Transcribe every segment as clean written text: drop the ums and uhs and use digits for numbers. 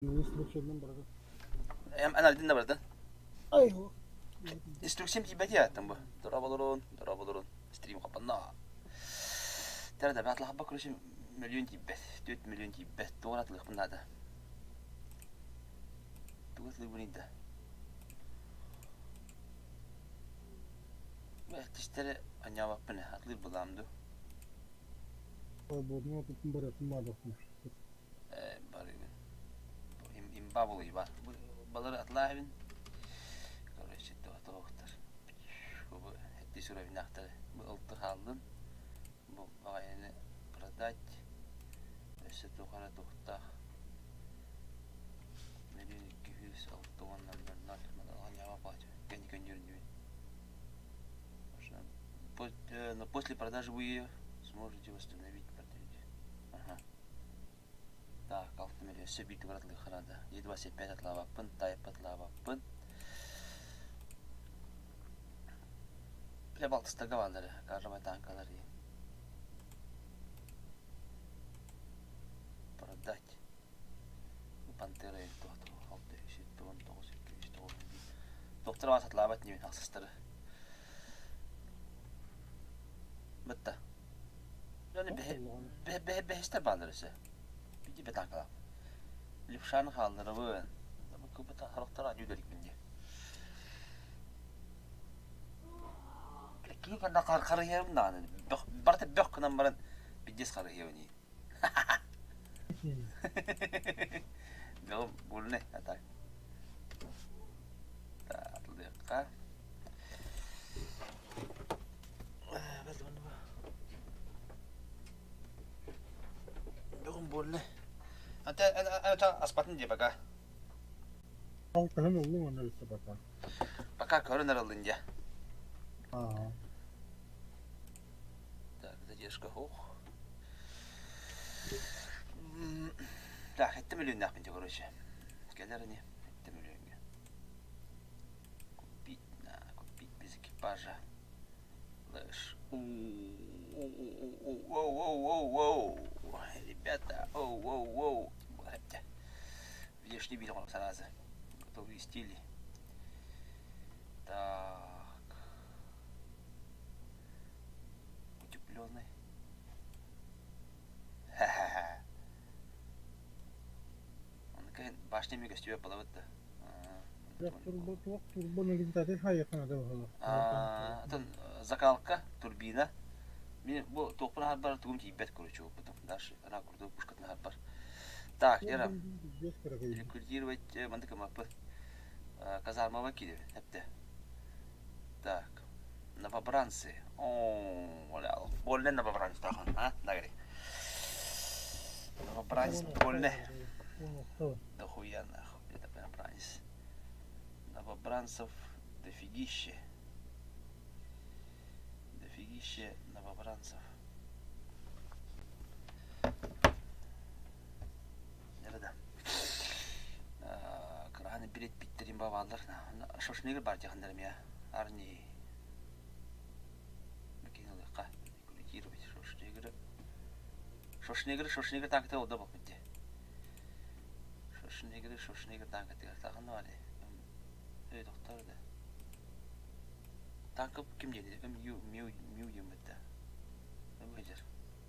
Инструкциянан барда. Эн алдын да бардын. Ай ho. Инструкциям тиийбэти ааттан бу. Дорооболорун, дорооболорун. Стрим хапанна. Тара да батлахба короче миллион тиийбэт. 4 миллион тиийбэт. Тугун атылыахпын наада. Тугу атылыыбын да. Тистэри анньаабаппын атылыыр былаам ду. Свободно тут баратын наадатын. Барыгын. Имба булуйба. Балары атлаабын. Короче, тоохтор. Бу этти суровинахтары. Бу ылты хааллын. Бу баҕайыны продать. Өссө туох эрэ туохтаах. Миллион 206 уонна ноль. Но после продажи вы ее сможете восстановить. Ага. Так, алтым эле өссө биир тугуратылыахха наада. Е25 атлаабаппын, Type атлаабаппын. Бile балтыстарга бааллар, карабай танкалар Продать. Пантера 6 9 2 9 Доктор бас атлаабат небин ахсыстары. Бытта. Дьону бэһистэр бааллар өссө. Биди бетакалаах. Левшаны хаалларабын. Кыбыта харахтара дьүдэрикпин дии. Киһи кэннэ харыһыйабын даҕаны. Барыта бөх гынан баран пиздец харыһыйабын дии. Бөҕүм булне а так. Таатылыахха. Бүгүн буолла. Ата ата аспатын дии пока. Алтыһын ыллым аны өссө пока. Пока көрөн араллын дьэ. Аа. Так, задержка хух. Так, эттим миллионнаахпын дьэ, короче. Кэлэр ини, эттим миллионҥа. Купить, на, купить без экипажа. Лэш. Оу-оу-оу. Ребята, оу-оу-оу. Внешний вид он сразу. Готовые стили. Так. Утепленный. Ха-ха-ха. Он башня мига стюя балабыт да. Турбо туох турбо нагинтаты хайыхана да баһыла. Атын закалка, турбина. Мин бу туохпун аһарбар тугум тиийбэт короче опытым. Дальше ана курдук пушкатын аһарбар. Так, Лера, рекрутировать мандык маппы казармаба кииребин эпте. Так, новобранцы. О, больно новобранец тахан, а? Нагри. Новобранец больно. Дохуя нахуй, это новобранец. Новобранцев дофигище. Дофигище новобранцев. Да. Кыраны билет биттерин бабалар. Шошнигер бар жахандарым я. Арни. Бекинылыкка. Рекрутировать Шошнигер. Шошнигер, Шошнигер танкты олда болып бітті. Шошнигер, Шошнигер танкты. Тағын бар. Эй, доктор да. Танкы ким диэни? Мью, Мью, Мью диэн бытта. Быдьар.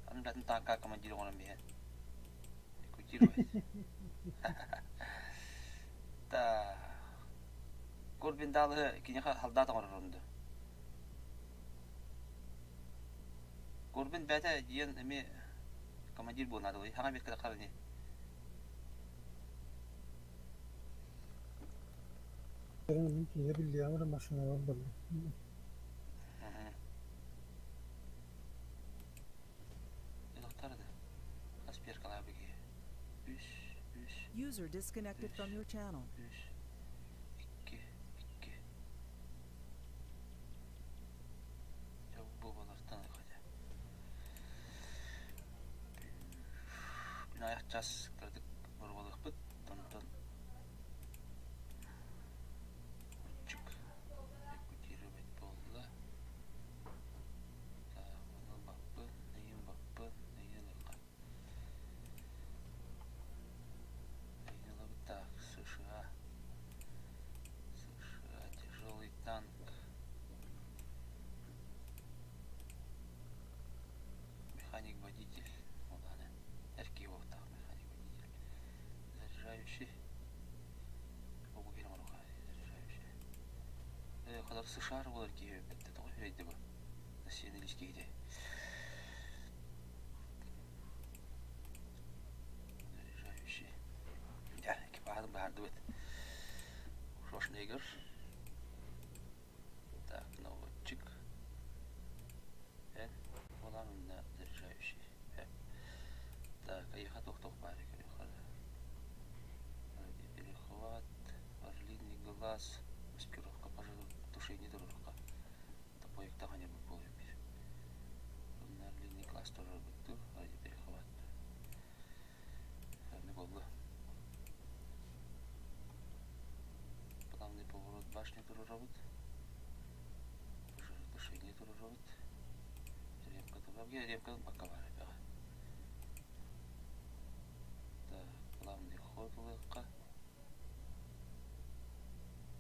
Аны билатын танка командир оҥорон биһэн. Рекрутировать. Так. Корбин даалы киниэхэ халдаат оҥорор онду. Корбин бэйэтэ диэн эмиэ командир буолнаадылый. Хаҥа биэскэ таххар ини. Мин киһи биллиэҕим эрэ машиналар барда. User disconnected from your channel. 2 2 Бу балартан хотя. Күн аяқ час кырдык борбалыахпыт. Онтон Чик рекрутировать буолла. Так, ону баппын, эйин баппын, эйин ылыахха. Эйин ылабыт. Доллар США буолар киһи эбит тоҕо үрэйдэ бу Россияны илис киһитэ. Заряжающий. Дьэ, экипажын баһардыбыт. Шошнегер. Так, наводчик. Эн, буолан онно заряжающий. Так, айыха туох-туох баар Перехват, орлиный глаз, маскировка пожаротушения туруорукка. Топоиктаах ане буолуо бир. Онно орлиный глаз туруорбуттуу, перехват. Аны буолла. Плавный поворот башни туруорабыт. Пожаротушение туруорабыт. Ремка туруорабыт. Ремка бакка баар эбэҕэ. Так, плавный ход ылыахха.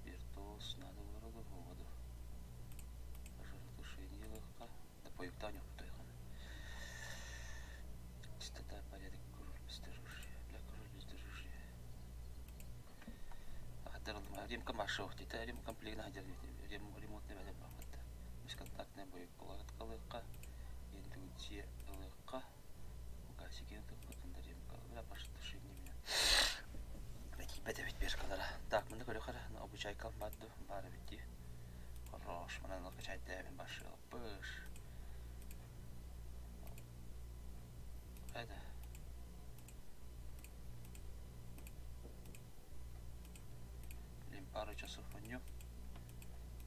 Виртуоз надо было воду. Пожаротушение ылыахха. Да поюктаан ёптойхана. Чистота, порядок, король бездорожья. Бля, король бездорожья. Хатырылма. Ремка машох. Тита рем комплект хадер. Рем ремонтный бәле бахат. Бесконтактный бойкалатка ылыахха. Индукция ылыахха. Угасикин туппутун ремка. Бля, пожаротушение меня. Тиийбэт эбит бешкалара. Так, мында көрө хара, обучайкам бар ду, бар эбит дии. Хорош, манан качайдээбин башыппыш. Это. Блин, пару часов онньу.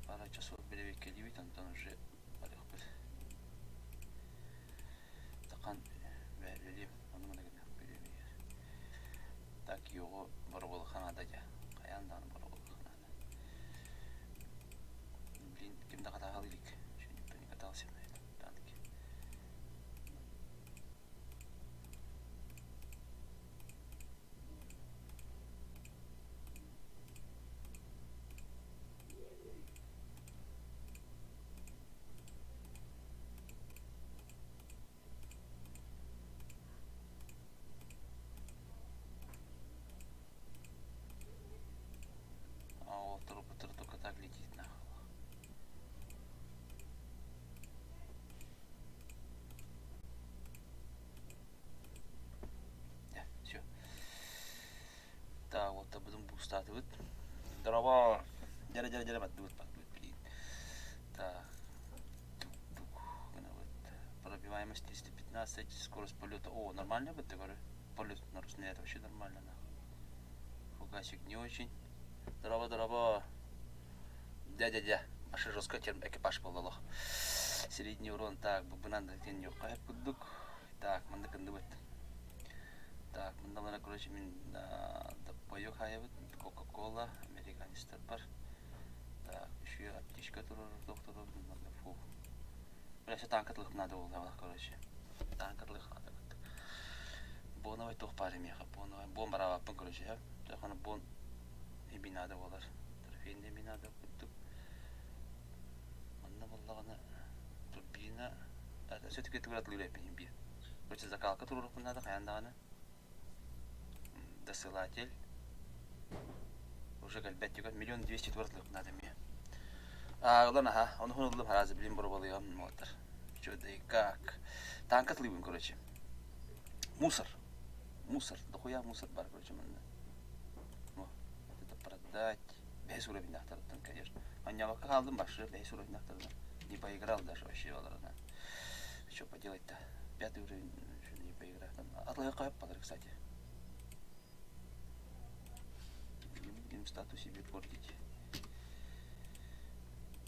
Пару часов билэбиккэлиибит, онтон уже барыахпыт. Тахан бээлэлиэм, ону маны гына билиэмийэр. Так, йоҕу боробулаха наада дьэ. Хайаан даҕаны боробулаха наада. Блин, ким да хатааһыл илик. Еще никто не катался на этом танке. А вот робот только так летит нахуй. Все. Так, вот будем бустатыбыт. Здорово. Дярэ дярэ дярэ баттыбыт баттыбыт блин. Так. Пробиваемость 315, скорость полета. О, нормально бы ты говорю. Полет на снаряд вообще нормально нахуй. Фугасик не очень. Здорово, здорово. Дядя-дядя. Маша жестко терм экипаж буоллалох. Средний урон так, бубунан да тен юққа курдук. Так, манда кындыбыт. Так, мындалара, короче, мин топпойу хаайабыт, Кока-Кола, американецтар бар. Так, еще аптечка турар, доктор, фу. Бля, все танкатлых надо было, короче. Танкатлых надо. Боновай туох баар эмиэхэ, боновай, бон бараабаппын, короче, Тохана бон эби надо буолар. Трофейный эби надо курдук. Манна буоллаҕына турбина, все-таки тугуратылыыр эппин биир. Короче, закалка туруорукпун наада хайаан даҕаны. Досылатель. Уже кэлбэт түгэн 1 200 тугуратылыах наада эмиэ. Аа, ылан аха, ону ыллым харазы билим боробалыйам уолаттар. Чё да и как. Танка тылыыбын, короче. Мусор. Мусор. Дохуя мусор бар, короче, манна. Вот это продать. Бэс уровень ахтарыттан, конечно. Анньабакка хаалдым башы, бэс уровень ахтарынан. Не поиграл даже вообще оларына. Что поделать-то? Пятый уровень еще не поиграл. Атлайка подарок, кстати. Не будем статус себе портить.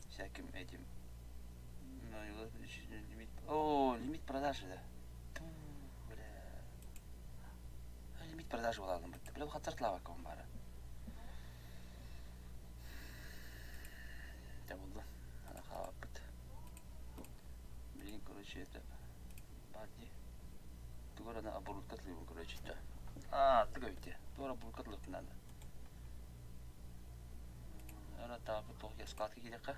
Всяким этим. Ну, лимит. О, лимит продажи, да. Ту, бля. Лимит продажи буолаалым бытты. Бля, хаттар бара. Дьэ булла. Ана хаалбыт. Блин, короче, это баар дии. Тугар ана оборудка тылыбын, короче, да. А, тыга бите. Тугар оборудка тылык надо. Ара так, туох склад киириэххэ.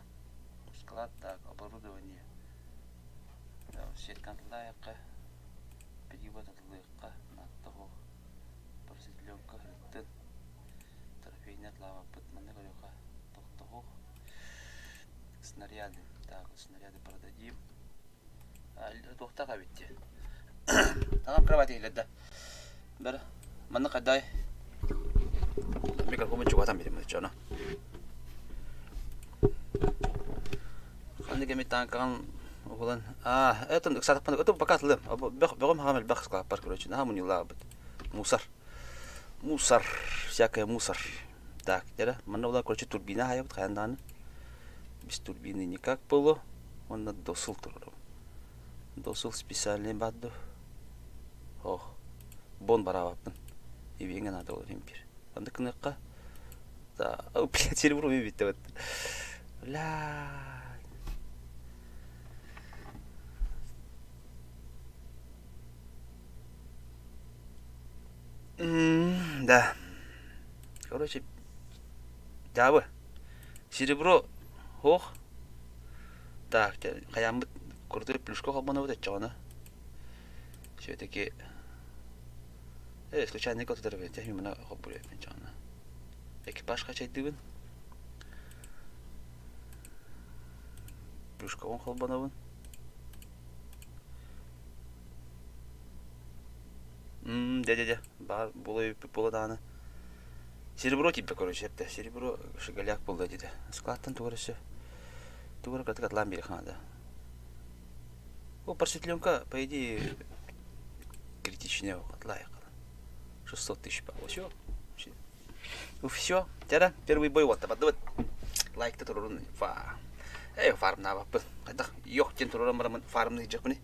Склад, так, оборудование. Сеткан тылаайахха. Перевод тылыахха. Нааттаҕо. Просветленка хырыттын. Трофейный атлаабаппыт. Манна көрүөххэ. Тохтоһуох. Снаряды. Так, снаряды продадим. Туохтаах эбит дии. Аҕам кровать иһиллэр да. Бары манна хайдай микрофон чугатан билим чоно. Ханнык эми танкаҕын угулан аа это ыксатахпын это пока тылым бөҕөм хаҕам элбэх складпар короче наһаа мунньулаабыт мусор мусор всякое мусор так дьэ манна була короче турбина хайабыт хайан даҕаны без турбины никак было уонна досыл турарым досыл специальный баадду ох бон бараабаппын ибиэҥэ наада болар импир анда кыныахха да блядь серебро бүттэ бля Да. Короче, дьаабы. Серебро ох. Так, хайааммыт крутой плюшка холбонобут оччоҕуна. Все-таки случайно котутар эбит, мына хоббуруйаппын чоҕуна. Экипаж хачайдыыбын. Плюшкабын холбонобун. Дьэ дьэ дьэ баар буола эбиппит буола даҕаны серебро тиийбэ короче эптэ серебро шигаляк буолла диэтэ складтан тугу эрэ өссө тугу эрэ кыратык атлаан биэриэх наада о просветленка по идее критичная атлаайыккалан 600 тысяч все все тера первый бой вот бардыбыт лайкта турурун фа эй фармнаабаппын хайдах йох диэн туруран бараммын фармныйдьахпыный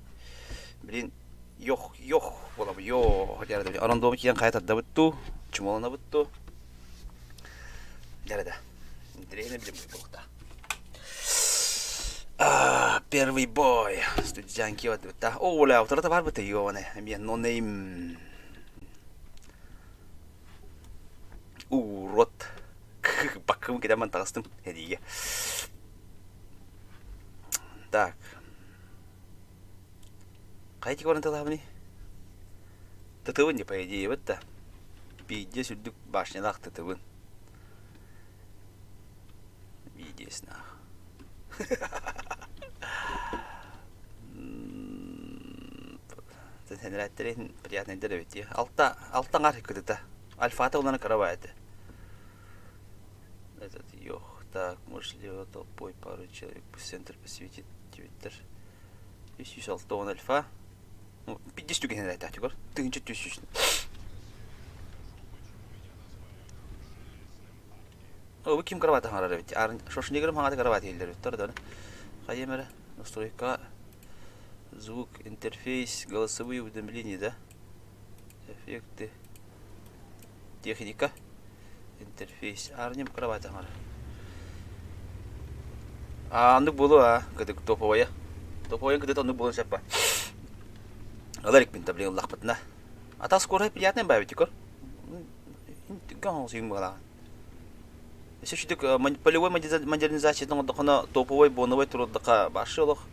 блин Йох, йох буолабы, йоо дьэрэ Орондуому киэн хайа тардабыт дуу, чумоланабыт дуу. Дьэрэ да. Интэриэһинэй билим буолуохтаах. Первый бой. Студентки бардыбыт О, оля, утарата барбыт ёоне. Эмиэ no name. Урод. Баккым кидаман таҕыстым. Эдиге. Так. Хайа баран тылаабыный? Тытыбын дии, по идее, да. Биирдиэс үрдүк башнялаах тытыбын. Биирдиэснаах. Тэнэрээттэрин приятныйдар эбит дии. Алта, алта аҥаар кытыта. Альфата улана кыра баа этэ. Этот, ёх, так, может ли толпой пару человек в центр посветит диэбиттэр. 360 альфа. Ну, 50 түгэнэ этэ Тыһыынча 300. О, бу ким кровать хаҥарар эбит? Шошнигерым хаҥата кровать иһиллэр эбит. Тор да. Хайым эрэ. Настройка звук, интерфейс, голосовые уведомления, да? Эффекты. Техника. Интерфейс. Арнем кровать хаҥарар. Ааннык буолуо аа, кытык топовая. Топовая кытыт оннук буолуон сөп ба. Ылар икпин та блин ыллахпытына. А та скорай приятный баабит көр. Сүйүн быгалаан. Өссө үчүдүк полевой модернизация оҥордоххуна топовой, боновой турурдахха башы олох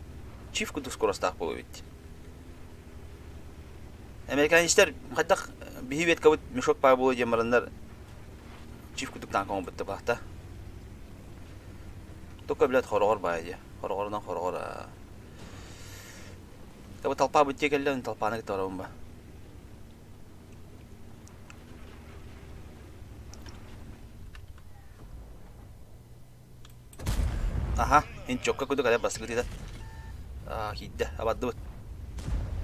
чиф курдук скоростаах буолуо эбит. Американецтэр хайдах биһи веткабыт мешок паа буолуо диэн бараннар чиф курдук танка оҥорбуттар баахта. Только, блядь, хороҕор баайа дии. Хороҕорунан хороҕор аа. Таба толпа быттия кэллэ, толпаны кытта барабын ба. Аха, инчокка курдук әле баскы А, киирдэ, абардыбыт.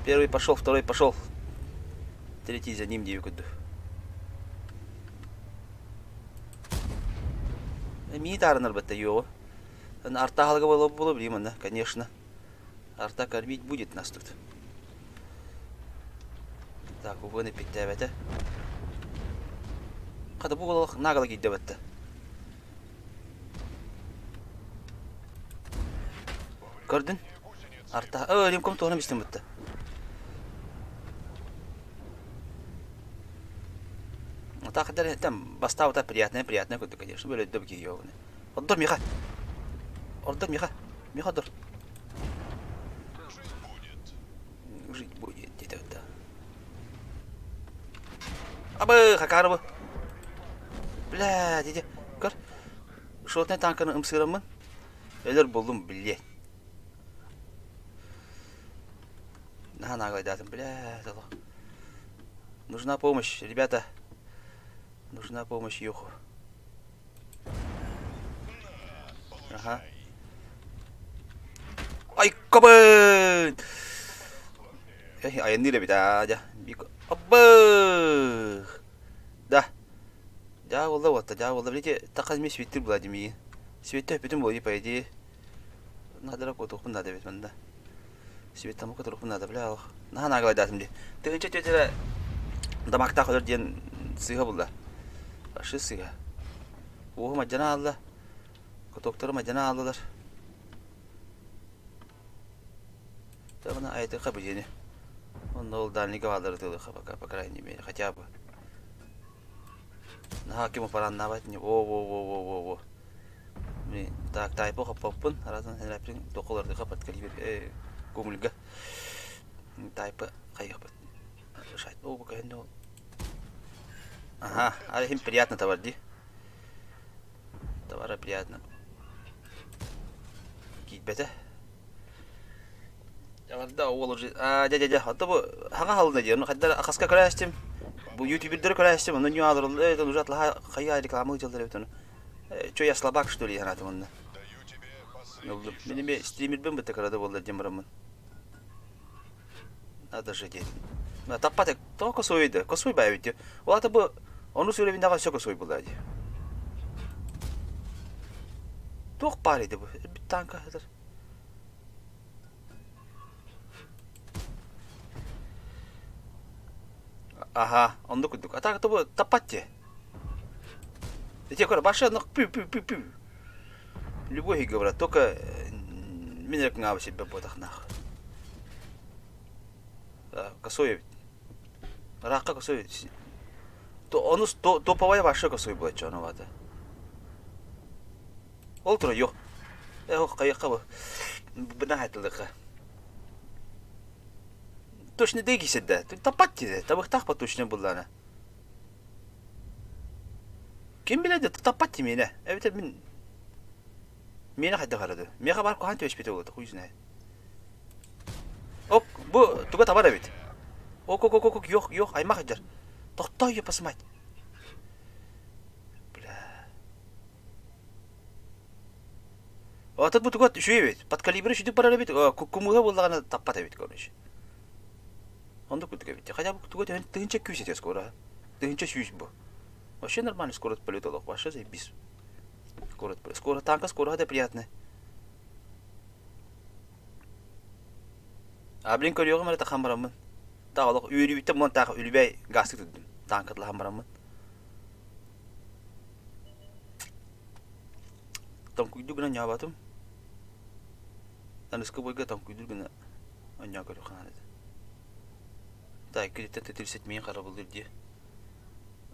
Первый пошел, второй пошел. Третий за ним диэби курдук. Мии таарынар бэтте йоҕу. Арта аһылыга буола буола билим манна, конечно. Арта кормить будет нас тут. Так, угун эппиттээбэтэ. Хата бу олох наагала киирдэ бэтте. Көрдүн? Арта, өө, Римком туһунан истин бутта. Так, там бастаабыта приятное, приятное курдук, конечно, бөлөйдө киһи Ордор Миха. Ордор Миха. Миха ордор. Жить будет где-то да. Абы, хакарыбы. Бля, дядя, көр. Шотный танканы ымсыраммын. Өлөр буллум, блядь. Наһаа наглайдаатым, блядь, олох. Нужна помощь, ребята. Нужна помощь Йоху. Ага. Ай, кабын! Эй, айанныыр эбит аа, дьэ. Аббых! Да. Дьаа буолла уотта, дьаа буолла. Билити таха эмиэ светтир Владимир. Светтэ өппүтүм буолуо, по идее. Наадара куотуохпун наада эбит манна. Светтаммыкка турукпун наада, бля, олох. Наһаа наагалайдаатым дии. 1004 эрэ дамаактаах өлөр диэн сыыһа булла. Вообще сыыһа. Уоһум алдьана хаалла. Катоктарым алдьана хааллылар. Тагына айытыахха бу дьиэни. Онно ол дальнийга бааллары ытыалыахха пока, по крайней мере, хотя бы. Наһаа ким упараннаабат ини. Во-во-во-во-во-во. Блин, так, тайпа хоппоппун, араатын хэнэрэппин токолордыха подкалибер э көҥүлгэ. Тайпа хайыахпыт. Шайт, о, бу кэһиннэ ол. Ага, а им приятно товар ди. Товара приятно. Киирбэтэ. Дьаҕарда уол уже аа дьэ дьэ дьэ ото бу хаҥа халына дии ону хайдах хаска көрөөстүм бу ютубердары көрөөстүм ону ньуу алырылла э уже атлаха хайа реклама ыыталлар эбит ону чё я слабак что ли санаатым онно ыллым мин эмиэ стримербин бытта кырада буолла диэн бараммын надо же диэн таппат тоҕо косой да косой баа эбит ол аата бу ону сүрэбиннэҕэ өссө косой буолла дии туох баар ити бу танка сытар Аха, оннук курдук. А так тобу таппат дии. Ити көр, башы оннук пү пү пү пү. Любой говорят, только мин эрэ кыҥаабы сирбэт буотахнаах. Косой эбит. Ыраахха косой эбит. То, ону топовая башы косой буолаччы ону баата. Ол тура yok. Э, хайыахха бу. Бына хайтылыхха. Точно дэй кисэрдэ. Таппат диде. Табыктаах ба точно буллана. Ким билэр таппат ти миэнэ. Эбэтэр мин миэнэ хайдах арады. Миэхэ бар куһаан түбэспитэ буолуо, хуй знает. Ок, бу туга табар эбит. Ок, ок, ок, ок, yok, yok, аймах дьар. Тохтоо, ёпасмать. Бля. Атын бу туга үчүгэй эбит. Подкалибры үчүгдүк барар эбит. Кумуһа буоллаҕына таппат эбит, короче. Оннук курдук эбит. Хотя бы туга тыһыынча күүс этэ скоро. 1100 бу. Вообще нормальный скорость полета олох. Вообще заебись. Скорость полета. Скоро танка скоро это приятно. А блин көрүөҕүм эрэ тахан бараммын. Таах олох үөрүүбүттэн буолан таах үлүбэй гаастык турдум. Танкатлахан бараммын. Тоҥкуйдуу гына ньооботум. Аныскы бойга тоҥкуйдуур гына онньоо көрүөххэ наада этэ. Так, күнүттэн төтөлүсэт миин харабыллыыр дии.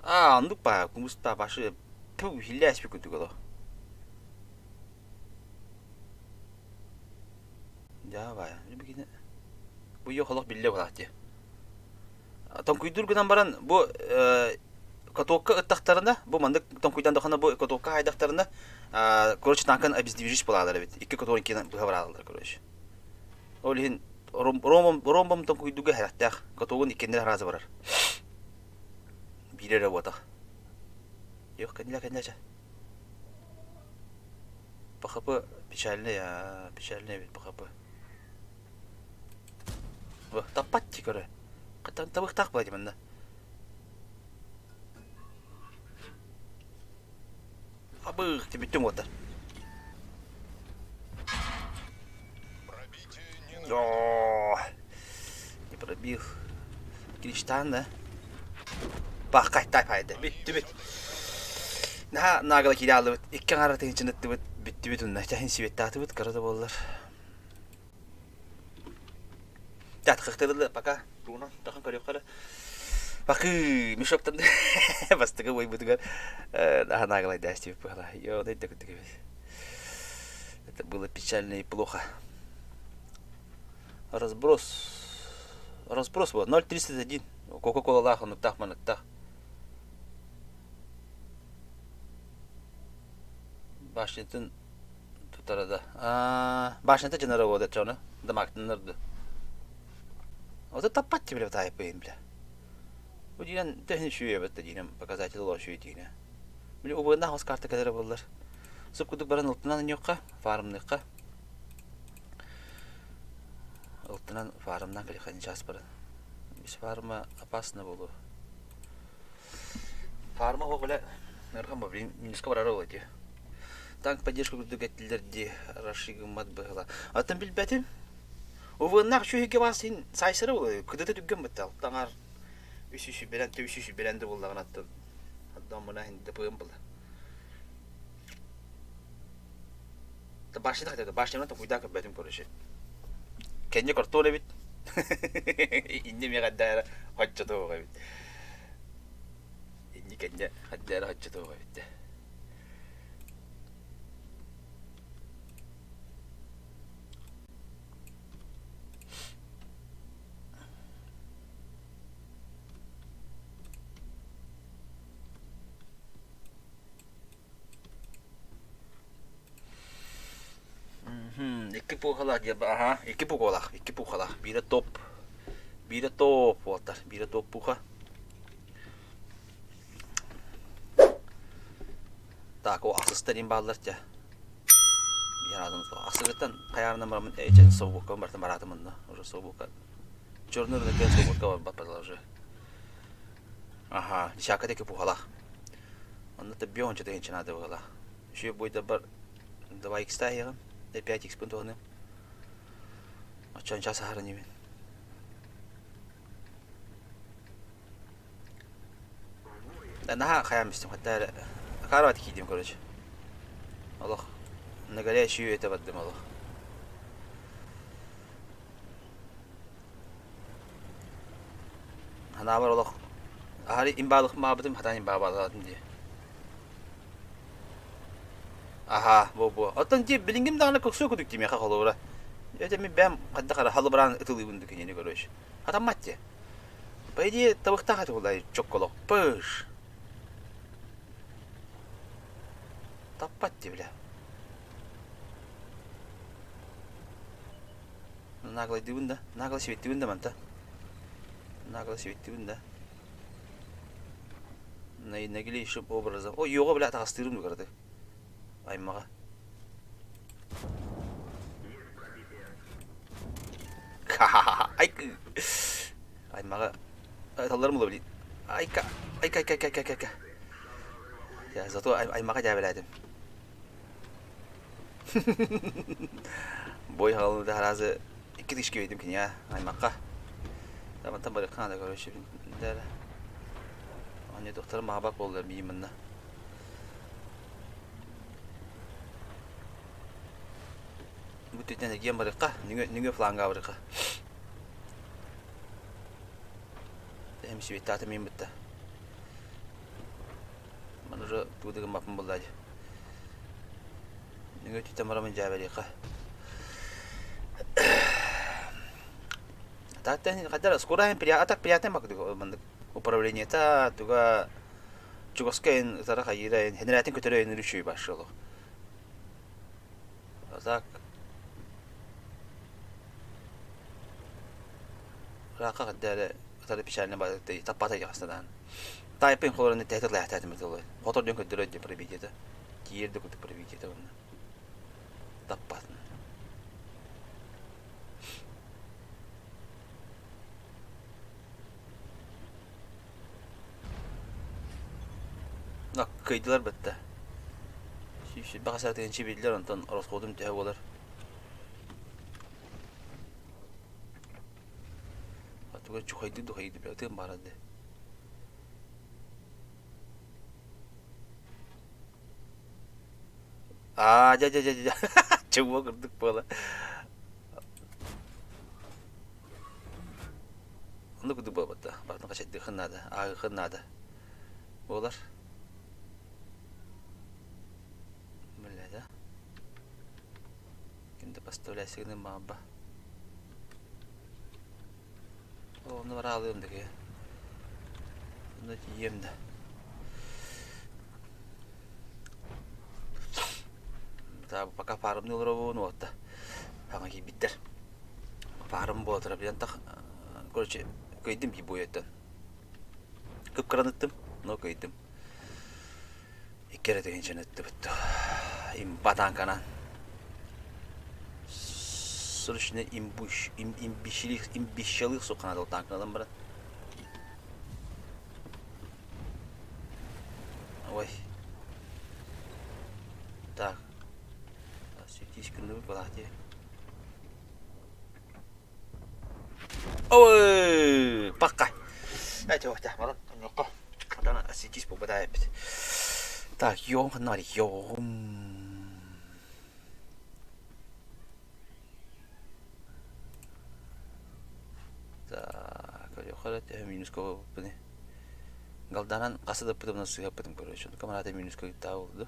Аа, оннук баа, кумус баа, башы пу хиллээспит курдук олох. Дьаа баайа, бигини бу йох олох биллэ буолаах дии. Тоҥкуйдуур гынан баран бу катокка ыттахтарына, бу маннык тоҥкуйдан дохана бу катокка хайдахтарына, короче, танкан обездвижить буолалар эбит. Икки катогын киэн быһа барааллар, короче. Ол иһин ромбом тоҥкуйдууга сэрэхтээх, катогун иккиэннэрэ сразу барар. Биир эрэ буотах. Yok, кэннилэ кэннилэ чэ. ПХП печальный, а, печальный эбит ПХП. Таппат дии көрө. Табыктаах буолла дии манна. Абыых, бүттүм уота. О, не пробил. Кириштаан да. Бахкай тай пайда. Бүттүбүт. Наһаа наагала киирэ ааллыбыт. Икки аҥаара тыһыынчаны ыттыбыт. Бүттүбүт унна. Чаһын сибеттаатыбыт. Кыра да буоллар. Дьэ, пока тугунан тахан көрүөххэ эрэ. Бакыы, мешоктан бастакы бойбутугар аһанаагалайдаастыбыт быһала. Йоо, да курдук эбит. Это было печально и плохо. Разброс. Разброс вот 0,31. Кока-колалаах, онуктаах, маныктаах. Башнятын Туппуттара да. Аа, башнята дьонноро буолуо дьону дамаактаннар Ото таппат бile таайпыйын бile. Бу диэн төһөн үчүгэй эбит да диинем показатель олох үчүгэй диинэ. Били убыгыннаах хос карта кэлэрэ буоллар. Суп курдук баран ылтынан анньыахха, фармныахха. Ылтынан фармнаан кэлиэххэ час баран. Без фарма опасно буолуо. Фарма оһох бile ыарахан бу блин минуска барара буолуо дии. Танк поддержка курдук эттилэр дии раши гыммат быһыла. Атын билбэтим. Увыннаах үчүгэйгэ баас син сайсары буолуо. Кыдыта түргэн бытта. Таҥар үс үс билэн үс үс билэн да буоллаҕына аттын. Аттан мына хин была. Башня хотя башняны токуйда көрбөтүм короче. Кэнньэ картон эбит. Инне миэхэ эрдэ хоччотуох эбит. Инни кэнньэ хаддара хоччотуох эбит. Икки пуухалаах диэн аһа икки пуукалаах икки пуухалаах биирэ топ биирэ топ уолаттар биирэ топ пууха Так о ахсыста диэн бааллар дьэ биир аатын ахсыгыттан хайаарынан бараммын эчэн собуокка бартан бараатым онно уже собуокка черный рынок собуокка барбат уже Аха, десятка диэки пухалаах. Онно 50 тыһыынча наада быһыылаах. Үчүгэй буойдарбар 2 икс иһэҕин, 5 икспин туһаныам. Оччоон час аһарын инибин. Наһаа хайаан истим, хатта эрэ акаарбат киирдим, короче. Олох на горячую это бардым олох. Санаабар олох аһары имбаалык маабытым хатаан имбаабалаатым дии. Аһаа, бу-бу. Оттон дии билиҥҥим даҕаны көхсүө курдук дии миэхэ холобура. Это мин бэйэм хайдах эрэ халыбыраан ытылыыбын дуу кинини короче. Хатаммат дии. По идее табыктаах этэ буоллаа чокколох. Пыш. Таппат дии бля. Наглайдыыбын да, нагло сибиттибин да манта. Нагло сибиттибин да. Наиглейшим образом. Ой, йоҕа бля таҕастыырым дугарады. Аймаҕа. Ай Аймаҕа талларым була билин. Айка, айка, айка, айка, айка, айка. Я зато аймаҕа дьээбэлээтим. Бой хаалыыта араазы икки тысяча киирдим кинигэ аймахха. Мантан барыахха наада короче дэр. Оонньотуохтара маабак буоллар миигин манна. Бу түтэн эргийэн барыахха, нүҥө фланга барыахха. Эм сибиттаата миин бытта. Маны уже тугу да гыммаппын буоллаа дии. Нөҥүө өттүттэн бараммын дьээбэлиэххэ. Тааттан хайдах скоро а так приятный макдык маннык управлениета туга чугаска эн ытара хайыыра эн хенерээтин көтөрө эн үчүгэй башшылы. А так Ыраахха хадда ытары печально таппата хаста Тайпын холорон тэһэ тылаахтаатым тылы. Хотор дьон көрдөрөр диэн пробитиета. Тиийэр да курдук пробитиета уонна. Таппатын. Кыйдылар бытта. Сүүс саатыгын биллэр, онтон ороскуотум төһө буолар. Туга чухайдыы духайдыы бөтүн барады. Аа, дьэ, дьэ, дьэ, дьэ, чума курдук буола. Оннук курдук буолбатта. Баҕатын хачайдыаххын наада, ааҕыаххын наада. Буолар. Бля, да? Ким да поставляй сигнал баба. Онно бараалыам да киһи. Онно тиийиэм да. Так, пока фармны олоробун уотта. Хаҥа киирбиттэр. Фарм буола турар билэн тах короче кыайдым дии буойаттан. Кып-кыраныттым, но кыайдым. Икки эрэ тыһыынчаны ыттыбыт. Имба танканан. Срочно имбуш, им, имбищелих, имбищелых суханадыл танканалан баран. Ой. Так. Светись күндүбүт балаати. Ой, пакка. Эти вот, манан онньокко. Атана светись буолбата эппит. Так, йоом ханна йоом. Так, көрүөххэ төһө минуска буолбуппуный. Галданан хаса да ыппытым сыһаппытым короче. Камарата минуска ыттаа буолду.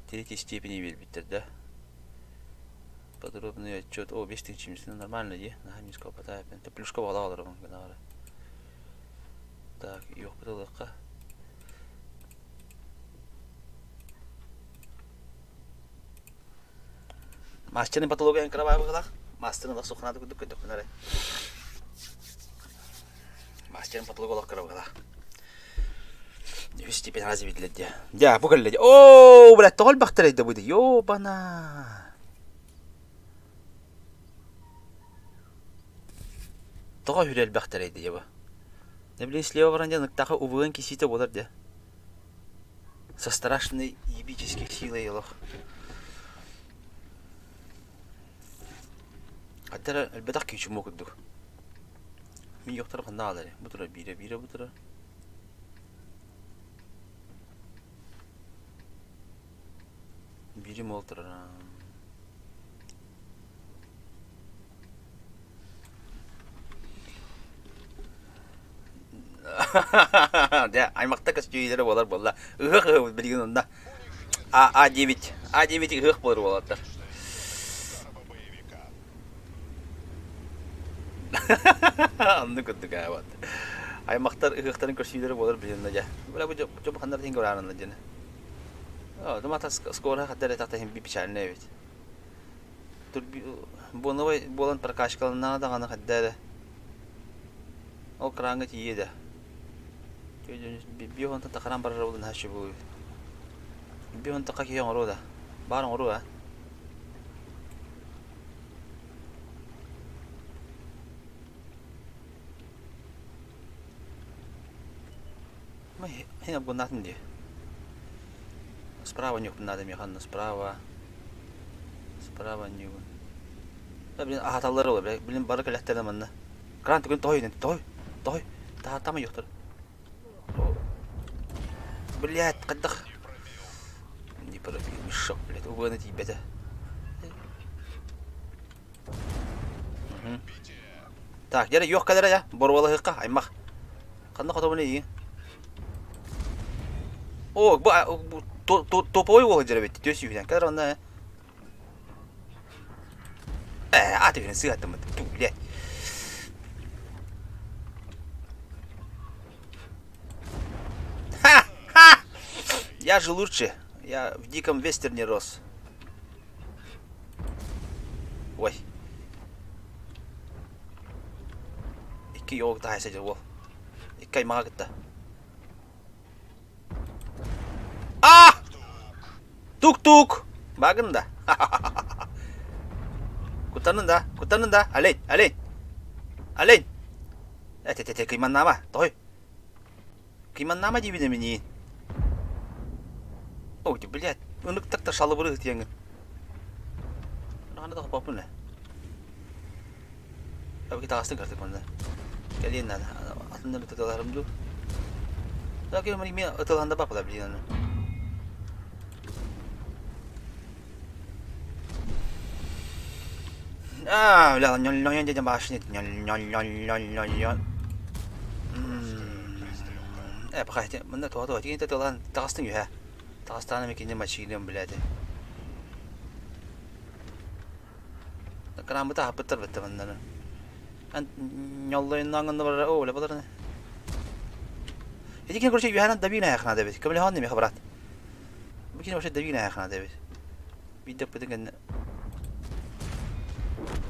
Третьей степени биэрбиттэр да. Подробный отчет. О, 5000 минус. Нормально дии. Наһаа минуска буолбатаа. Плюшка буола олоробун гына Так, йохпут ылыахха. Мастерный потолок эн кыра быһыылаах. Мастерын олох суханааты курдук көрдөхпүнэ эрэ. Мастерын потолок олох кыра быһыылаах. Үс степень разве видели дии. Дьэ, бу кэллэ дии. Оо, блядь, тоҕо элбэхтэрэй да бу дии. Ёбана. Тоҕо үһүрэ элбэхтэрэй дии бу. Не блин, слева баран диэн ыктаха УВН кисиитэ буолар дии. Со страшной ебической силой олох. Хаттара элбэтэх киһи курдук. Мин йохтар ханна аалары. Бу тура биирэ биирэ бу тура. Биирим ол турар. Дьэ, аймахта көстүүлэрэ буолар буолла. Ыһыах ыһыабыт билигин онно. А А диэбит. А диэбит ыһыах буолар уолаттар. Оннук курдук аа вот. Аймахтар ыһыахтарын көрсүүлэрэ буолар билигин дьэ. Бля бу дьон ханнар тиһин көраарынна диэн. Думата скоро хаддар этахта иһин печальный эбит. Буоновай буолан прокачкаланнаҕа даҕаны хайда эрэ ол краҥҥа тиийиэ да биир уонтан тахаран барар буолан наһаа үчүгэй биир уон тахха киһи оҥоруо да баар оҥоруо аа Мин обгоннаатым дии. Справа ньук надо миэхэ справа. Справа ньугун. Да блин аһаталлар ол блин бары кэлэхтэрэ манна. Кран түгэн тоһой тоһой тоһой таһаттама юхтар. Блядь, хайдах не пробил мешок, блядь, уганы тиийбэтэ. Так, дьэ, юох кэлэрэ я, боруолаһыахха, аймах. Ханна хотобун ийи? О, бу топовой уол дьэ эбит, түөс сүүһүнэн. Кэлэр онно э, аты күнүн сыһаттыммыт. Блядь. Ха! Ха! Я же лучше. Я в диком вестерне рос. Ой. Икки йоҕу таһай сылдьар уол. Икки аймаҕа кытта. А! Тук-тук! Багын да. Куттанын да, куттанын да. Олень, олень. Олень. Эт-эт-эт, кыйманнаама, той. Кыйманнаама диибин эминиин. Ой, блядь, ыныктактар шалыбыры ытыаҥын. Ханна да хоппоппун ээ. Абыки таҕыстын картык манна. Кэлиэн наада. Атыннар ытыларым дуу. Да ким эмиэ ытыланда баппыла блин аны. А, бля, ньон дядя башни. Ньон Э, пока мында туа туа тигин тылан таҕыстың үһэ. Таҕыстаан эми кине мачиилем блядь. Кырааммыта аһаппыттар бытта маннаны. Ан ньоллойуннааңынна барара о, бля баларны. Ити кине короче үһэнэн добина яхнада бит. Көмөлөһөн неме брат. Бу кини вообще давина хана эбит. Биирдэ ыппытын кэннэ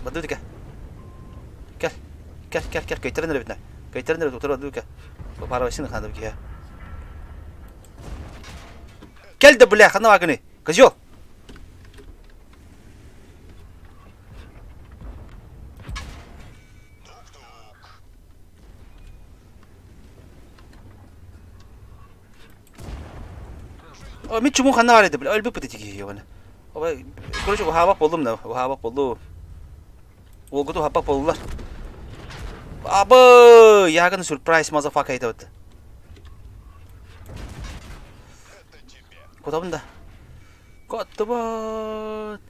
Бадыыка. Кэл. Кэл, кэл, кэл, кыйтаран эрэбит на. Кыйтаран эрэбит, утары бадыыка. Пара бассейн хана киһи. Кэл да бля, хана вагыны. Козел. Мин чумун ханна бар edi бля, өлбүт бит киһи ебана. Короче, уһаабат буоллум да, уһаабат буоллум. Уолгуту уһаппат буоллулар. Абы, ягын сюрприз мазафака айтабыт. Кутабын да. Коттубут.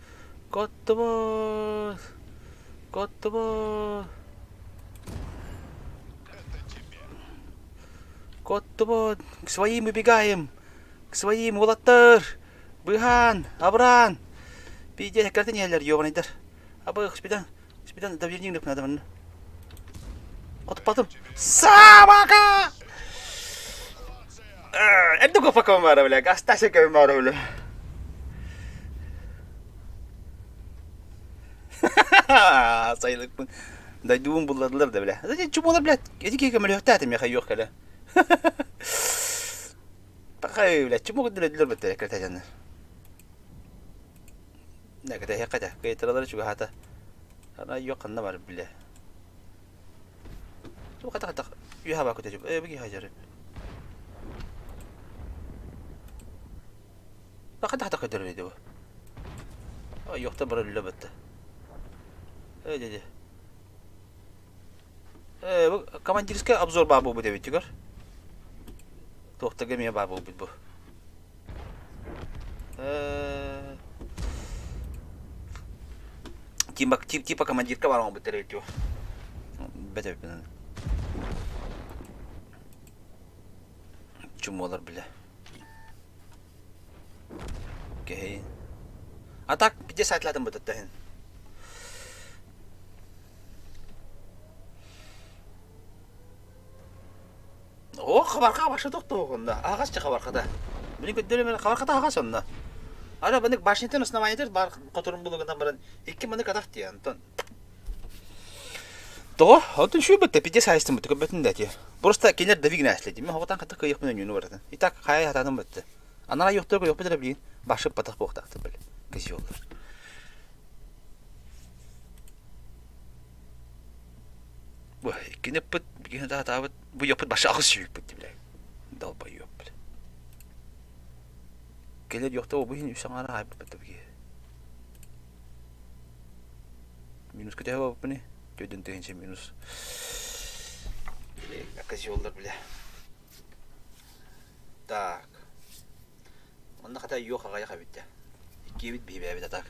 Коттубут. Коттубут. Коттубут. К своим убегаем. К своим уолаттар. Быһаан, абыраан. Пиздец, картин иһэллэр, ёбаныйдар. Абы, спидан, спидан, давление надо манна. Хотуппатым. Собака! Эрдэ коппакка баара бля, гастася көм баара бля. Сайылыкпын. Дойдубун булладылар да бля. Чумолар блядь, эти киһи көмөлөһөхтөөтө миэхэ юох кэлэ. Пахай, блядь, чуму көрдөрөдүлэр бөттө кэтэтэннэр. Кэтэһиэххэ этэ. Кыайтаралара чугаһаата. Ана юох ханна бар бile. Ту хата хата үһэ баа көтөчү. Э бigi хажары. Хата хата көтөрөйдө бу. Юохта бара үллэ бөттө. Э деді. Э, бу командирскай обзор баа буолбут эбит көр. Туохтарга эмиэ баа буолбут бу. Э, типа, типа командирка баар оҥорбуттар эбит бу. Бэт эбиппин. Чумуолар билэ. Окей. А так, где сайтлатын бытыттаһын? Оо, хабарха башы тохтоохунна. Аҕас ча хабархата. Били көрдөрө хабархата аҕас онно. Ара банык башнятын основаниетер бар которун булугунан баран икки манык атах тиэ Антон. Тоҕо? Отун шүүбэттэ пиде сайыстым буту көбөтүн да ти. Просто кинер давиг наследие. Мен хоҕотан хата кыйыхпын өнүүнү баратын. Итак, хая хатаным бытты. Анара юхтар көйөхпүт эрэ билин башып батах буохтаахтыр били. Кызиоллар. Бу иккини ыппыт, биһиги таатаабыт, бу йоппут башы аҕыс сүүрпүт бile. Долбойуоп бile. Кэлэр йохта бу иһин үс аҥаара хаайбыт били. Минус көтөһө баппыны, төрдүн тыһынча минус. Козеллар бile. Так. Онно хата йох аҕайах эбит Иккиэбит биһибээбит а так.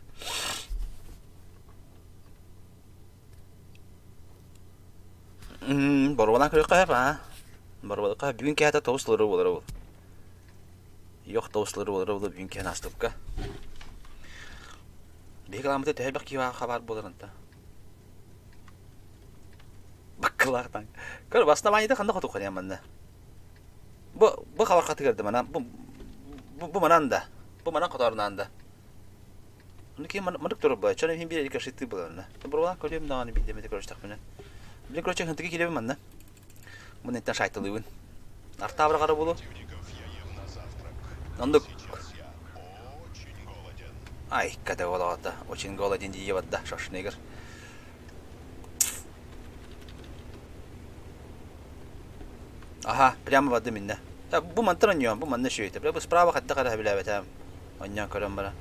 Боруобалаан көрүөххэ сөп аа. Боруобалыахха бүгүн киэһэтэ тоҕус лыры буолара буолуо. Йох тоҕус лыры буолара буолуо бүгүн киэһэ наастыбыкка. Биһиги кылааммыта төһө элбэх киһи хабаар буоларын та. Баккылаахтан. Көр, бастамаайда ханна хотуохха манна. Бу бу хабархатыгар да манан бу бу манан да. Бу манан хотоорнаан да. Ону киһи маннык турар буолар. Чон иһин биир рикошеттыы буолар. Боруобалаан көрүөм даҕаны биирдэ эмэтэ көрүстэхпинэ. Блин, короче, хантыгы киирэбин манна. Бу неттен шайталыыбын. Артаабырҕара буолуо. Оннук. Ай, ката буолаҕата. Очень голоден дии барда Шварценеггер. Аха, прямо бардым иннэ. Бу мантан онньуом, бу манна үчүгэй. Бу справа хайдах эрэ сөбүлээбэтээм. Онньоон көрөн баран.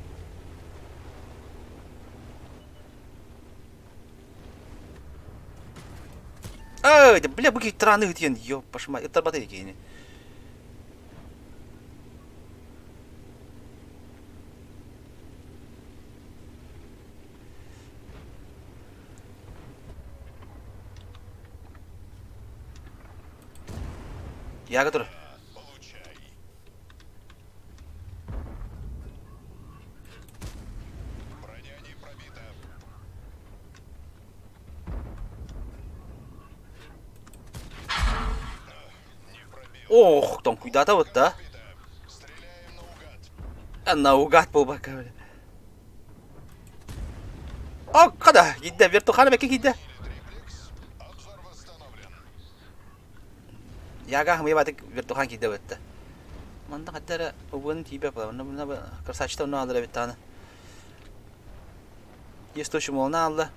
Эй, да бля, бу киһи траны ытыйан, ёппашма, ыттарбата киһини. Яга тур. Ох, тоҥкуйдаата да. Наугад буолбакка бile. Окко да киирдэ вертухана бэккэ киирдэ. Яга хамыйабатык вертухан киирдэ бытта. Манна хатта эрэ убугун тиийбэт буолар. Онно красавчита онно аалар эбит даҕаны. Есть молна аалла.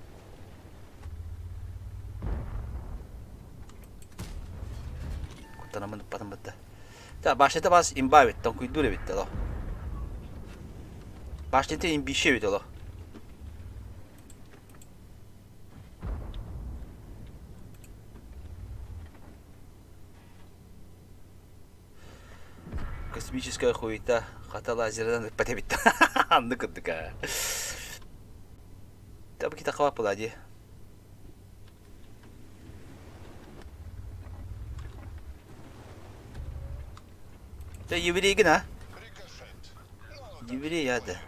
Куттанаммын ыппатым бытта. Та башнята бас имба эбит, тоҥкуйдуур эбит олох. Башнята имбище эбит олох. Космическая хуета хата лазерынан ыппат эбит. Анны кырдык аа. Табы кита хабаппыла дии. Ты еврейгин а? Еврей ады.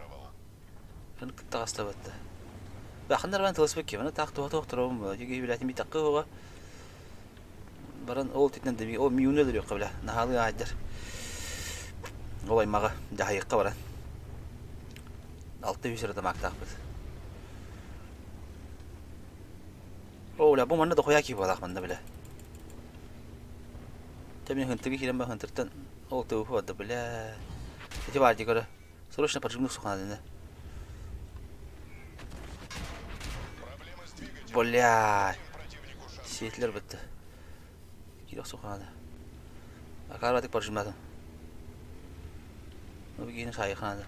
Ын кыттаҕастабатта. Баханнар баран тылыспыт ким, аны таах туһа туох туробун була. Дьиги билэтин би таккы уга. Баран ол титнен деми ол миюны өлөрүөххэ билэ. Наһаалыы аайдар. Ол аймаҕа дьаһайыкка баран. 600 эрэ тамаактаахпыт. Оо, бля, бу манна дохуя киһи буолаах манна, бля. Тэ мин хынтыгы киирэн ба хынтыртан ол ТВП барда, бля. Ити баар дии көрө. Срочно поджигну суханадыны. Бля. Сиэтилер бытты. Киирэх суханады. Акарбатык поджимнадым. Ну, киһини шайыханады.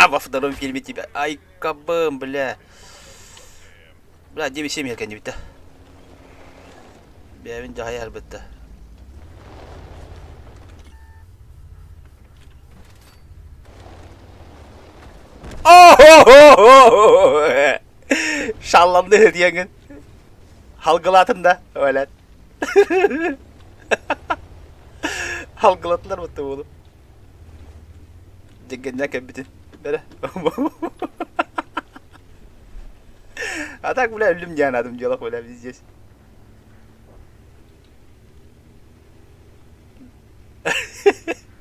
Во втором фильме тебя. Ай, кабым, бля. Бля, 9-7 еркен битте. Бэбин дьаһайар битте. Шалланды диэҥин. Халгылаатын да, өлет. Халгылатылар бутта буолу. Дьиҥҥэннэ кэлбитин. Бэрэ. А так, бля, өллүм диэн аатым дьыалах, бля, здесь.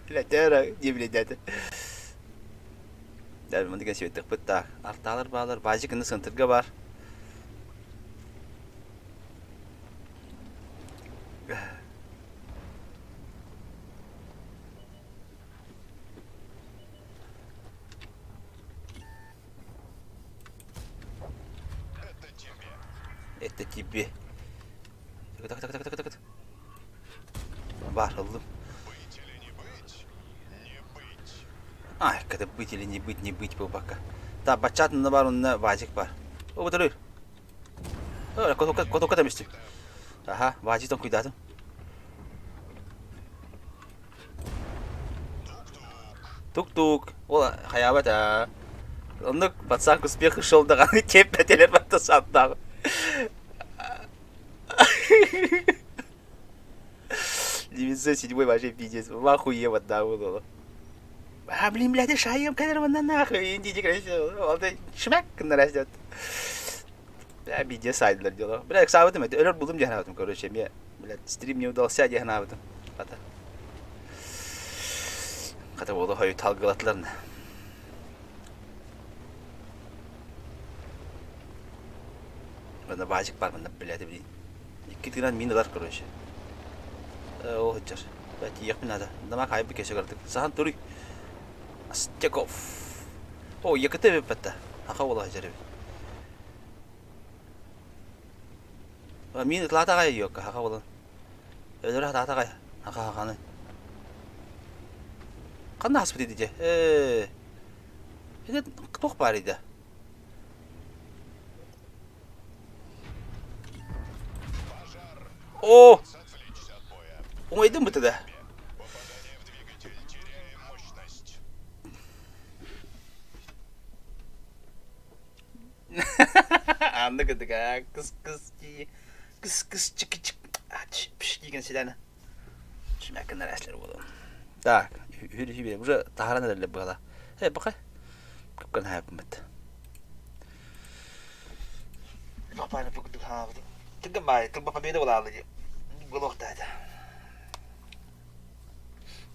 Бля, тера, не блядь, Дәл мындыга сибеттехпит так. Артаалар баалар, баажы гына сынтырга бар. Это тебе. Так, так, так, так, так, так. Бар, ыллым. Ай, когда быть или не быть, не быть буолбакка. Так, баччаатынна бар, онно баажык бар. О, батарыр. Котока, котока тамистим. Аха, баажы тоҥкуйдаатым. Тук-тук. Ол хайаабат аа. Оннук пацан к успеху шел даҕаны киэппэтилэр батта сааттааҕы. 907 вообще пиздец. В ахуе вот да было. А, блин, блядь, шайым кэлэр манна нахуй. Индии красиво. Ол шмяк гыннар Бля, пиздец сайдылар дело. Бля, ыксаабытым это өлөр булдум диэн санаабытым, короче, мне, блядь, стрим не удался диэн санаабытым. Хата. Хата буолу хойут талгылатылар. Манна баажык бар, манна, блядь, блин. Икки тыынан мин ылар, короче. Ол сылдьар. Бля, тиийиэхпин наада. Дамаа хаайбыт кэсэ кырдык. Сахан туруй. Астяков. О, ЕКТ эбиппэтта. Аха буола сылдьар эбит. Мин ытлаата аҕай йокка хаха буолан. Өлөрө хатаата аҕай хаха хаханы. Ханна хаспыт ити дьэ? Ээ. Ити туох баар иде? О! Оҥойдум быты да. Анны кытык аа кыс кыс дии кыс кыс чик чик ач пш диген силэни шмякынар эслер буолуом. Так, үһү уже таһааран эрэллэр быһала. Э, бака. Кыпкан хаапмыт. Папа бүгүн хаабыт. Тыгын баай, тылба победа буолаалы ди. Голохтаата.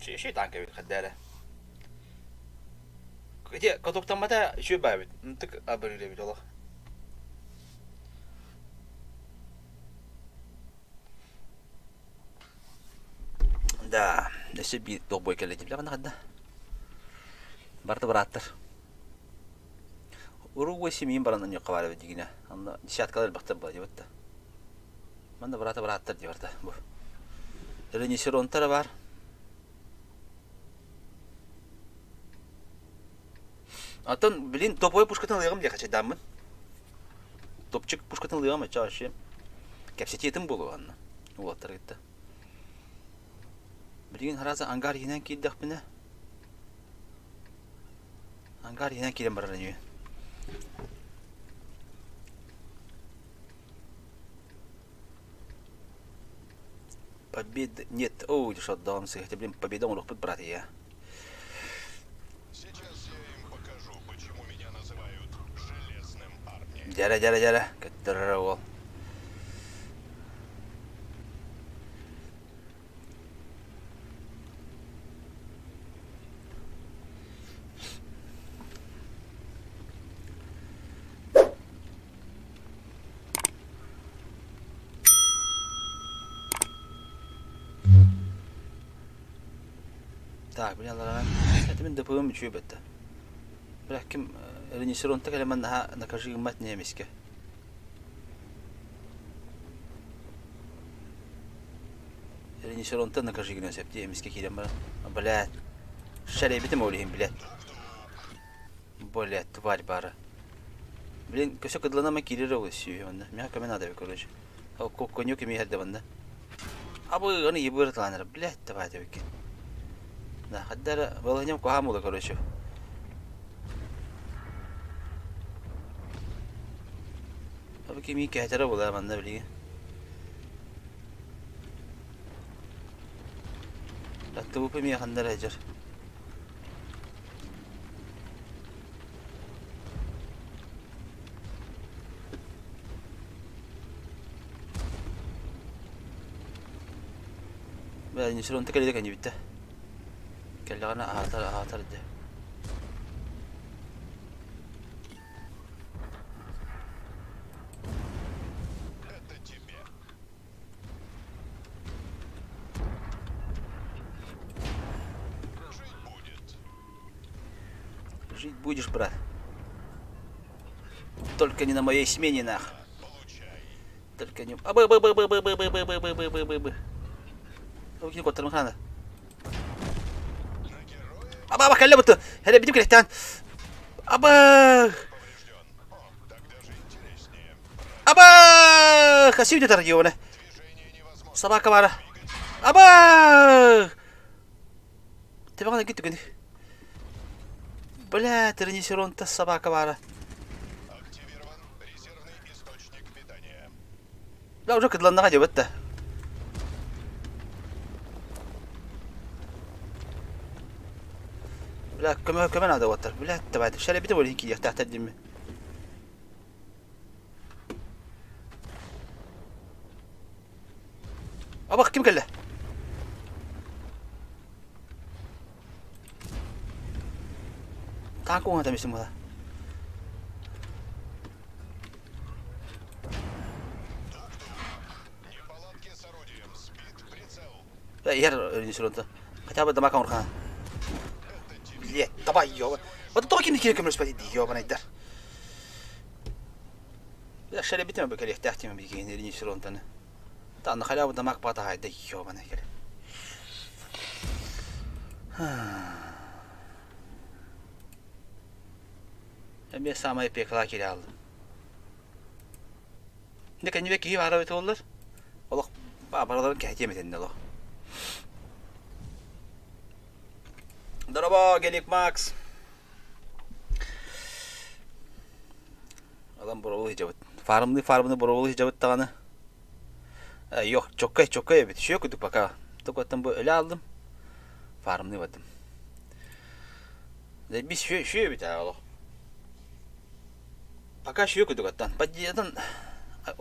Ши танка бит хаддара. Ити катоктаммата үчүгэй баайбыт. Ынтык абырыыр эбит олох. Да, өссө биир долбой кэллэ дии билэҕин да. Барыта бырааттар. Уругуй семьин баран онньуохха баар эбит дигинэ. Онно десяткалар элбэхтэр буолла диэбит да. Манна быраата бырааттар дии барда бу. Ренесеронтара бар. Оттон билин топовой пушкатын ылыаҕым диэхэ чайдааммын. Топчик пушкатын ылыаҕым оччо вообще кэпсэтиэтим буолуо анна уолаттары кытта. Билигин харааса ангар иһинэн киирдэхпинэ ангар иһинэн киирэн барар ини. Победы нет. Ой, шатдаун сыһыта, блин, победа оҥоруохпут брат я. Дьэрэ, дьэрэ, дьэрэ, көттөрөр уол. Так, били аллараа это мин ДПМ үчүгэй бэтте. Бля, ким ренессеронта кэлэмэн наһаа накажи гыммат не эмискэ. Ренессеронта накажи гынан сөп дии эмискэ киирэн баран. Блядь. Шәрәйбитим ол иһин, блядь. Блядь, тварь баара. Блин, көсө кыдланама киирэр ол сүүһү онно. Миэхэ көмө надо короче. Ол конюк эмиэ иһэрдэ манна. Абы, аны ебыр ыталанар. Блядь, давай эбиккин. Да, хаддара балыһынньам куһаам ула короче. Абы кими кэһэтэрэ була манна билигин. Аттыбыпы эмиэ ханна эрэ дьэр. Бля, не все равно кэллэ кэннибиттэ. Кэллэҕинэ аһатар аһатар дэ. Жить будешь, брат. Только не на моей смене, нах. Только не... А бы бы бы бы бы бы бы бы бы бы бы бы бы бы. Окей, коттарым хана. Аба, аба, кэллэ буту. Hele битим кэлэхтээн. Аба! Аба! Хасив дэтэр ёбана. Собака бара. Аба! Тэбэҕин эргит түгэни. Бля, тренисеронта собака баара. Да, уже кыдланнаҕа диэбэт да. Бля, көмө көмө наада уоттар. Бля, давайте. Шәрәбите болин кириэхтээхтэр диимми. Абах ким кэллэ? Танк уҥа тамисим була. Иһэр режиссерунта. Хотя бы дамака урхан. Блять, давай, ёба. Вот тоҕо ким киирэн көмөлөспөт дии, ёбанайдар. Шәрәбитим бу кэлиэхтээх тиэмэ биһиги режиссерунтаны. Таанна халява дамак баатаһайда, ёбанай кэлэ. Эмиэ саамай пекла киирэ хааллым. Дьэ кэннибэ киһи баара эбитэ буоллар, олох барыларын кэһэтиэм этиннэ олох. Дорообо, Гелик Макс! Адам боробул сылдьабыт. Фармныы фармны боробул сылдьабыт даҕаны. Йох, чоккай, чоккай эбит. Үчүгэй курдук пока. Только оттон бу өлө алдым. Фармныы бардым. Заебись шүө эбит аа олох. Пока шүө курдук аттан. Поддиятын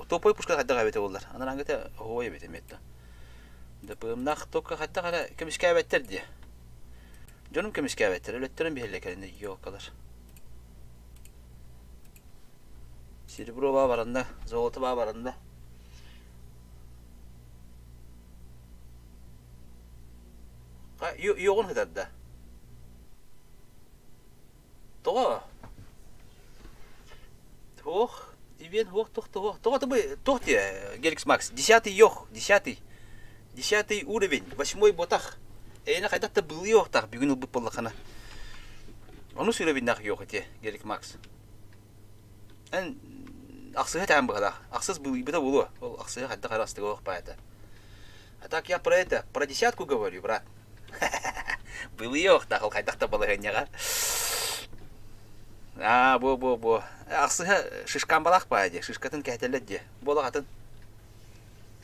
топовой пушка хайдах эбитэ буоллар. Анарааҥҥыта оһуой эбит эмиэ ДПМ-наах только хайдах эрэ көмүскээбэттэр дии. Дьонум көмүскээбэттэр, өлөттөрөн биһэллэр кэлин елкалар. Серебро баа баранна, золото баа баранна. Йоҕун хытарда. Тоҕо? Туох? Ивен туох туох туох тоҕо тобы туох диэ Геликс Макс десятый йох десятый десятый уровень восьмой ботах эйиэнэ хайдах да былыйыахтаах бүгүн ылбыт буоллаххына онус уровеннаах йох ити Гелик Макс эн ахсыһа тээн быһалаах ахсыс былыйбыта буолуо ол ахсыһа хайдах эрэ астыга баайта а так я про это про десятку говорю брат Былыйыахтаах ол хайдах да балаһыанньаҕа. Аа, бу бу бу. Ахсыһа шишкамбалаах баа дии, шишкатын кэһэтэллэр дии. Буолах атын.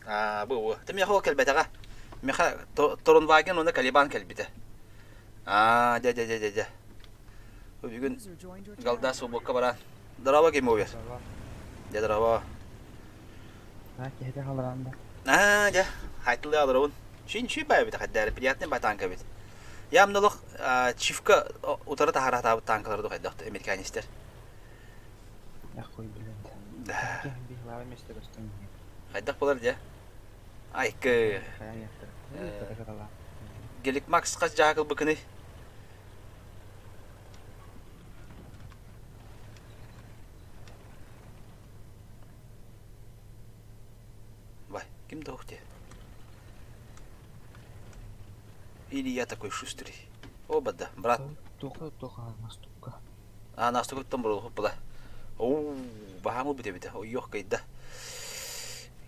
Аа, бу бу. Ты миэхэ ол кэлбэтэҕэ. Миэхэ Торунваген уонна Калибан кэлбитэ. Аа, дьэ дьэ дьэ дьэ дьэ. Бүгүн Галда субуокка баран. Здорово, Геймовер. Дьэ, здорово. Аа, киһитэ халаан да. Аа, дьэ, хайтылыы олоробун. Шин шүй баа эбит хайдары, приятный баа танка эбит. Явно олох чивка утары таһаратаабыт танкалары да хайдах американецтер. Ах, ой, блин. Да. Биһилаҕа место көстөн Хайдах болар дьэ? Айкы. Гелик Макс хас жаакыл быкыный? Бай, ким да дии. Или я такой шустрый. О, бада, брат. Туха, туха, настука. А, настукаттан бурулхуп була. Оу, баһаамыл бит эбит. Ой, кайда.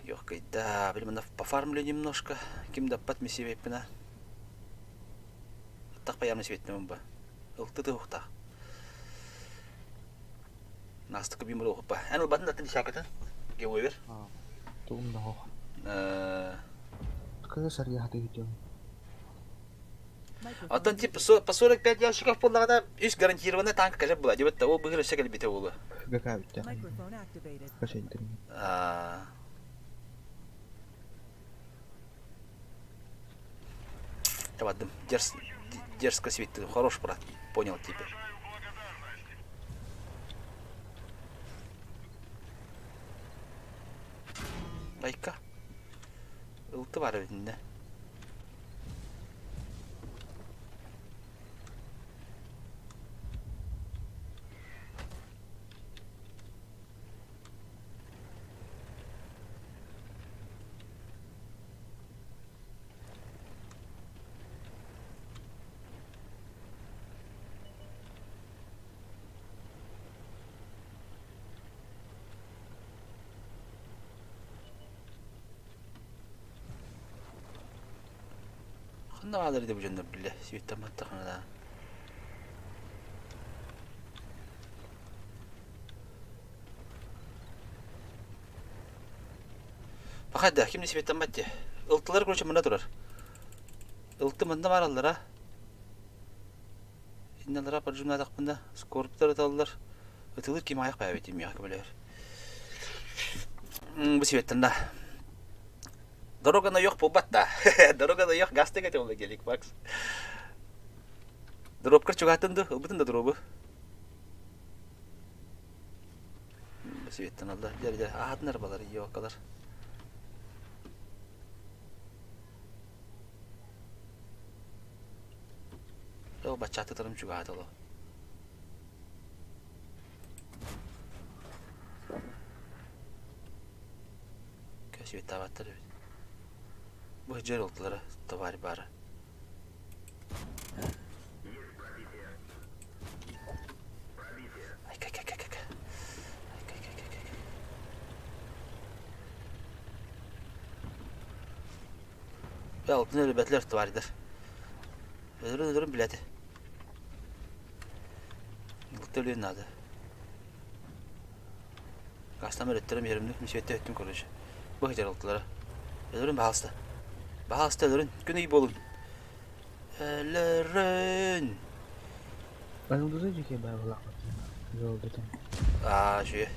Йох кайда. Блин, пофармлю немножко. Ким даппат мисибеппина. Аттах паямны сибеттим ба. Ылты тыхтах. Настыка бимыр ухуппа. Эн ылбатын датын десякатын. Гемовер. Тугум да хоох. Кыыс арыйаһаты үтүөм. Оттон типа по 45 ящиков буоллаҕына үс гарантированный танк кэлэр була. Дебет ол быһыр өссө кэлбитэ буолуо. ГК бүттэ. Табадым. Дерз, дерзко светил. Хорош, брат. Понял теперь. Айка. Ылты бар эбитиннэ. Ханна баалар ити бу дьоннор биллэ сүүттэммэттэх да. Пахайда ким да сибеттэммэт дии. Ылтылар короче мында турар. Ылты мында бараллара. Инналара поджимнатахпына скорбтар ыталлар. Ытылыр ким аяқ бәбит имиэхэ көмөлөһөр. Бу сибеттэн да. Дорога на юг буолбат да. Дорога на юг гастык этэ ол гелик Макс. Дробкар чугаһатын ду, ылбытын да дробу. Сибеттэн алла. Дьэ, дьэ, аһатынар балар, ёкалар. Ол баччаатытарым чугаһата оло. Көсүөттаабаттар эбит. Бу дьэр ылтылара товарь баара. Айка-ка-ка-ка. Айка-ка-ка-ка. Алтын өлбөтүлэр тварьдар. Өлөрүн өлөрүн билэти. Ылта өлүөн наада. Астам өлөттөрүм иһэримник мисиэттэ өттүм короче. Бу сытар ылтылара. Өлөрүн баһаалыста. Баһаалыста өлөрүн. Күн ый буолун. Өлөрүн. Ылдызы дьике баабылаах Жолдутун. Аа, үчүгэй.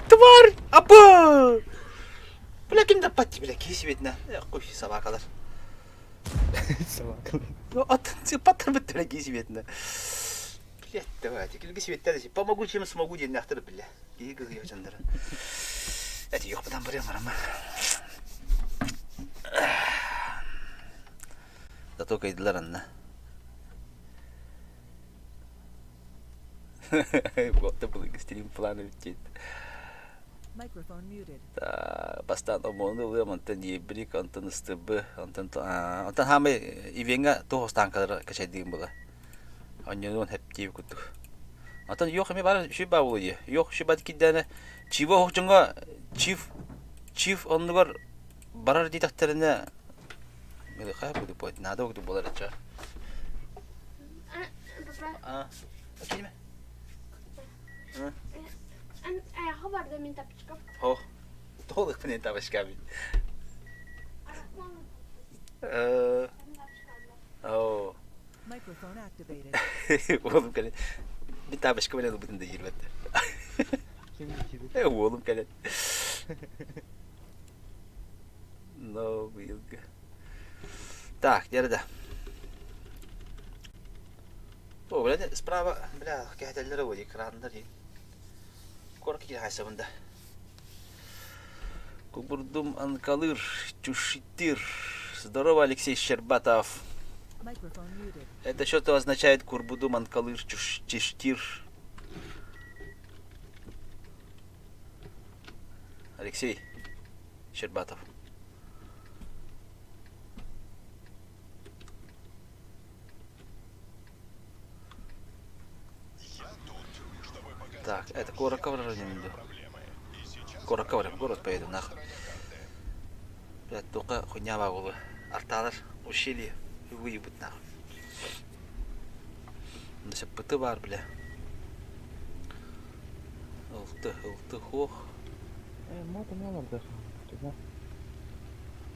Тварь! Апа! Бля, ким да патти, бля, киһи сибетинэ. Хуй, собакалар. Собакалар. Атын паттарбыт бля, киһи сибетинэ. Блядь, давайте, килги сибеттер помогу, чем смогу диэннэхтэр бля. Киһи кыһыйа дьоннора. Эти ёхпутан барыам барама. Зато кайдылар анна. Вот былыргы стрим планы бүттет. Microphone muted. Бастаан омону ылыам, онтон ебрик, онтон ыстыбы, онтон онтон хаамай ивеҥҥа туох станкалары качайдыым була. Онньонуон хэптиир курдук. Онтон йох эми баар үчүй баа буолуо Йох үчүй баар кирдээнэ чива оһох дьоҥҥо чив чив оннугар барар диэтэхтэринэ хаа буолуо наада курдук буолар ачча. Папа. А, киирме. Айаха барда мин тапочкам. О, толық мен тапочка бит. Оо. Microphone activated. Уолум кэлэн мин тапочка менен ылбытын да иирбэттэр. Ким киирбит? Уолум кэлэн. Но быйылгы. Так, где да? О, бля, справа, бля, кэһэтэллэр ол экрандар Кор киһи хайсабында. Кубурдум анкалыр, чушитир. Здорово, Алексей Щербатов. Microphone muted. Это что-то означает курбудум анкалыр, чуштир. Алексей Щербатов. Так, это куоракка барар иннин Куоракка барар, город поеду нахуй. Блядь, тука хуйня буолуо. Артаалар ущелье выебут нахуй. Пыты баар бля. Ылты, ылты хуох. Мот эмиэ олордо.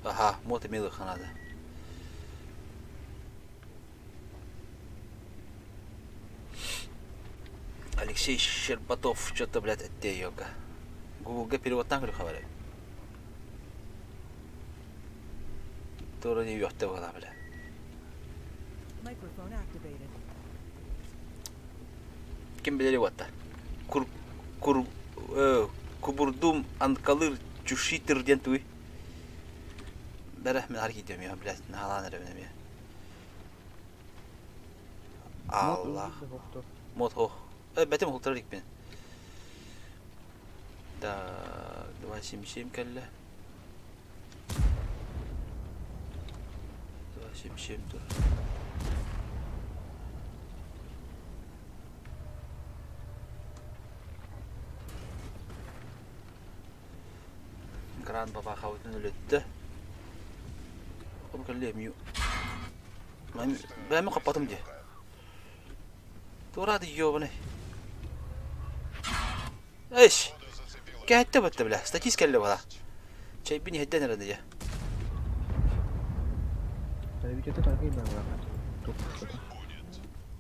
Аха, мот эмиэ ылыахха наада. Алексей Щербатов что-то, блядь, эттэ йога. Гуглга переводтаан көрүөххэ бары. Туора не үөхтэ буолаа, бля. Microphone activated. Ким билери уотта. Кур, кур, кубурдум анкалыр чушитыр диэн туй. Бэрэ, мин хар киирдим я, блядь, наһаалаан эрэбин эмиэ. Аллах. Мот хох. Бэтим уһултарар икпин. Так, 277 кэллэ. 277 тур. Гран бабахабытын өлөттө. Ол кэллэ эмиэ. Бэйэм хаппатым дии. Туораады ёбаный. Эш! Кэһэттэ бытта бля, статист кэллэ буола. Чэйбин иһэрдэн эрэн дьэ. Видеота таргый баҕалаах.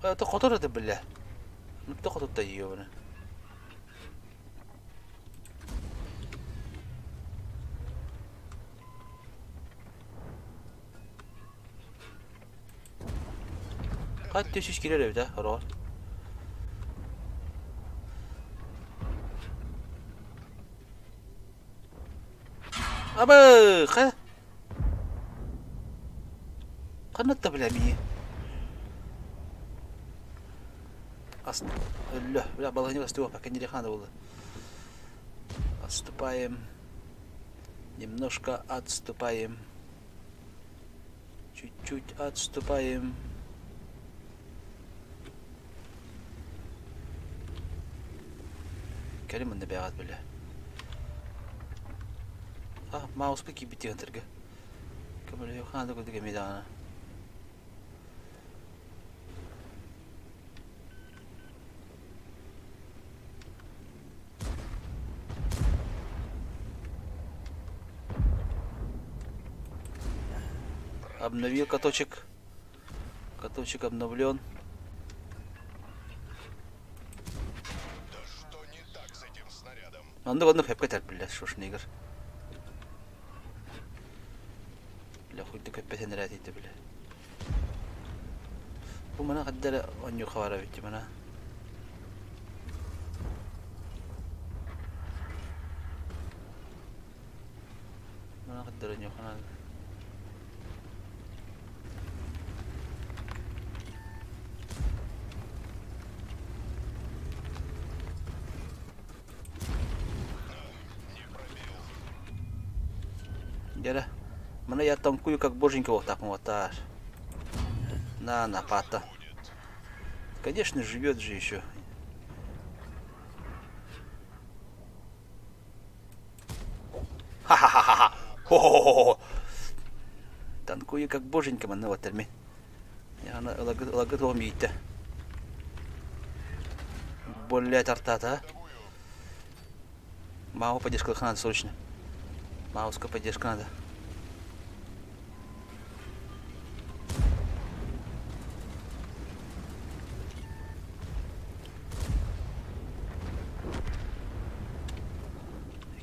Это хотор это бля. Ну кто хотор-то ёбаный. Хат түсүс киирэр эбит ээ, ороҕор. Абы, хайа? Ханна бля мии? Ас өллө. Бля, балаһыня астыга пока не было. Отступаем. Немножко отступаем. Чуть-чуть отступаем. Кэлин манна бэҕэт бile. А, мауспа киирбит диэн Көмөлөһүөх хаана курдук эмиэ даҕаны. Обновил каточек. Картончик обновлен. Оннук оннук хөпкө тәрбиллэр Шварценеггер. Бля хуйда көппөтөн эрэ бile. Бу мана хаддара онньуха бара битти мана. Мана хаддара онньухана. Дьэрэ, маны я танкую как боженька вот так вот ар. На, на, пата. Конечно, живет же еще. Ха-ха-ха-ха! Хо-хо-хо-хо! Танкую как боженька манна вот терми. Ана ылагыт оҕом ииттэ. Более тартата. Маму поддержка надо срочно. Мамовская поддержка надо.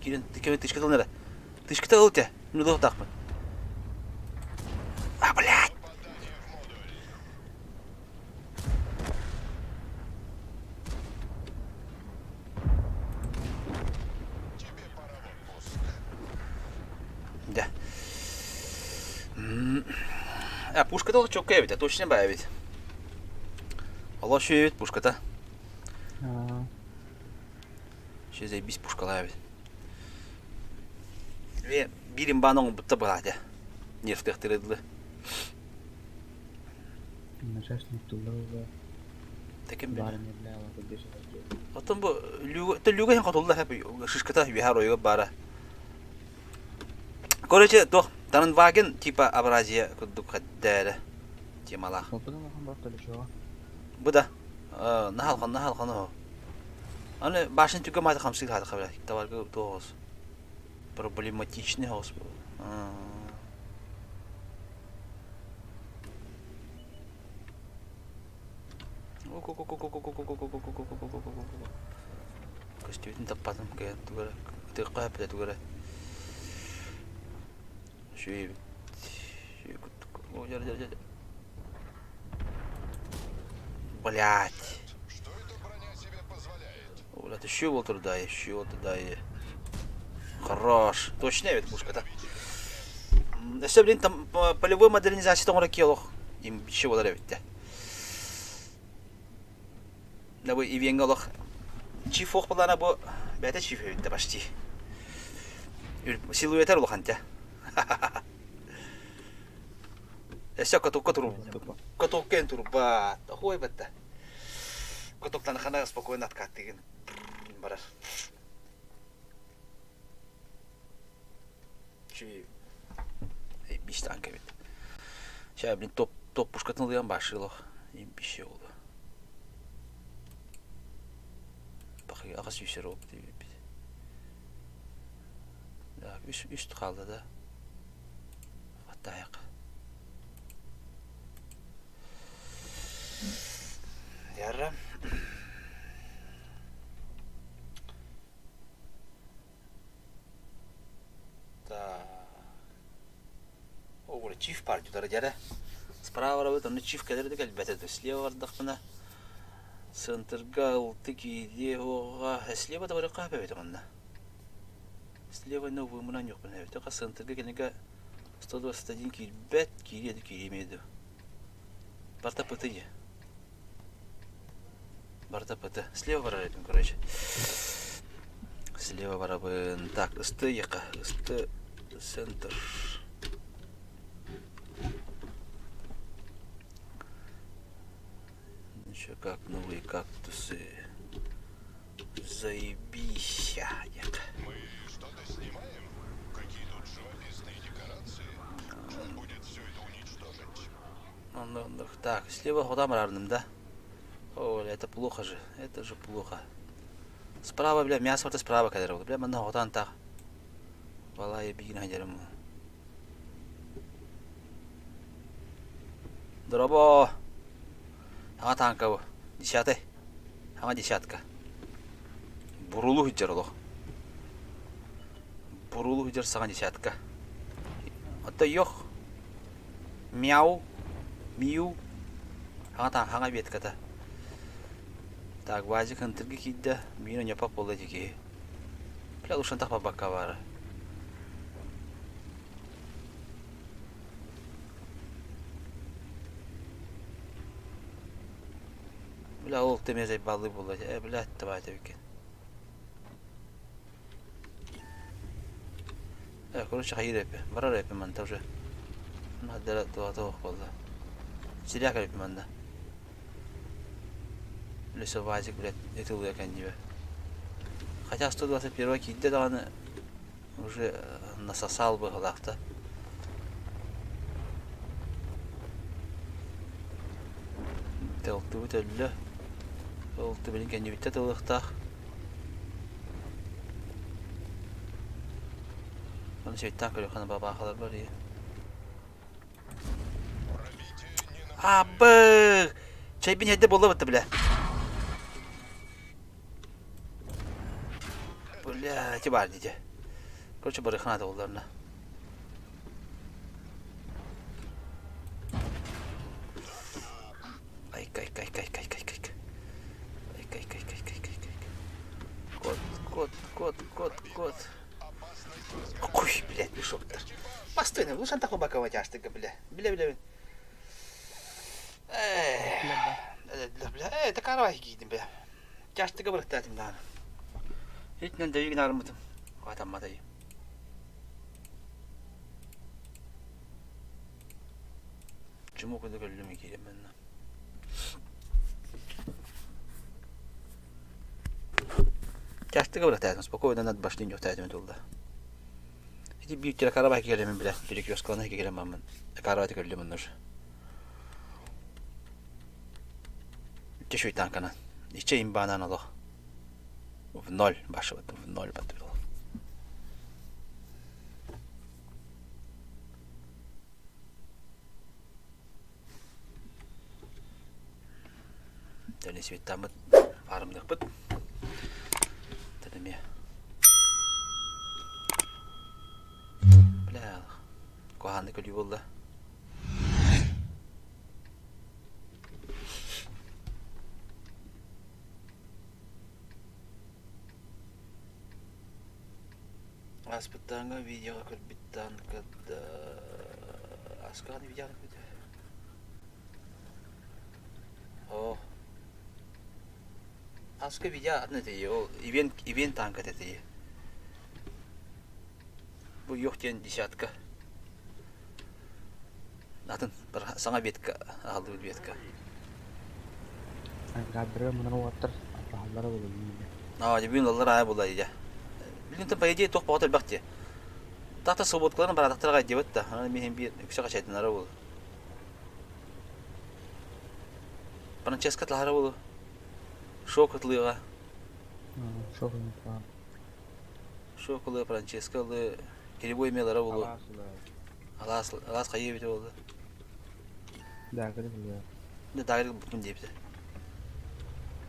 Кирин, ты кем тычка тыл Тычка тыл те. Ну тахпын. А, блядь! Да. А пушка да чокка эбит, точно баа эбит. Алла эбит пушката. Еще заебись пушкалаа эбит. Биир имбаан оҥорбуттар быраате. Нервтээхтэрэ дылы. Оттон бу Лүгэ иһин хотулла шишката үөһэ оройугар баара. Короче, туох Таранваген типа Абразия курдук хэддээрэ темалаах. Бу да наһалхан наһалхан оһо. Аны башня түгэ маата хамсыыр хаата хабра товарга туох проблематичный хаус был. Көстүүтүн таппатым кыайан тугу эрэ ытыахха сөп этэ тугу эрэ үчүгэй эбит үчүгэй курдук Блять. Бля, ты еще туда, еще туда и. Хорош. Точно ведь пушка-то. Өссө блин там полевой модернизация тоҥоро киэлох им еще болар эбит Да бу ивенге олох чиф ох балана бу бэйэтэ чиф эбит почти. Силуэтер улахан те. Өссө катокка туру катокка эн турбат. Охуой батта. Катоктан хана спокойно откаттыгын барар. Биш танк эбит. Сейчас, блин, топ, топ пушкатын ылыан башылох. Имбище oldu. Бак аҕас үсер ол диэбиппит. Так, үс үс хаалла да. Хаттаайах. Ярра. Так. О, чиф партиялара дьэрэ. Справа барабыт, онно чиф кэлэр да кэлбэтэ. Слева бардахпына центрга ылты киирии оҕа слева да барыахха эбит манна. Слева вымынан юкпун эбит. Ха центрга кинигэ 121 киирбэт, киириэ да кииримиэ дуу. Барта пыты дии. Барта пыты. Слева барар этим, короче. Слева барабын. Так, ысты яка. Ысты центр. Еще как новые кактусы. Заебись. Мы что-то снимаем? Какие тут живописные декорации. Жаль будет все это уничтожить. Так, слева куда барарным, да? О, это плохо же. Это же плохо. Справа, бля, мясо вот справа кадр. Бля, манна хотан так. Балай бигин хадерим. Дорообо. Аҥа тааҥка бу. Десятый. Аҥа десятка. Бурулу сылдьар олох. Бурулу сылдьар саҥа десятка. Оттон йох. Мяу. Миу. Хаҥа таҥ хаҥа ветката. Так, Вазик ынтырга киирдэ. Миин оньоппок буолла ити киһи. Бля, ушантах барбакка баара. Бля, ол эмиэ зайбаллыы буолла. Э, бля, давайте эбиккин. Э, короче, хайыыр эппи. Барар эппи манта уже. Маддара туата ох буолла. Сиряк эппи манна. Лесовазик, блядь, ытылыа кэннибэ. Хотя 121 киирдэ даҕаны уже насосал быһыылаах да. Тылтыбыт өллө. Ылты билин кэннибиттэ тылыахтаах. Ону сөйтаах көрүөххэ бабаахалар бар ийэ. Абы! Чайбин эрдэ буолла бытта бля. Бля, эти бар дите. Короче, барыхана да олларына. Ай, кай, кай, кай, кай, кай, кай. Ай, кай, кай, кай, кай, кай, кай. Кот, кот, кот, кот, кот. Ой, блядь, мешоктар. Постой, ну шантах баковать аж бля. Бля, бля, бля. Э, бля, э, такара киидим бля. Тяжтыга бырыктаатым даҕаны. Итинэн дэйигин арыммытым. Атамматай. Чуму курдук өллүм киирэн манна. Тяжтыга бырыктаатым, спокойно над башни ньухтаатым тулла. Ити биир теракара киирэмин билэ, перекресткалана киирэн бараммын. Каравати көрдүм оннур. Иччэ танканан. Иччэ имбаанан олох. В ноль башыбыт, в ноль баттыбыт. Тэни светтаммыт фармныхпыт. Тэни Бля, куһаанны күлүү буолла. Ааспыттааҥҥа видеоҕа көрбүттаан кытта аскаҕын видеоҕа көрбүтэ. Оо. Аска видео атын этий, ол ивент ивент танкат этий. Бу юх диэн десятка. Атын саҥа ветка аһыллыбыт ветка. Ангардары мунан уоттар атаһаллара булуллар. Аа, дьэ бүгүн ыллар аайы буолла дии. Билин по идее туох боҕото элбэх дии. Тахта свободкаларын бараатахтара гайдыбыт да, аны миһин биир үксэ хачайдынара буолу. Франческа тлахара буолу. Шок ытылыаҕа. Шок Шок ылыа, Франческа ылыа, кривой мелара буолу. Алаас алаас хайыы эбитэ буолла. Даагыры билиэ. Да даагыры буккун диэбитэ.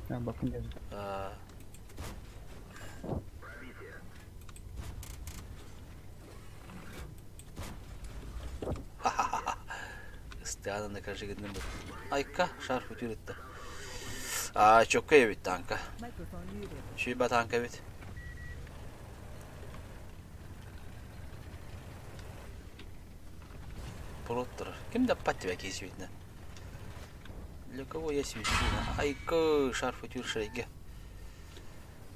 А, буккун диэбитэ. Аа. Ыстаан накажи гынным бу. Айка шарф үтүрүттэ. Аа, чокка эбит танка. Шүйба танка эбит. Пурут турар. Ким да пат тебя киһи Для кого я свечу? Айка шарф үтүр шайга.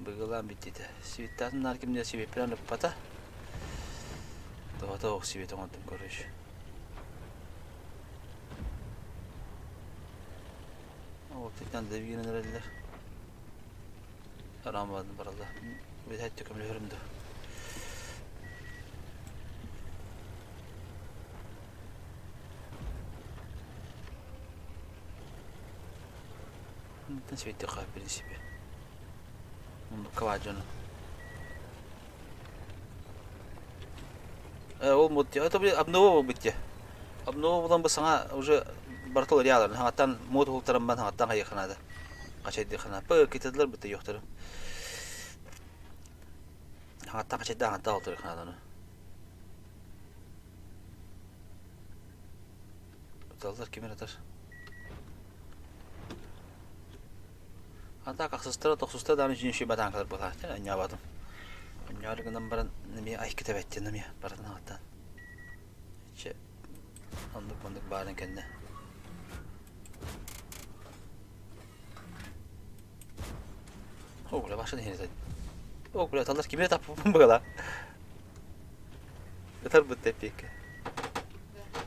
Быгылаан бүттүтэ. Светтаатын наар кимдэ сибиппиран ыппата. Тоҕото ох свет оҥордум короче. Ол титан да биирин эрэллэр. Араамадан баралла. Бүтэһиттэ көмөлөһөрүм да. Мантан светиха в принципе. Мундукка дьону. Э, ол мут это обнова буолбут дии. Обнова булан бу саҥа уже Барыта уларыйаалар. Хаҥаттан муот уһултаран бан хаҥаттан хайыахха наада. Хачайдыахха наада. Пы кытыдылар быта йохтары. Хаҥаттан хачайдаан хаҥаттан алтарыахха наада ону. Ыталлар ким эрэ ытар. А так ахсыстара тохсустара даҕаны үчүн үчүгэй батааҥкалар буолаахтар анньаабатым. Анньаары гынан баран эмиэ айкыта бэттин эмиэ барытын аҕаттаан. Чэ оннук-маннык баарын кэннэ. О, бля, башын иһин О, бля, талар кими таппыппын быгала. Ытар бытта эппиэккэ.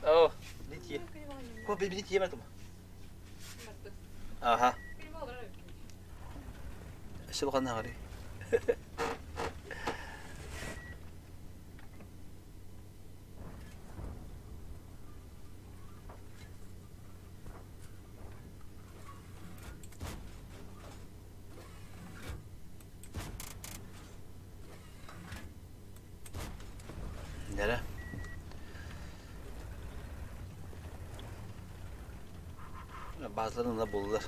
О, бити. О, бити тиэмэ тума. Аха. Сылҕан аҕары. Нэрэ. Базаларын ыла буллар.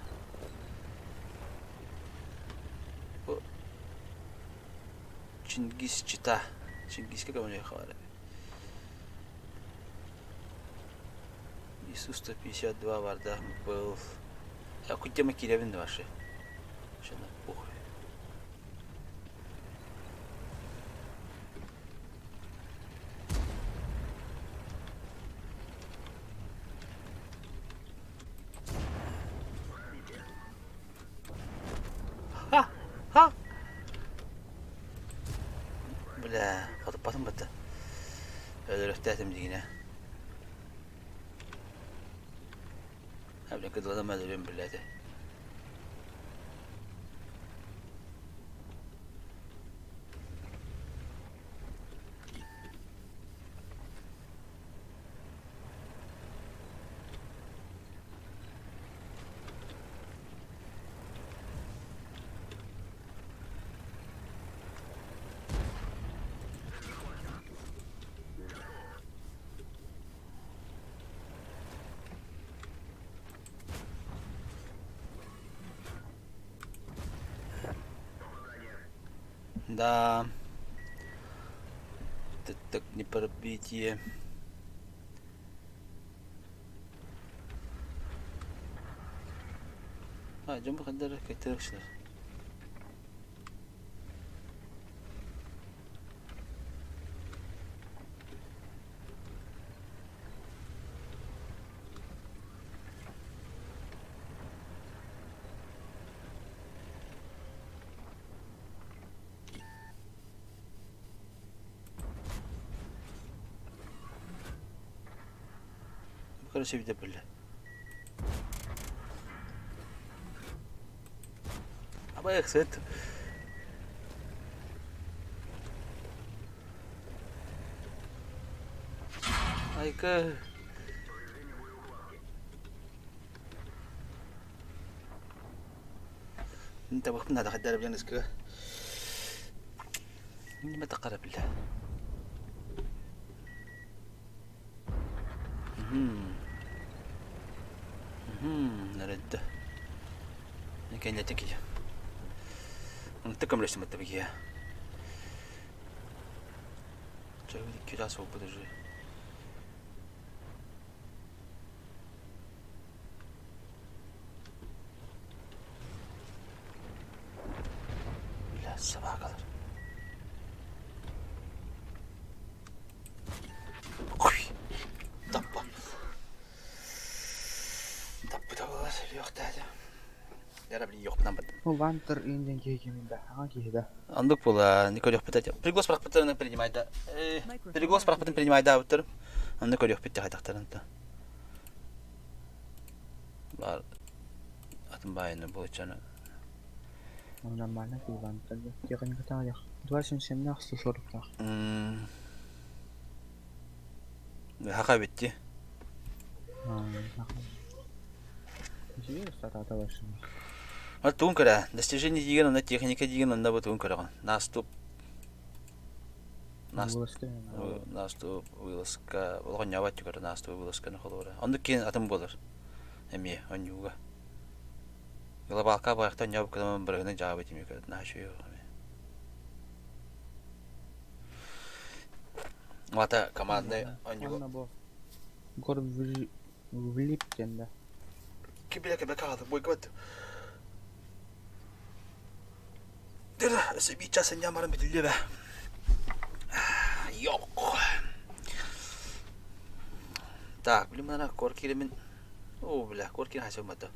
Бу Чингис Чита. Чингиска көмөлөөх бар. Иисус 152 барда был. Я кудема киребин ваши. Шана похуй. Ха! Ха! Бля, хотуппатым бытта. Өлөрөхтөөтүм дигинэ. Бля, кыдылатам өлөрүм билээти. Да, так не пробитие. А, дьон бу ханна кайтарыкшылар. Короче, видя были. Абайах свет. Айка. Инта бахпын надо хаддар билен искы. Ниме тақара биле. Наредді. Кенлетик. Онты көмлөстүм этте бигия. Чөбү кирас болбут уже. Бля, собакалар. Ой, таппа. Таппыта буолар, өлүөхтээдэ. Яра блин, йохпунан бардым. Бу Вантер инден киһи кимин да, аҕа киһи да. Андык була, не көрүөхпүт Приглас барахпыттарын принимайда. Приглас барахпытын принимайдаабыттар. Онно көрүөхпүт тахайтахтарын та. Бар атын баайыны буочаны. Нормально ты Вантер. Техниката 277 140 Хака битти. Вот туун көрө. Достижение деген онно техника деген онно бу туун көрөҕүн. Наступ Наступ вылазка олоҕонньообот көрө наступ вылазканы холура. Оннук киэн атын буолар. Эмиэ онньууга. Глобалка байахта онньообут кытаман бырыһыны дьаабыт эмиэ көрөт наһаа үчүгэй эмиэ. Вата командный онньуга. Онно бу Гор влип диэн да. Кибилэ кэбэ каҕаты бойгот. Дыр өссө биир час сынньаан баран бүтүллүө бэ. Йок. Так, блин, мана кор киремин. О, бля, кор кирен хасыммата.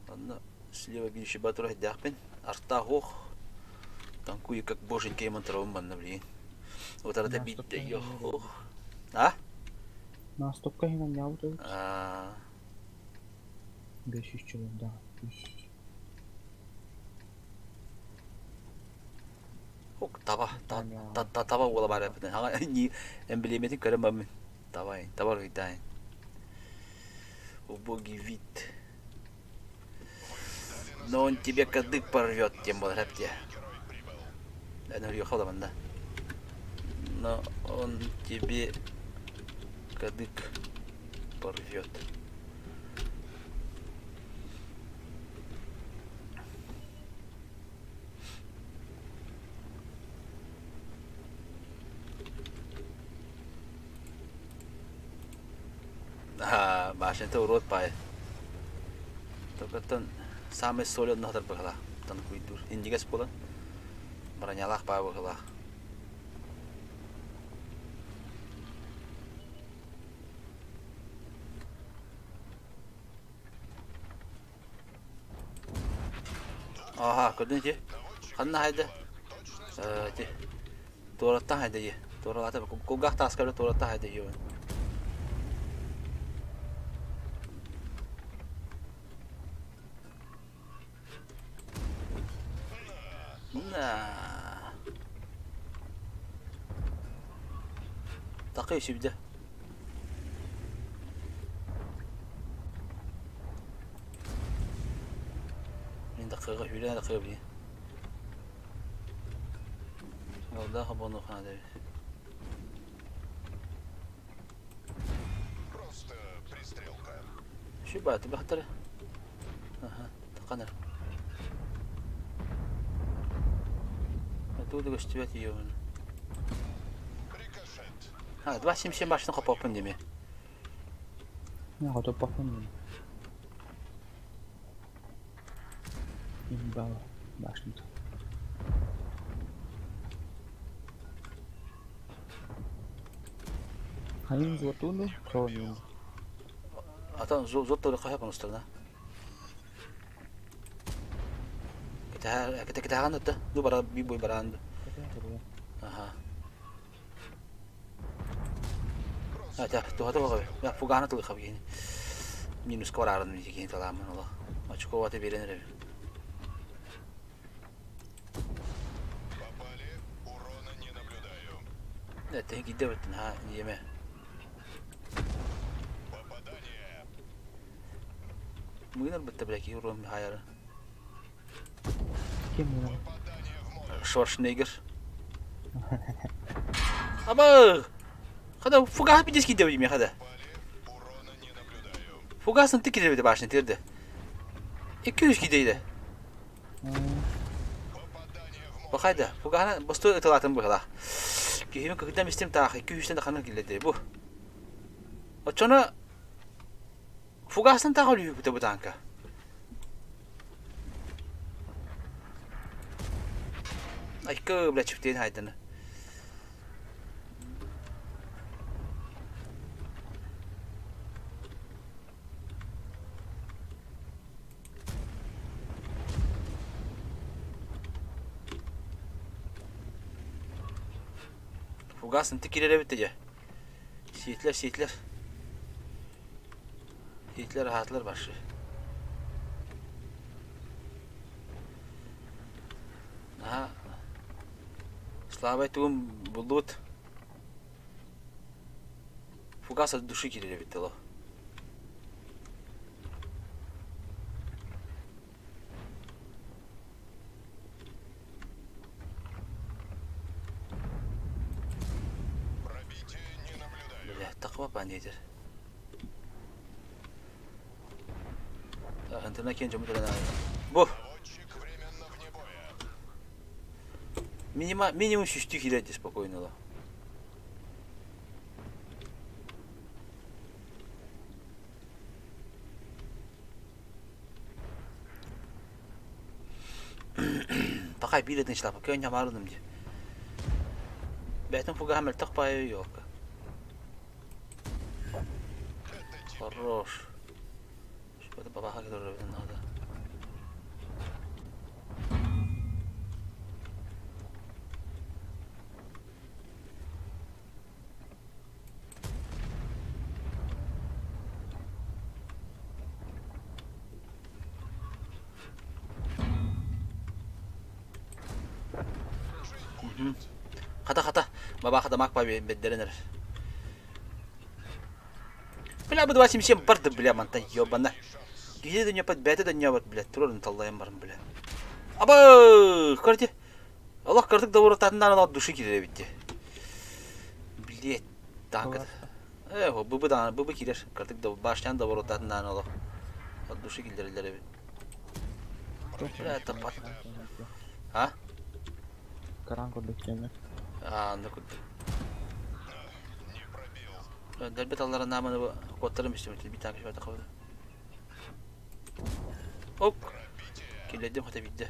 Онно слева бьющий батура хайдаахпын. Артаах ох. Танкую как боженька яман турабын манна блин. Утарата биирдэ йох. А? Настопка иһин анньаабыт эбит. А. 500 чулунда. Ок, таба, таба уола баар эппитин. Хаҥа эмблеметин көрөн баммын. Давай, таба ыйдаайын. Убогий вид. Но он тебе кадык порвет, тем более эпте. Да, уехал да. Но он тебе кадык порвет. Башента урод пай. Токаттан самый соль нахтар быхла. Тан куйдур. Индигес буолан. Бронялаах баа быхла. Аха, көрдүн ити. Ханна хайда? Ити. Туораттан хайда дии. Туоралаата кулгаах тааска туораттан хайда дии. На. Такый сүбдэ. Мин дакыга хүлэн дакыга билин. Алда хабону хана Просто пристрелка. Şu баты бахтары. Аха, тақанар. Тууда көстүбэт иёбун. Рикошет. А, 277 башны копоппун деме. Мен хотоппаппын мин. Имбала башня. Хайын золотуну кронин. Атан зоттору хаһа устарна. Кэтэһэ кэтэһэҕин да ду бара би бой бараан. Аха. Ата туһата баҕа. Я фугана тылы хабгин. Минус барарын мин таламын ола. Очко ваты берен эрэ. Попали. Урона не наблюдаю. Это гидде беттин ха диеме. Попадание. Мыгынар бетте бляки урон хайары. Ким мына? Попадание в море. Шварценеггер. Аба! Хада фугас бидес кидде биме хада. Попали. Урона не наблюдаю. Фугасын тикире бите башны терде. 200 кидейде. Попадание в море. Бахайда, фугана босту ыталатын быхала. Киһими кыгда мистим таах 200-тен ханын килледе бу. Очоно фугасын таах өлүү бу танка. Айкы бля чүптен хайданы. Фугасын тикилere битте же. Сиитлер, сиитлер. Сиитлер rahatlar başı. Aha. Слабай тугум булдут. Фугас от души кириле битте ло. Пробитие не наблюдаю. Бля, таква пандитер. Интернет киэн дьоммут Бу. Минимум, минимум сүүстүү киирэр спокойно ла. Пакай биир этин шлапа көн нямарыным дии. Бэйтэн фугаһа мөлтөх баайы елка. Хорош. Что-то бабаха которая надо. Хата хата, бабаха дамак бэддэрэн эрэр. Бля, бу 27 барды, бля, мантан ёбана. Киһи да ньоппот, бэйэтэ да ньобот, бля, турарын таллайан баран, бля. Аба, көрде. Олох кырдык да урутатынан олох души киирэр эбит дии. Блять, танка. Э, быбы даҕаны быбы киирэр. Кырдык да башнян да урутатынан олох от души киллэрэллэр эбит. Бля, это пат. А? Каран курдук диэмэ. Аа, онно курдук. Дэрбит аллара нааманы куоттарым истибит, бит таак ишбата Оп! Киллэрдим хата биирдэ.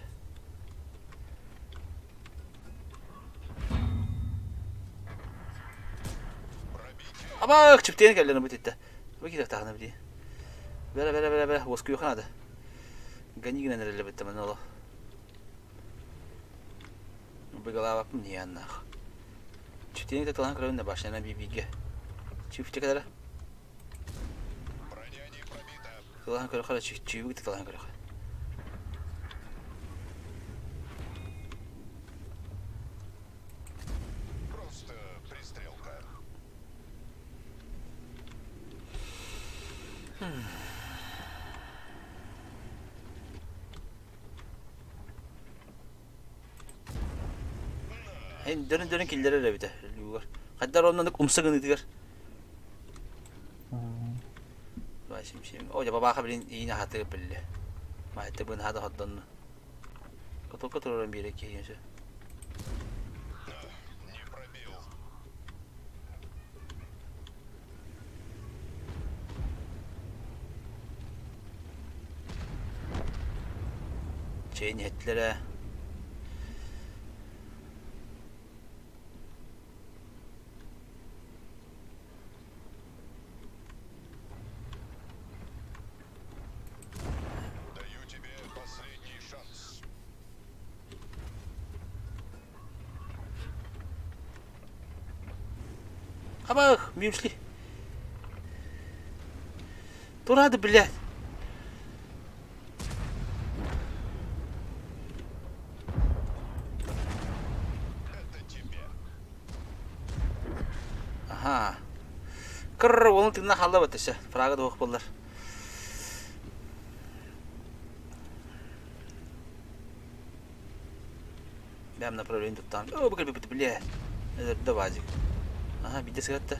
Абаах чиптиэн кэллэн бу титтэ. Бу киирэх таһына бити. Бэрэ бэрэ бэрэ бэрэ уоскуйуха наада. Гани гынан эрэллэбит таман оло. Быгалаабаппын нианнаах. Чиптиэн тылан көрөбүн да башняна бибиге. Чифтик кэлэрэ. Кылаан көрөхө эрэ чүүбүк кылаан көрөхө. Просто пристрелка. Дөрүн-дөрүн киллэрэр эбитэ люгар. Хайдар оннук умса гыныытыгар. О, дьэ бабааха билин иин аһатыгы биллэ. Маайты бын хада ходдонну. Котолка тураран биэрэ киһиэнсэ. Не пробил. Чэйин иһэттилэр ээ. Даю тебе последний шанс. Абах, мюсли. Турады, блядь. Это тебе. Аха. Кыр уолун тыына хаалла баттыша. Фрага да буоллар. Бэм направление туттаан. О, бу кэлбиппит бile. Өлөрдө баазик. Аха, биирдэ сыһытта.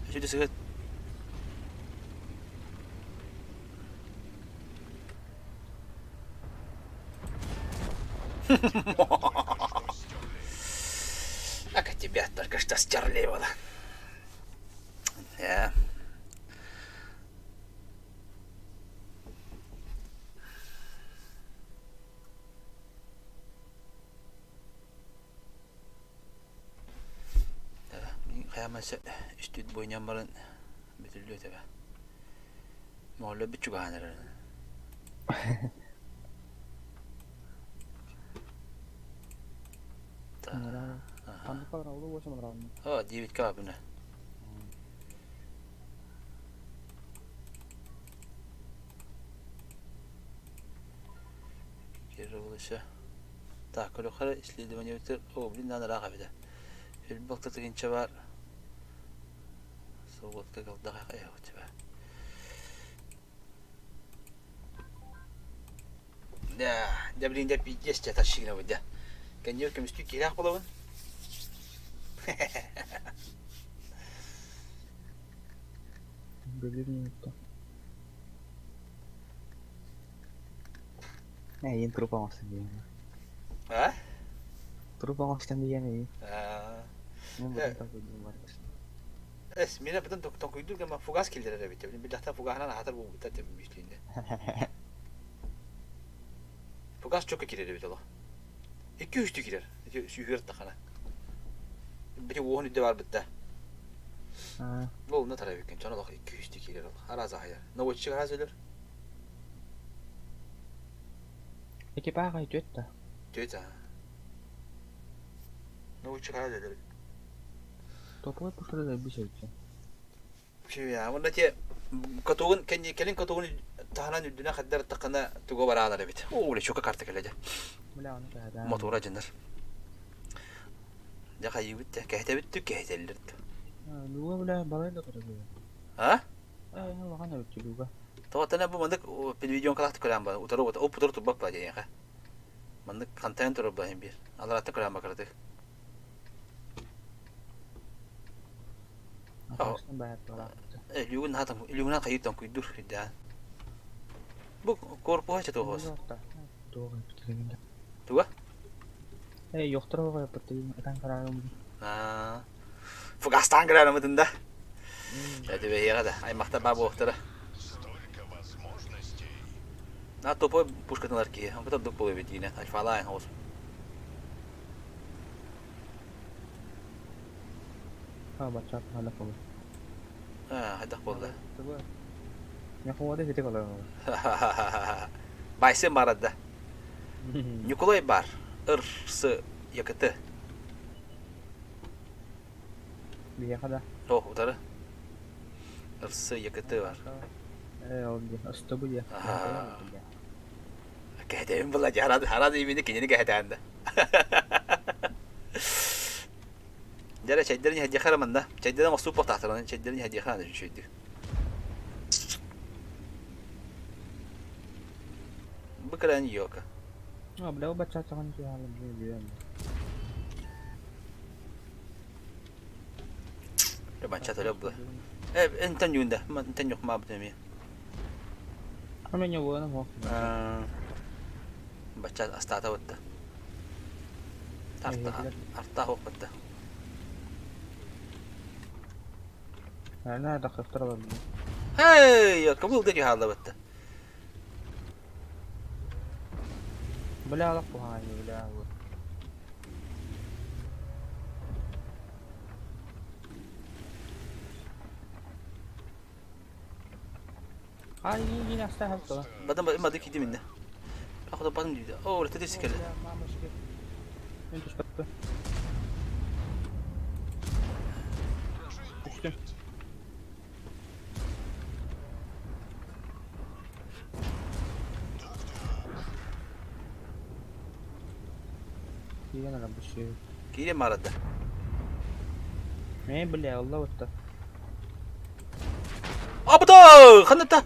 Өсүдэ сыһыт. А тебя только что стерли его. Да. Хайамасы үстүүт бойнан баран бүтүллүө этэ. Моҕолло бүт чугаһаан эрэр. О, девятка бабына. Кирилловича. Так, көрөхөр исследование бүтэр. О, блин, надо ыраах эбитэ. Элбэх тыгынча бар. Сугутка кылдаха хайахучба. Да, да блин, да пиздец, тебя тащили вот, да. Кэнниэр көмүстүү киһилээх буолабын. Бөлүр минутта. Эйиин труп оҥостон биэриэм. А? Труп оҥостон биэриэм эйиин. Аа. Мин бутун толкуйдуум барыта. Эс, мин бутун толкуйдуур гама фугас киллэрэр эбит. Биллэхтэн фугаһынан аһатар буолбуттар деп мишлинде. Фугас чөкө кирер эбит олох. Икки үстүү кирер. Ити сүүһүөр тахана. Бити уоһун үрдэ бар бытта. Ол на тарабиккен чон олох икки үстүү кирер олох. Араас ахайар. Наводчик араас өлөр. Экипаж түөт да. Түөт аа. Наводчик араас өлөр. Топовой пушкада да бис эбит. Уонна те катогун кэлин катогун таһынан үрдүнэ хаддар таххана туга бараалар эбит. Оо, чука карта кэлэ дьэ. Мотура дьынар. Дьэ хайыыбыт дэ, кэһэтэбит түк кэһэтэллэр. Луга бля балай да турар. А? Э, улахан эбит Луга. Тоҕо бу маннык видеоҥкалаахтык көрөн бар. Утары оп утары турбат ба диэхэ. Маннык хантайан турар ба биир. Аларатта көрөн бакырдык. Илүүгүн хаатам, илүүгүнэн хайыыр тоҥкуйдуур үрдээн. Бу корпуһа чэ туохос? Туга? Э, йохтор ытан караарым. Аа. Фугастаан кыраарымытын да. Этибэһиэҕэ да, аймахтар баа буолуохтара. На тупой пушкатын ылар киһи, онко ордук буолуо эбит диинэ, альфалаан оҕус. А, бачча ханна буолла? Аа, хайдах буолла? Ньукулай ити колор. Байсын бар да. Ньукулай бар. Ыр сы якыты. Биһиэхэ да. О, утары. Ыр сы якыты бар. Э, ол дии, ыстыбы дии. Кэһэтэбин була дии, харады, харады имини кинини кэһэтээн да. Дьэ, чэйдэрин иһэрдиэхэ эрэ манна. Чэйдэрин оҥостуу буолтаахтар, чэйдэрин иһэрдиэхэ наада үчүгэйдик. Бу кэлэн йока. А, бля, бачча саҕан киһи Бачча төлө бу. Э, энтэн юнда, энтэн yok ма бу эмиэ. Мен йоҕуна хо. Бачча астаата бытта. Арта арта хоп бытта. Ана дақықтыр алам. Hey, кабыл деги хаалла бытта. Бля, алақ кухаани, бля. Ай, yine hasta Бадам мады киди минне. Ахуда бадам диде. О, рете десикеле. Мен түспәтті. Түштім. Киирэн ара бу şey. Киирен марада. Мен бля, Алла отта. Абда, ханата.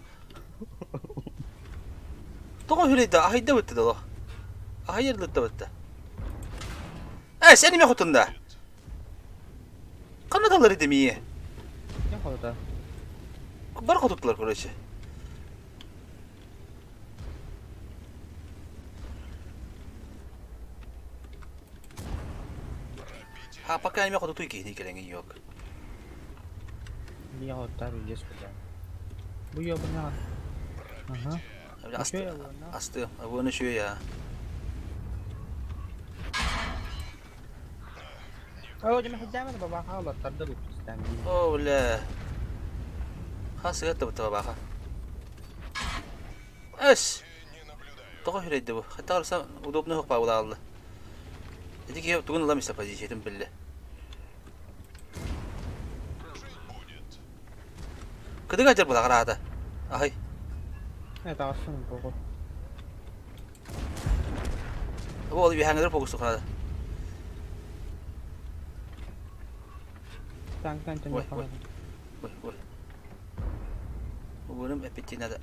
Тоҕо хүлейді, ахайда бытты дало. Ахайырлытта бытты. Э, сен неме хотунда? Канадалар иди мие. Не хода? Бар хотуттулар, короче. Ha, пока неме хотутуй киһини кэлэҥин yok. Не хода билес бля. Бу ёбна. Ага. Асты, асты, абыны шүе я. О, дьэ, хаддаман бабаха олаттарда бу пистан. О, бля. Хас ыгатта бытта бабаха. Эс. Тоҕо хүрэйдэ бу. Хатта барса удобно хоппа булаалла. Ити киһи тугун ылам истэ позициятын биллэ. Кыдыга дьар була аата. Ахай. Э, таҕасын бого. Бу ол биһаҥҥыдыр фокус тухада. Танктан Ой, ой. Ой, ой. Угунум эппиттии надо.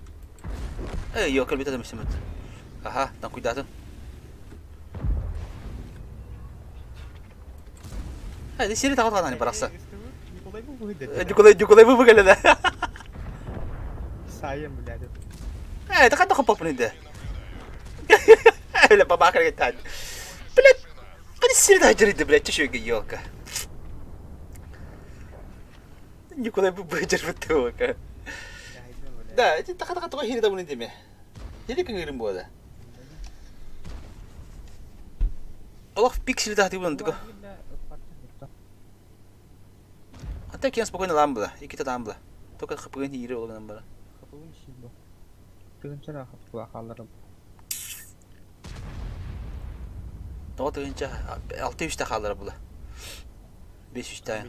Эй, йо, кэлбит адам истимэт. Аха, таҥкуйдаатын. Эй, сири таҕат ханаани барахса. Николай бу бу Николай, Николай бу кэллэ. Сайым блядь. Э, это ханна хоппоппун инде. Бля, бабака говорит, блядь, среда дьарыйда, блядь, чешуйга елка. Никуда бы быдьарбыт тыака. Да, эти таха-таха тоҕо хири табын диме. Хири кыҥырым буода. Олох пиксели таһтыбын туга. А так я спокойно лам была, иккитэ таам была. Только хапыгын хиири олугунан бара. Хапыгын хиирбо. Тыгынча хапыга хаалларым. Тоҕо тыгынча алты үстэ хааллара була. Бес үстэ.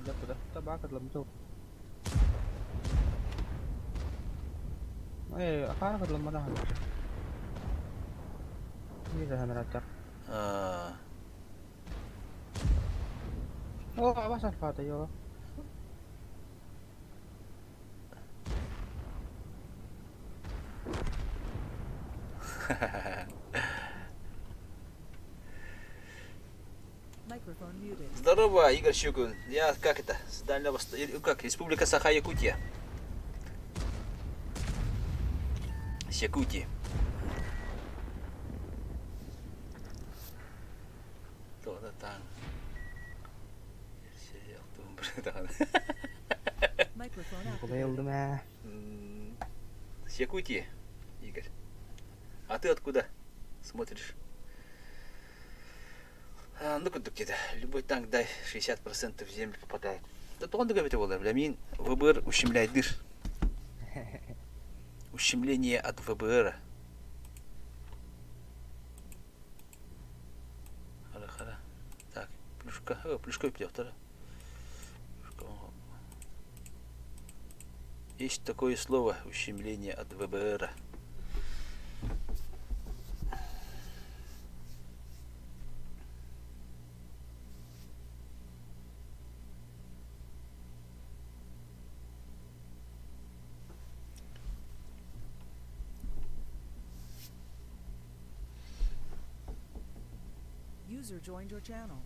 Здорово, Игорь Щукин. Я как это, с Дальнего Востока, как, Республика Саха-Якутия. С Якутии. Тоҕо таҥ. Кулай ыллым ээ. С Якутии, Игорь. А ты откуда смотришь? А, ну курдук где-то. Любой танк дай 60% в землю попадает. Да то он эбитэ буолар. Бля, мин ВБР ущемляйдыр. Ущемление от ВБР. Хара, хара. Так, плюшка. О, плюшка вторая. Есть такое слово ущемление от ВБР. User joined your channel.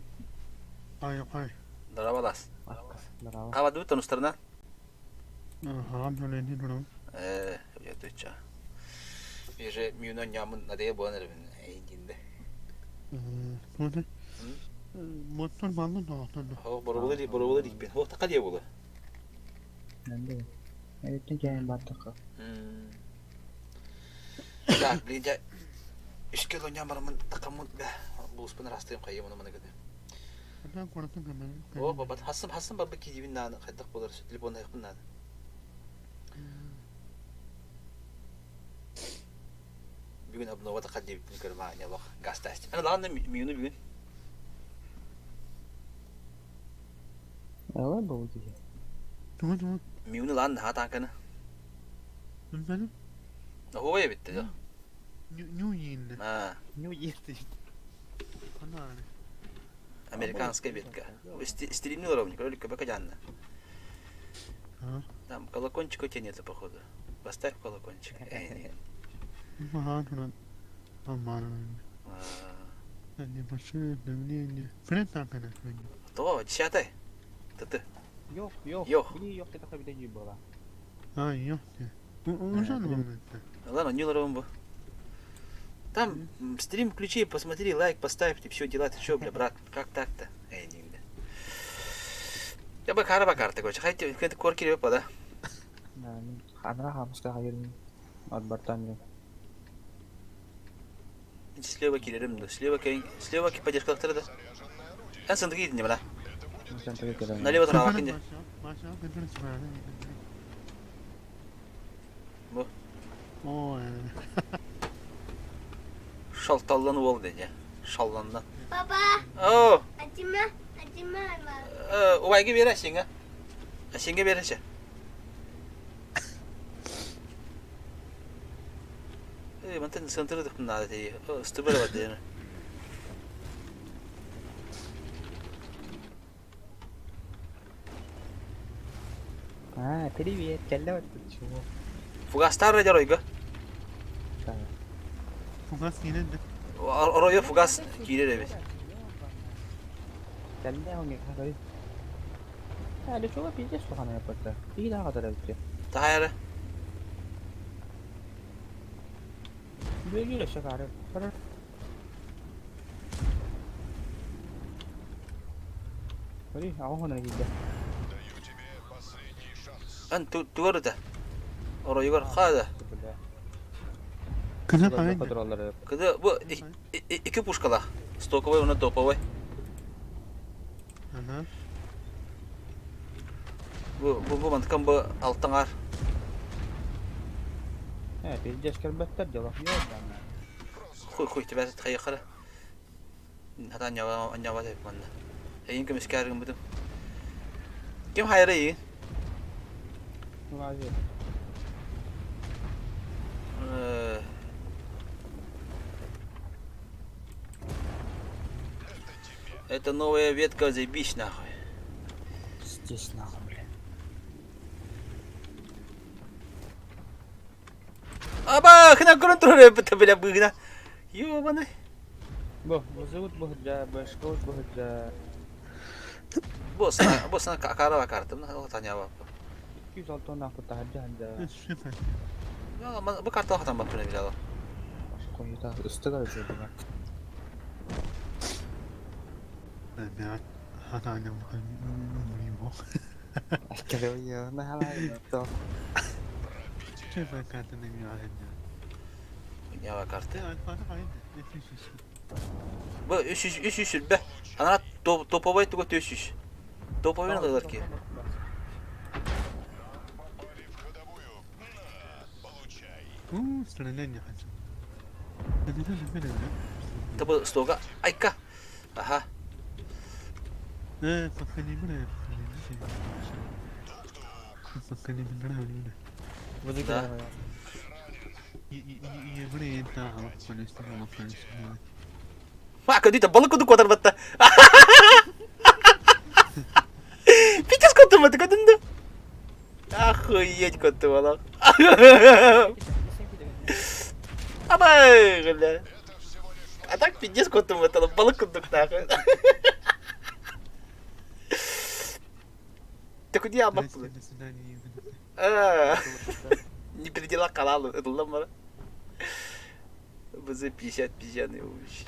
Хай, хай. Здоровалас. Здорово. Хавадыбыт онустарынан? Аха, үлэни турабын. Э, я Же мюна нямын надея буолан эрэбин эйдинде. Смотри. Мотор манна да. Хо боробулы боробулы дикпин. Хо така дие була. Нанды. Эттен кээн баттака. Так, блин, я Үшке лоня барамын такамын бә. Булуспун растыйм кайым оны маны гыды. О, бабат хасым хасым бабы кидибин наны хайдак болар телефон айкын наны. Бүгүн обнова така дебитин көрмә лох газ тест. Ана лаганда мюну бүгүн. Ала бу дии. Тугу тугу. Мюну лан ха танканы. Мин Ой битти да. Нью йинде. А, Нью йинде. Ана. Американская ветка. Стримный ровник, ролик КБК Там колокольчик у тебя нету, походу. Поставь колокольчик. Эй, То, десятый. Ты. Yok, yok. Yok. Били yok это хабида была. А, yok. Ладно, не ловим. Там стрим включи, посмотри, лайк поставь, ты все дела, ты что, бля, брат, как так-то? Эй, не бля. Я бы кара бакарта, короче, хайте, это корки репа, да? Анра хамска хайырын отбартан. Слева килерим, да, слева кей, слева ки поддержка да. Эн сындык идин, бля. Налево трава кинде. Бу. Ой. Шалталлан ол деди. Шалландан. Папа, О, атима, атима. убайга бере сенге. Сенге береші. Эй, мантан сындырдык надо деди. Стыбыр бар деди. А, привет, кэллэ вот чего? Фугастар деройга. Да. Фугас киирэн. Оройо фугас киирэр эбит. Кэллэ он хагай. А, да чего пиздец сухана яппата. И да гадар эбит. Тахайра. Били өссө баары. Били аҕа хонор киирдэ. Даю тебе последний шанс. Ан тугар ыта? Оройугар хаада. Кызы хайын? Кызы бу икки пушкалаах. Стоковой уонна топовой. Ага. Бу бу бу мантыкам бу алтаҥар. Э, пиздец кэлбэттэр дьоло. Хуй хуй тебя хайахара. Хата анньаба анньаба деп манна. Эйин көмүскээр гыммытым. Ким хайра эйин? Лазер. Это новая ветка, заебись нахуй. Здесь нахуй, блин. Аба, хна көрөн турар эбит бля быгна. Ёбаный. Бу, бузугут быһыдда, башкабыт быһыдда. Бу сана, бу сана карава картым, ол танява. 206 нахуй таһырдьа сылдьа. Бу карта хатан баппына билала. Хуйта, ыстыгар үчүгэй. Хуйнява карта. Бу 300 300 сүрбэ. Анара топовой туга 400. Топовой ылар ки. Попали в ходовую. На, получай. Табы стога. Айка. Аха. Да. Ма, көдүйті балық күді котар батта. Пиздец көттім бата көдінді. Охуеть көттім алақ. Абай, бля. А так пиздец көттім бата, балық күдік нахуй. Ты куда я баппы? Не передела каналы, это ламара. БЗ 50 50 вообще.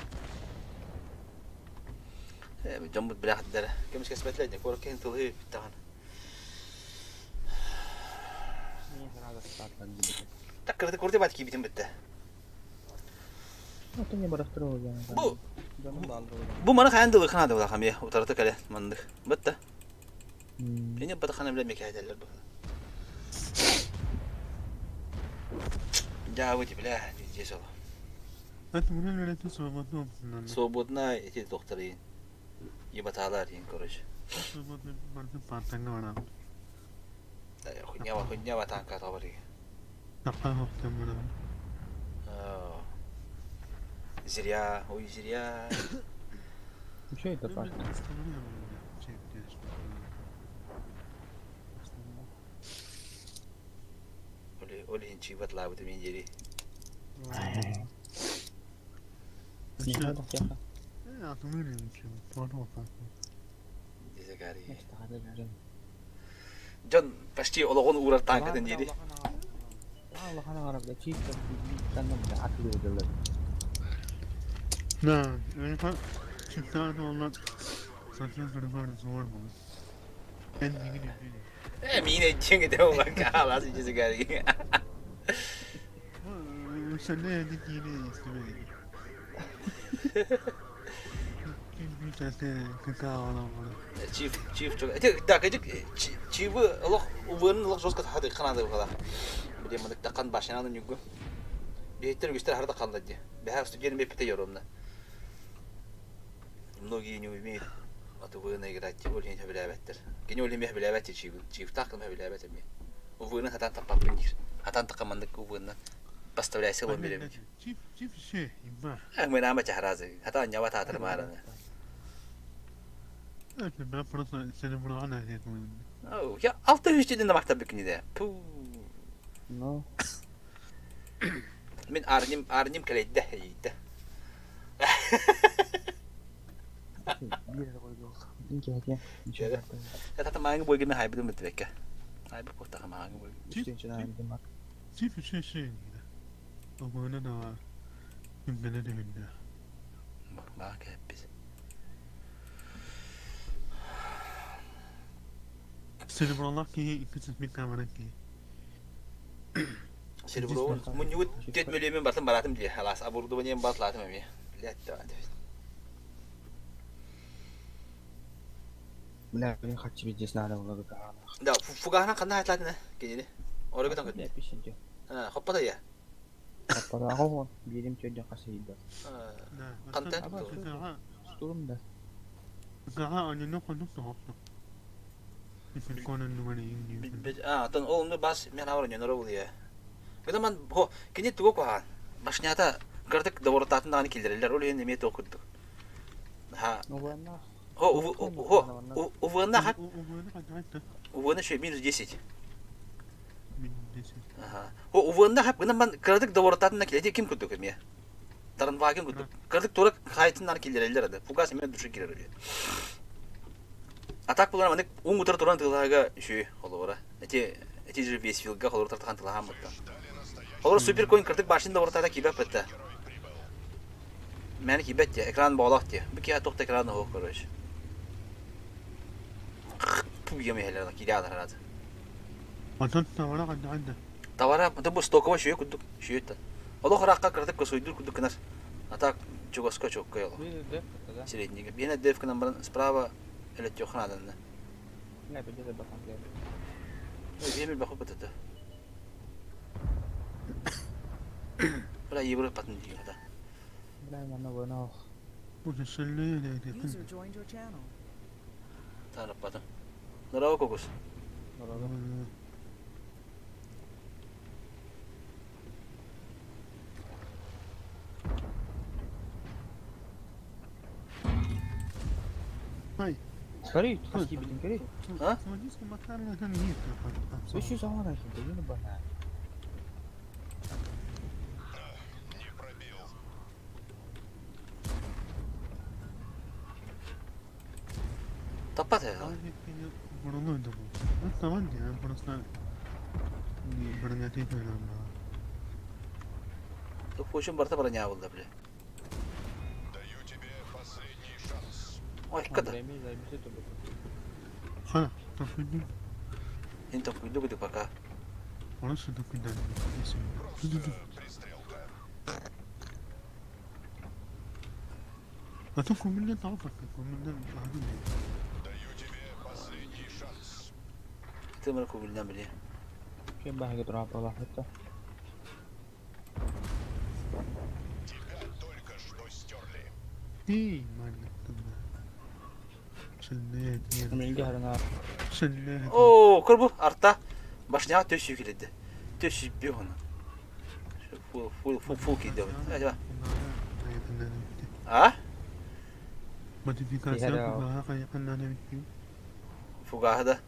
Дьоммут билээхтэрэ. Кэмис кэспэтлэр куоракка иһин тылы бүттэҕин. Так кырты курты бат киибитин бүттэ. Бу бу маны хайан дылы хана дылы хамия утарыта кэлэ маннык. Бытта. Мени бата хана биле мекәйтәлләр бу. Дьаабыт бля, здесь ол. Свободна эти докторы. Ебаталар диэн короче. Хуйня хуйня танка табар. Зря, ой, зря. Что это так? Ол иһин чыыбат лаабыты мин диэри. Дьон почти олоҕун уурар танкатын диэри. Э, миин дьиҥ этэ улака алаас дьиэ Чиф, чиф, так, эти чивы олох убырын олох жестко хады ханады бала. Биле мынык такан башынан нүгү. Бейттер үгүстер харда қалды ди. Бәһә студент мепте yoромна. Многие не умеют от УВН играть, ол не биләбәттер. Кини ол не биләбәт чивы. Чив так не биләбәт эми. УВН хатан тапап дир. Хатан такамандык УВН поставляй силу билем. Мы нама чахразы. Хатан нява татыр мараны. Я алты үстеден де мақтап бүкінеді. Пу. Ну. Мен арним, арним кәлейді, ейді. Тата маңы бойы мен хайбыдым бітірекке. Хайбы қоқтаға маңы бойы. Кимдэнэ түһүннэ. Баа кээппит. Серебролаах киһи икки сүүс камера киһи. Серебро мунньубут тет мөлүөмүн бартын бараатым дии. Алаас оборудованием батлаатым эмиэ. Блядь, Бля, блин, хочу здесь надо было Да, фугаһынан ханна хайлаатына кинини? Орогутан көттө. Хоппата я. Хоппата аҕа биирим төрдө хасыйда. Хантан? Стурум да. Гаха аньыны хонук тоһопто. Атын ол онно бас мен авар ньонор булуя. Когда ман хо кини тугу куһаан башнята кырдык доборотаатын даҕаны киллэрэллэр ол иһин эмиэ туох курдук. Ха. Хо хо УВН хат УВН еще минус 10. Ага. Хо УВН хап гынан ман кырдык доборотаатын килети ким курдук эмиэ. Таранваген курдук. Кырдык турак хайтыннар киллэрэллэр ады. Фугас эмиэ душу кирэр үһү. А так булар манык уң утары туран тылаага үчү холобура. Эти эти же весь филга холобура тартахан тылахан бутта. Холобура суперкоин кырдык башын да ортата кибеп бетте. Мени кибет те, экран боолох те. Бу киһи туох да экран оһох короче. Пуйям иһэлэр киирэ рад. Онтон тавара ханна Тавара это бу стоково шүйө курдук шүйөттен. Олох ыраахха кыратык косойдуур курдук гынар. А так чугаска чоккой олох. Среднийге. Биэнэ деф гынан баран справа элеттиохун аданна. Биэми баху бытыты. Бля евро патын дии хата. User joined your channel. Таанаппатын. Здорово, Кокус. Скорей, хаски билин, скорей. А? Үс оҥон килдигин бана. Не пробил. Таппат Хочум барта броня булда, бля. Даю тебе последний шанс. Ой, када. Инта куйду гыды пока. Просто пристрелка. Даю тебе последний шанс. Тымыр кугулдан били. Кем баһыгы тура хатта. Тебя только что стерли. О, көрбу арта башняга төс килди. Төс биону. Фул фул фул фул киде. Ажа. А? Фугахда.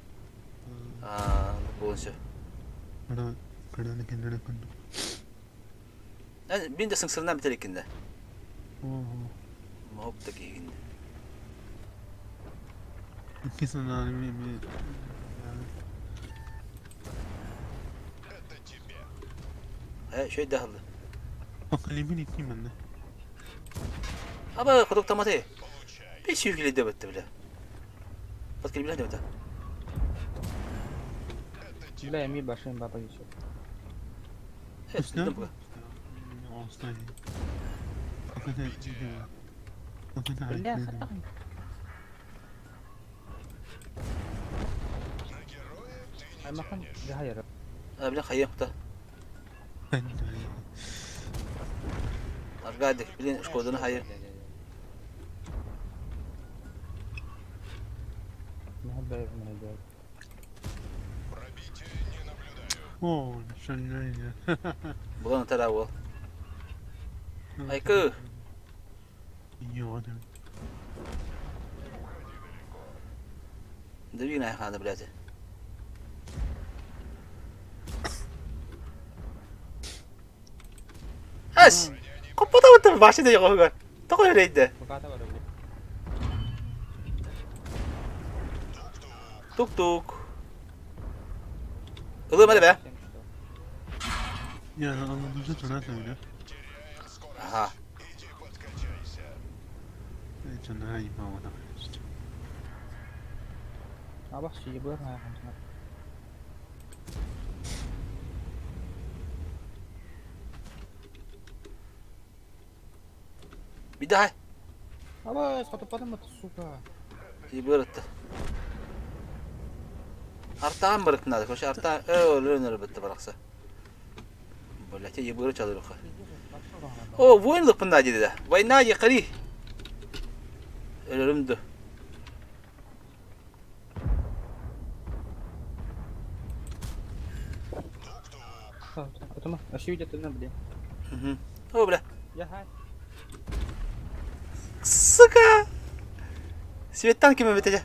А, болсо. Бин де сыңсырынан битер экин да. Моп да кийгин. Это тебе. Э, шөй дахылды. Аба, кудук таматы. Получай. Беш килди битти биле. Бат килбиле деп Это тебе. Бля, эми башын баба еще. Э, Бля, хатта. На героя ты не Аймахан тянешь. жахайра. А, биле хайым та. Аргадик, билин шкоданы хайы. Махаббай махаббай. Пробитие не наблюдаю. Булан тара ол. Айкы. Дыбин айханы, блядь. Ас! Коппота бутыр башында жогогор. Токо элейди. Буката бар бу. Тук-тук. Ылым эле бе. Ага. дьоно аймаҕына Абах сиебыр наахамсына. Бидай. Абас хотуппатым бат, сука. Ебырытты. Артаан барытынады. Короче, артаан өлөр бітті барақса. Блять, ебыры чалырыха. О, воин лыппында деді да. Война ехали. Өлөрүмдү. Потом, а что видят, блин. О, бля. Я хай. Сука! Светтан ким эбит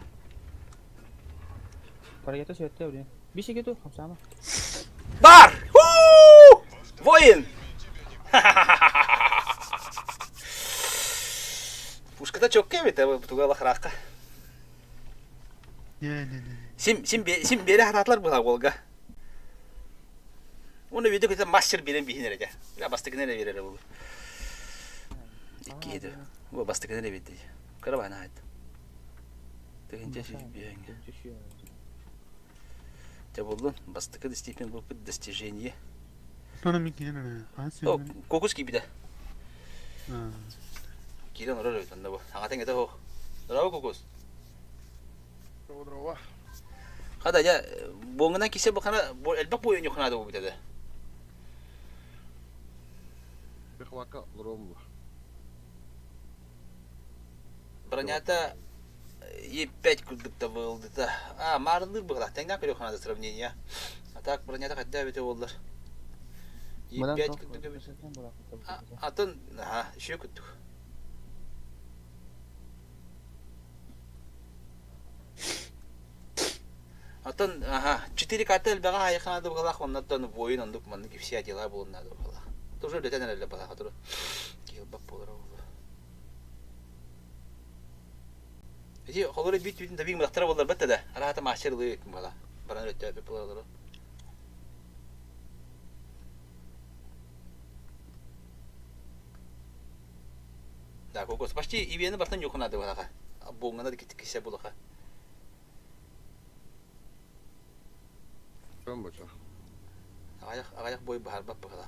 Парагета светте, блин. Биши кету, хамсама. Бар! Воин! Пушката чокка эбит, туга лахрахка. Сим сим сим бере хататлар була Волга. Оны видео көтө мастер берен биһин эрэ. Бля бастыкын эрэ берер бу. Икки еді. Бу бастыкын эрэ берди. Кыра бана айт. Тыгынча биһин. Те булдун. Бастыкы степень был достижение. О, кокус кибиде. Кирен орор өтөн бу. Аңа тең эте хох. Здорово, кокус. Здорово. Хада я буңынан кисе бу хана элбек бу ойын хана бу битеде. Пехлака лромла. Бронята Е5 курдукта был да. А, марлыр было. Теңден көрө хана сравнение. А так бронята хотя бите болдур. Е5 курдук бит. Атын, ага, еще күттүк. Атын, ага, 4 карта элбега айханады булах, оннан воин ондук маннык все дела булунады булах. Тоже летен эле бала хатыры. Килбап болор ол. Эти холоры бит битин табиг мактара болар бетте да. Арата мастерлы бала. Баран өттө бе болар. Да, кокос. Почти ибени бартан юкунады балага. Буңгана да китик кисе булаха. Бача. Аяк аяк бой бахар бап бала.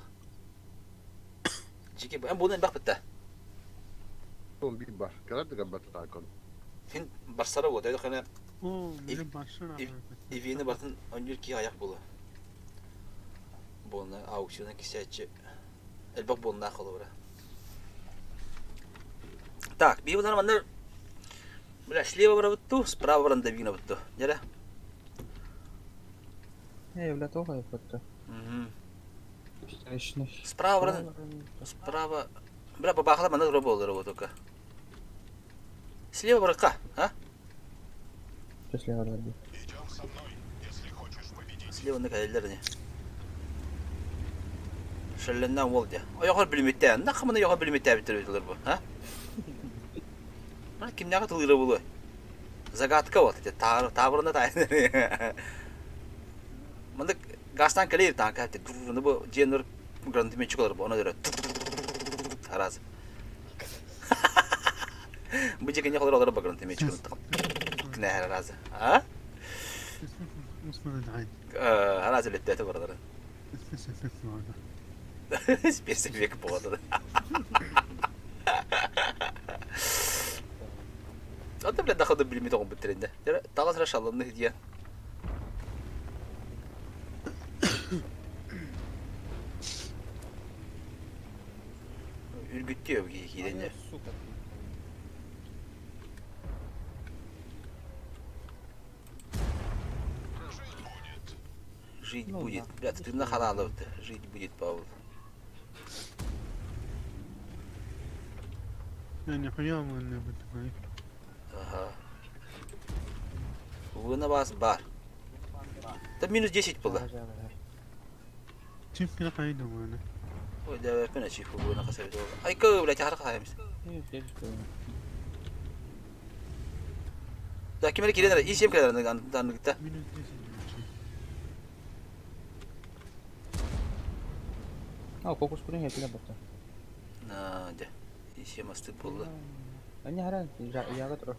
Жике бу буны бак битте. Он бит бар. Калар дигән бат такон. Хин барсара вот, это хана О, менин башын ивени бартын онюр ки аяк булы. Буны аукциона кисәче. Элбак буна холобра. Так, би булар мандар Бля, слева барабытту, справа барандабина бутту. Жара. Эй, бля, тоға епетті. Встречный. Справа баран справа. Бля, бабахала манда тура болдыр вот только. Слева баракка, а? Слева барады. Идем со мной, если хочешь победить. Слева на кәлелер не. Шелленнән волдя. Аяғар билметтә. Нахмына яғар билметтә битер битер бу, а? Мына кимнәгә тылыры булы? Загадка вот эти тар табырында тай. Мында гастан келер танк хәтта бу женер гранатометчик олар бу, аны дөрә. Тараз. Бу жеке не алар бу гранатометчик. Кнә разы. А? Разы леттәте баралар. Спецэффект болады. Ата бля доходы билмей тоғын бітірінде. Тағасыра шалымны хедия. Үргүттү кийденде. Сука. Жить Ну будет. да. Бля, ты на халалы Жить будет, Павел. Я нихуя не бит. Ага. Вы на вас бар. Да минус 10 было. Чип кина кайда мана. Ой, да, я чиф вы на хасабе. Ай, ка, блядь, харка хаемс. Да, кимер киренер, и семь киренер, дан гитта. Минус 10. А, кокус курин я тебе бата. На, да. И семь асты было. Анньа харан яга турар.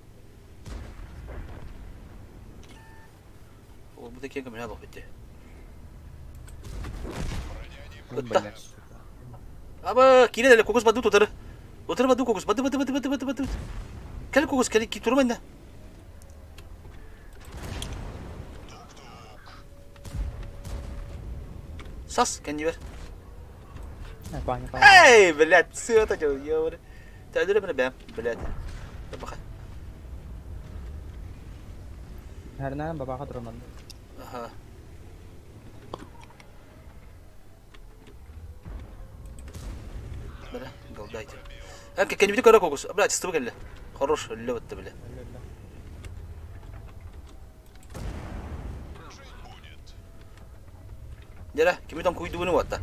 Ол бу киэҥ көмөлөөх буолбут дии. Мин Ытта. бэлэр. Аба, киирэн эле кокус баду тутары. Утары баду кокус. Бады бады бады бады бады бады. Кэл кокус кэл ки турма инна. Сас, кэннибэр. Паня, паня. Эй, блядь, сыата дьыл, ёбары. Тәдүрэ біне бэм, блядь. Баха. Харнаан бабаха турман. Аха. Бля, голдайте. А, кэннибити көрө кокус. Блядь, стыбы кэллэ. Хорош, өллө бытты, бля. Дьэрэ, кими тоҥкуйдубуну уотта?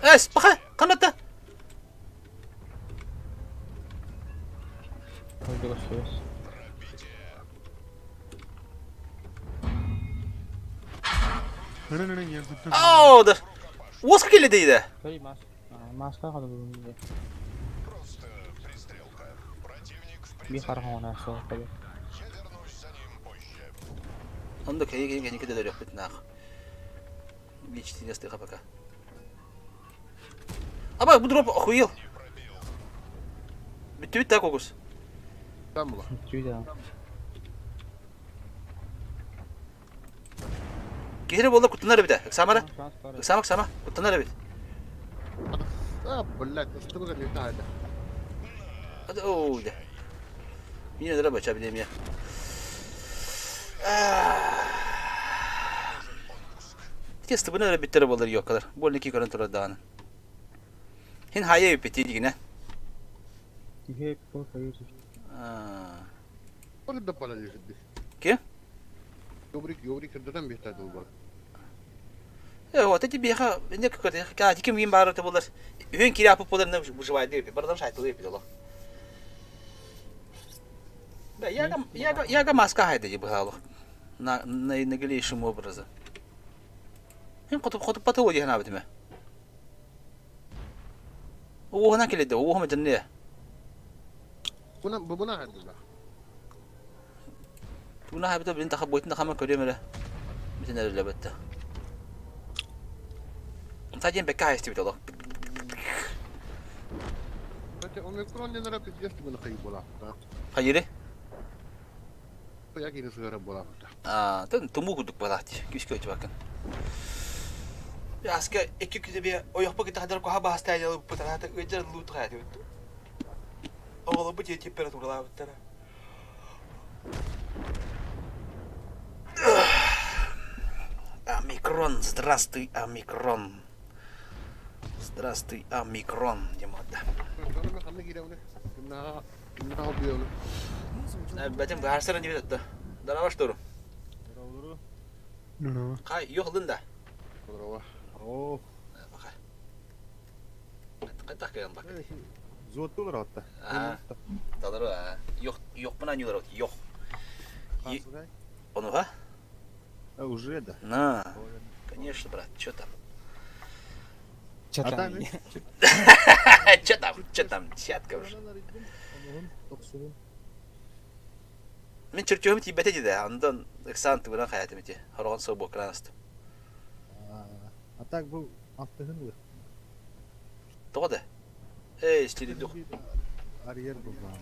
Эс, паха, каната! Оо, да. Уоска кэллэ дейдэ. Маска Би харахаҕына суох кэлэр. Онно кэйи кэйи кэнники да өлүөхпүт наах. Личный астыха пока. Аба, бу дроп охуел. Бүттүбүт да кокус. Там была. Чүйдэ. Киһи буолла куттанар эбит. Ыксамара. Ыксама, ыксама. Куттанар эбит. А, блядь, что вы летали? Оо, да. Мин öyle бача билемия. Тесті бұны өрі биттері болар yok kadar. Больно ки көрін тұрады дағаны. Хин хайа үппети дигине. Киһи по хайыр. Ол да пала лежит. Ки? Ёбрик, ёбрик, кырдыран бихтады ол бар. Э, вот эти беха, не как это, ка, ким ким бары болар. Үһүн кире апып болар, не выживает деп. Бардан шайтылы деп олар. Да, яга, яга, яга маска хайда деп бахалы. На на наглейшим образом. Хин котуп котуп паты оди хана битме. Оһына келеди, оһума жынне. Буна буна хайдыла. Туна хайбыта бин таха бойтун хама көрөм эле. Битен эле бетте. Саден бекка хайсты бит олох. Омикрон не нара пиздец буна хай була. Хайыре? Я кини сыгара була. А, тын туму кудук балат. Күскө өтү бакын. Аска эки күдө бе ойохпа кыта хадар коха баста ялы путарата ыжар лут хаяты. Оголо бу температуралаабыттара. Омикрон, здравствуй, Омикрон. Здравствуй, Омикрон, Димада. Бәтем баарсырын деп атты. Дарабаш туру. Кай, йоқ да. О, Бака. Кайтак келген бак. зуоттулар атта. Аа. Талары, йоқ, йоқпына нюлар от, йоқ. Онуға? Уже да. На. Конечно, брат, что там? Че А там? там? Че там? Че там? Десятка уже. Мен чертежім тибете деді, андан эксан тыбынан хаятым ете. Хорогон соо бокранаст. А так был автогын Тоғды. Эй, стили дух. Арьер был вам.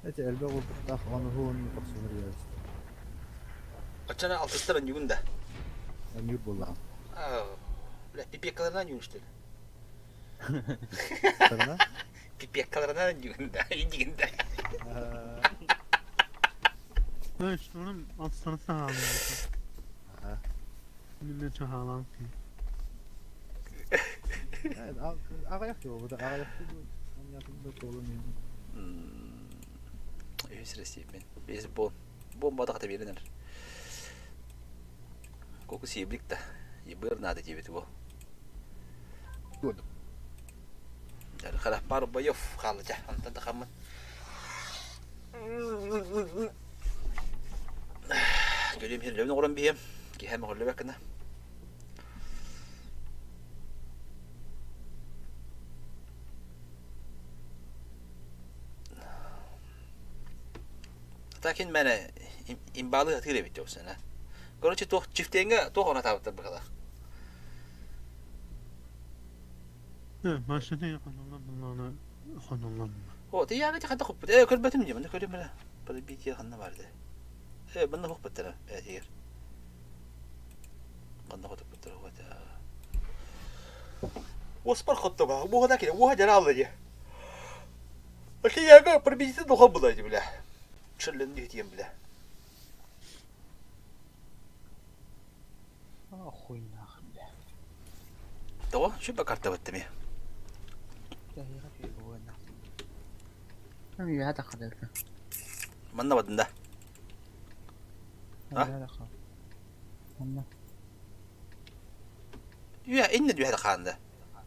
Эти элбе олбуктах оны хуун токсунur yarısı. Ачана алтыстарын югунда. Эмир була. Бля, пипекаларынан югун что ли? Сарна? Пипекаларынан югунда, индигинда. Знаешь, onun aslanı sağlam. Ne çok ağlam ki. Evet, ayak yok burada. Ayak yok. Onun yakında olamıyor. Үс ресеймен. Бес бон. Бомба да беренер. Коку сиеблик та. Ебыр надо тебе его. Год. Хара пару боев халыча. Антан тахамын. Көрем херлебин оран бием. Кихәм орлебек кына. Атакин мэне имбалы атыыр эбит дьоҕусана. Короче, туох чифтеҥҥэ туох онатаабыттар быһалаах. Машина хоноллон хоноллон. О, ты яга хата хоппут. Э, көрбөтүм дии, манна көрүм эрэ. Пробитие ханна бар дии. Э, манна хоппуттара бээтигэр. Ханна хотуппуттара вот. Уоспар хоттоба, буһана кире, уоха дьара дии. Окей, яга пробитие духа была дии, бля. Шеллен дии бля. Хуй нахуй, бля. Того, шүбэ карта баттами. Манна бадында. А? Манна. Үө, инне дүһэ хаанда.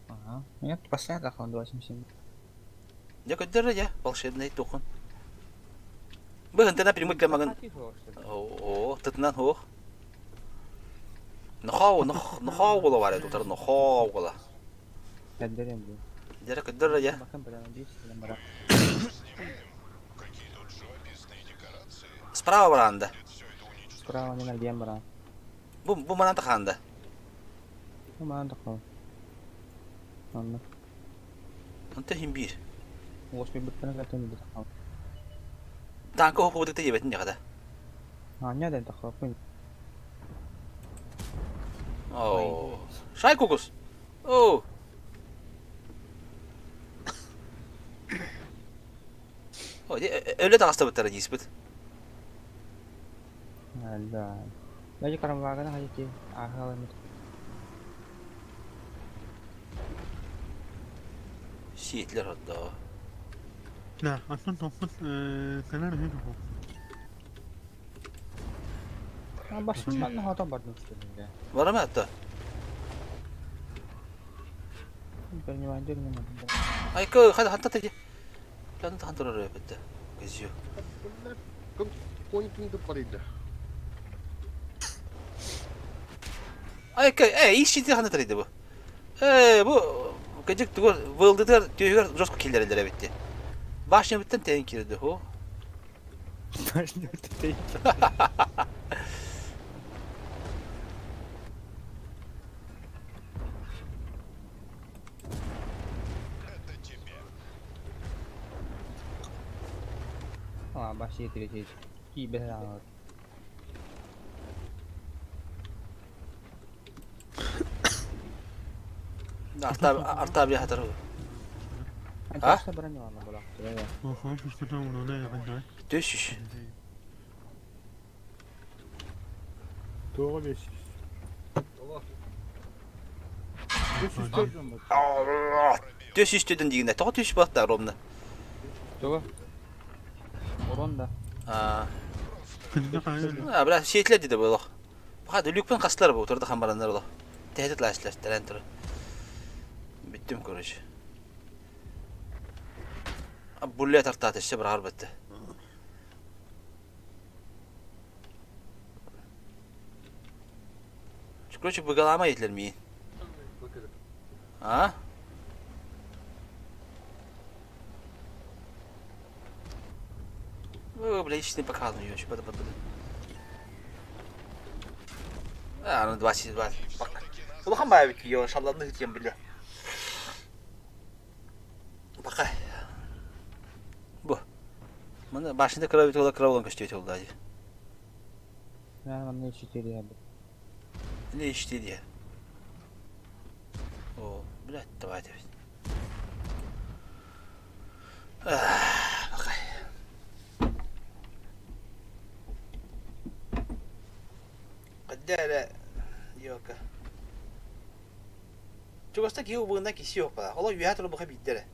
Ага. Нет, последний хан 277. Дьэ көрдөрө дьэ, волшебный тухун. Быһынтана прямой кэмагын. Оо, тытынан хуох. Нохоо, нохоо була бар тутар нохоо була. Көрдөрөм бу. Дьэ көрдөрө дьэ. Бакын прямо бис бара. Какие тут живописные декорации. Справа баранда. Все это уничтожить. Справа не нагем бара. Бу бу манан таханда. Бу манан тахал. Анна. Онто хим биир. Уоспай бүттэн кэтэн бу тахал. Танка хоппутукта жебетин дьаҕата. Аня дэн тахал пын. Оо. Шай кукус. Оо. О, өлө таҕыстабыттара дииспит. Да. Даже карамвагана хотите. Ага, ладно. Сиэтлер отдоо. Да, атын топпут кэлэр үһү дуо? Башын манна хотон бардым үстүлүнгэ. Барама атта. Понимаю, не могу. Айка, хата хата тади. Лан тахан турар өпөттө. Кезио. Конькин парида. Айка, э, ищите хана тарыйды бу. Э, бу кыжык тугу вылдытыр түйүгөр жоско киллерелер эбитти. Башня бүттен тен кирди хо. Башня бүттен Это тебе. А, башня третий. Кибер. Арта би хатар. А? Төшүш. Doğru 500. 504 bak. Төшүш төдөн дигенде. Тоҕо төшүш баттар ровно. Тоҕо? Урон да. А. А, бля, сиэтлер диде буолох. Баха люкпен хастылар бу, турда хамбараннар олох. Тэһэт лааслар, тэрэн тур. Бүттүм, короче. А булле тартаат өссө быраҕар бытты. Короче, быгалаама етлер миин. А? О, бля, ичтин показываю, еще бада бада. А, ну 22. Улахан баа бит ёо, шалланны хытыйан биле. Бака. Бу. Маны башында кыра бит ола кыра болан көстөйт oldu hadi. Ben ne işitiri ya. Ne işti diye. О, блядь, давайте. Бакай. Каддара йока. Чугаста киһи убугунна киси yok бала. Ола үһэ туру буха биддere.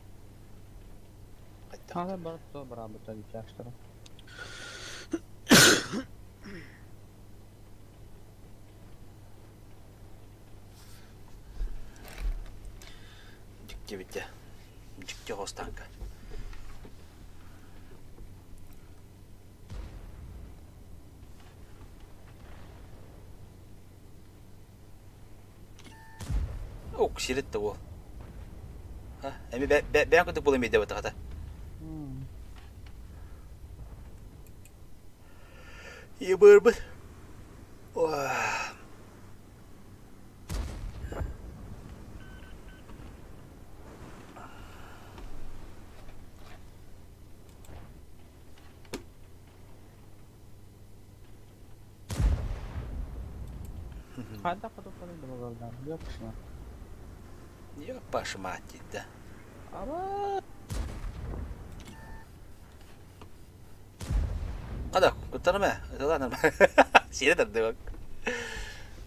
Кайта. Hala бар то барабыта дичаштара. Дикте битте. Дикте хостанка. Ок, сирет ол. А, эми бән көтүк була мейде бата. Ебырбыт. Хайдах хотуппутун добровольно. Ёпшма. Ёпаш мать, да. Ада, куттаныма, это ладно. Сире тардыбак.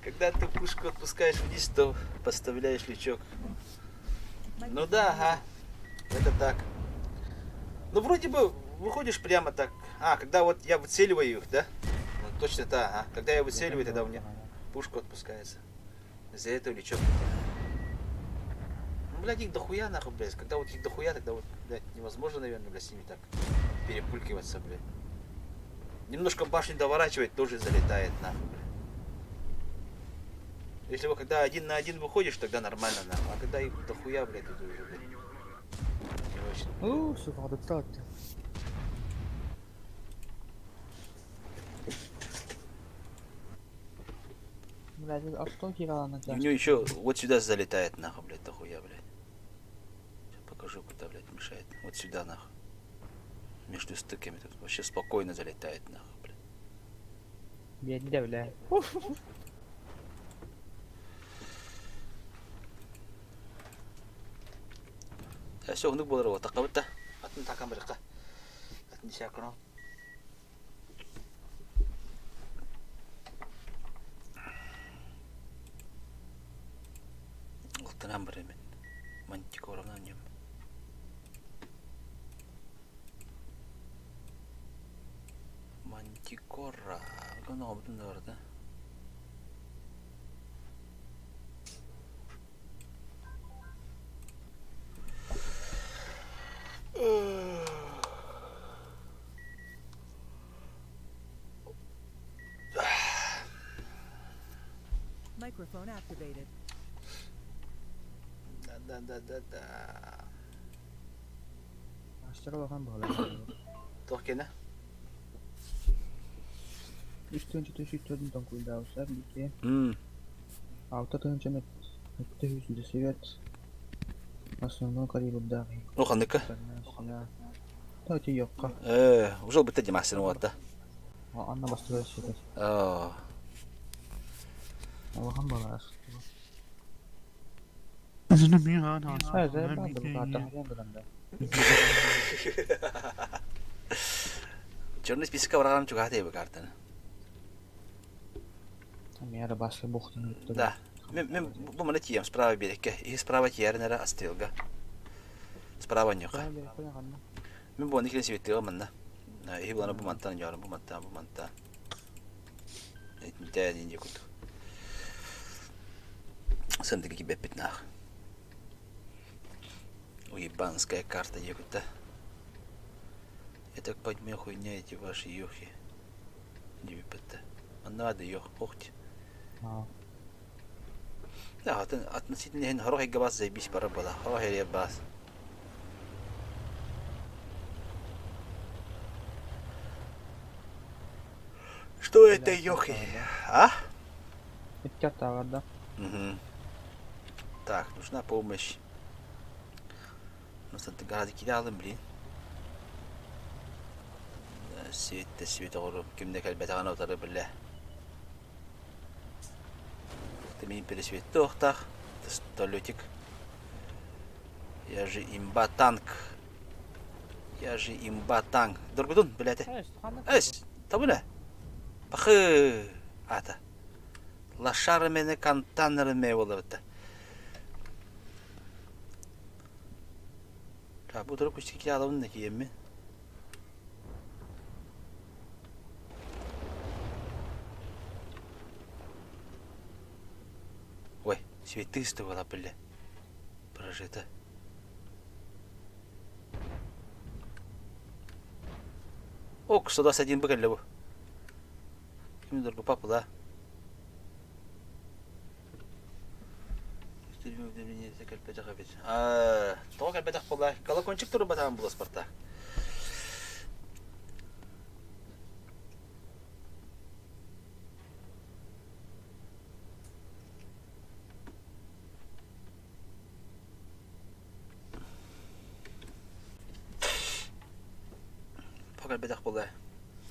Когда ты пушку отпускаешь вниз, то поставляешь лючок. Ну да, ага. Это так. Ну вроде бы выходишь прямо так. А, когда вот я выцеливаю их, да? Ну, точно так, ага. Когда я выцеливаю, тогда у меня пушка отпускается. За это лючок. Ну, блядь, их дохуя нахуй, блядь. Когда вот их дохуя, тогда вот, блядь, невозможно, наверное, блядь, с ними так перепулькиваться, блядь. Немножко башню доворачивать, тоже залетает нахуй, блядь. Если вы когда один на один выходишь, тогда нормально нахуй. А когда их дохуя, блядь, это уже, блядь, не очень. Уу, сука, хотуттар. Блядь, а что киралана У него еще вот сюда залетает нахуй, блядь, дохуя, блядь. Сейчас покажу, куда, блядь, мешает. Вот сюда, нахуй. Между стыками тут вообще спокойно залетает, нахуй, блядь. Биэддэ, бля. Все, оннук буолар буолтахха да. Атын такан барыхха. Атын десяккын Алтынан бар мен. Мантикоровна нем. Мантикора. Гана обдun да бар да. Microphone activated. Да, да, да, да, да. Мастер улахан баҕалаах. Туох кэнэ? Үс тыһыынча 304 тоҥкуйдаабыттар биирдии. М. 6 000 709 основной калибрдаах Ну ханныка. Давайте йокка. Э, уже бытта демасин уотта. Анна бастыра сетер. Оо. Улахан баҕалаах. Черный списокка бараҕам чугаһа бу картаны. Да. Мен мен бу маны тием справа берекке. И справа тиэрин эрэ астыылга. Справа ньоха. Мин бу никлин сибиттигэ манна. Иһи булана бу мантан ньоорун бу мантан бу мантан. Этинтээ дии курдук. Сындыгы кибэппит наах. Уебанская карта дии Я так понимаю, хуйня эти ваши ёхи. Диэбиппит Манна да ёх, охти. Да, относительно иһин хорох эйгэ бас заебись бара буола. Хорох эрэ бас. Что это ёхи? А? Угу. Так, нужна помощь. Ну, гораздо кидалым, блин. Свет свет оҕору ким да кэлбэтэҕин утары биллэ. Мин пересветтуохтаах пистолетик. Я же имба танк. Я же имба танк. Доргутун, блядь. Эс, табына. Пахы. Ата. Лошары мени контейнеры ме болобута. Бу турук күчкэ киалабын да киеммин. Ой, светистый была, бля. Прожита. Ок, 121 б бу. Ким доргу папа, да? Тоҕо кэлбэтэх буолла? Колокольчик турбатаҕын була Спартак. кэлбэтэх буолла.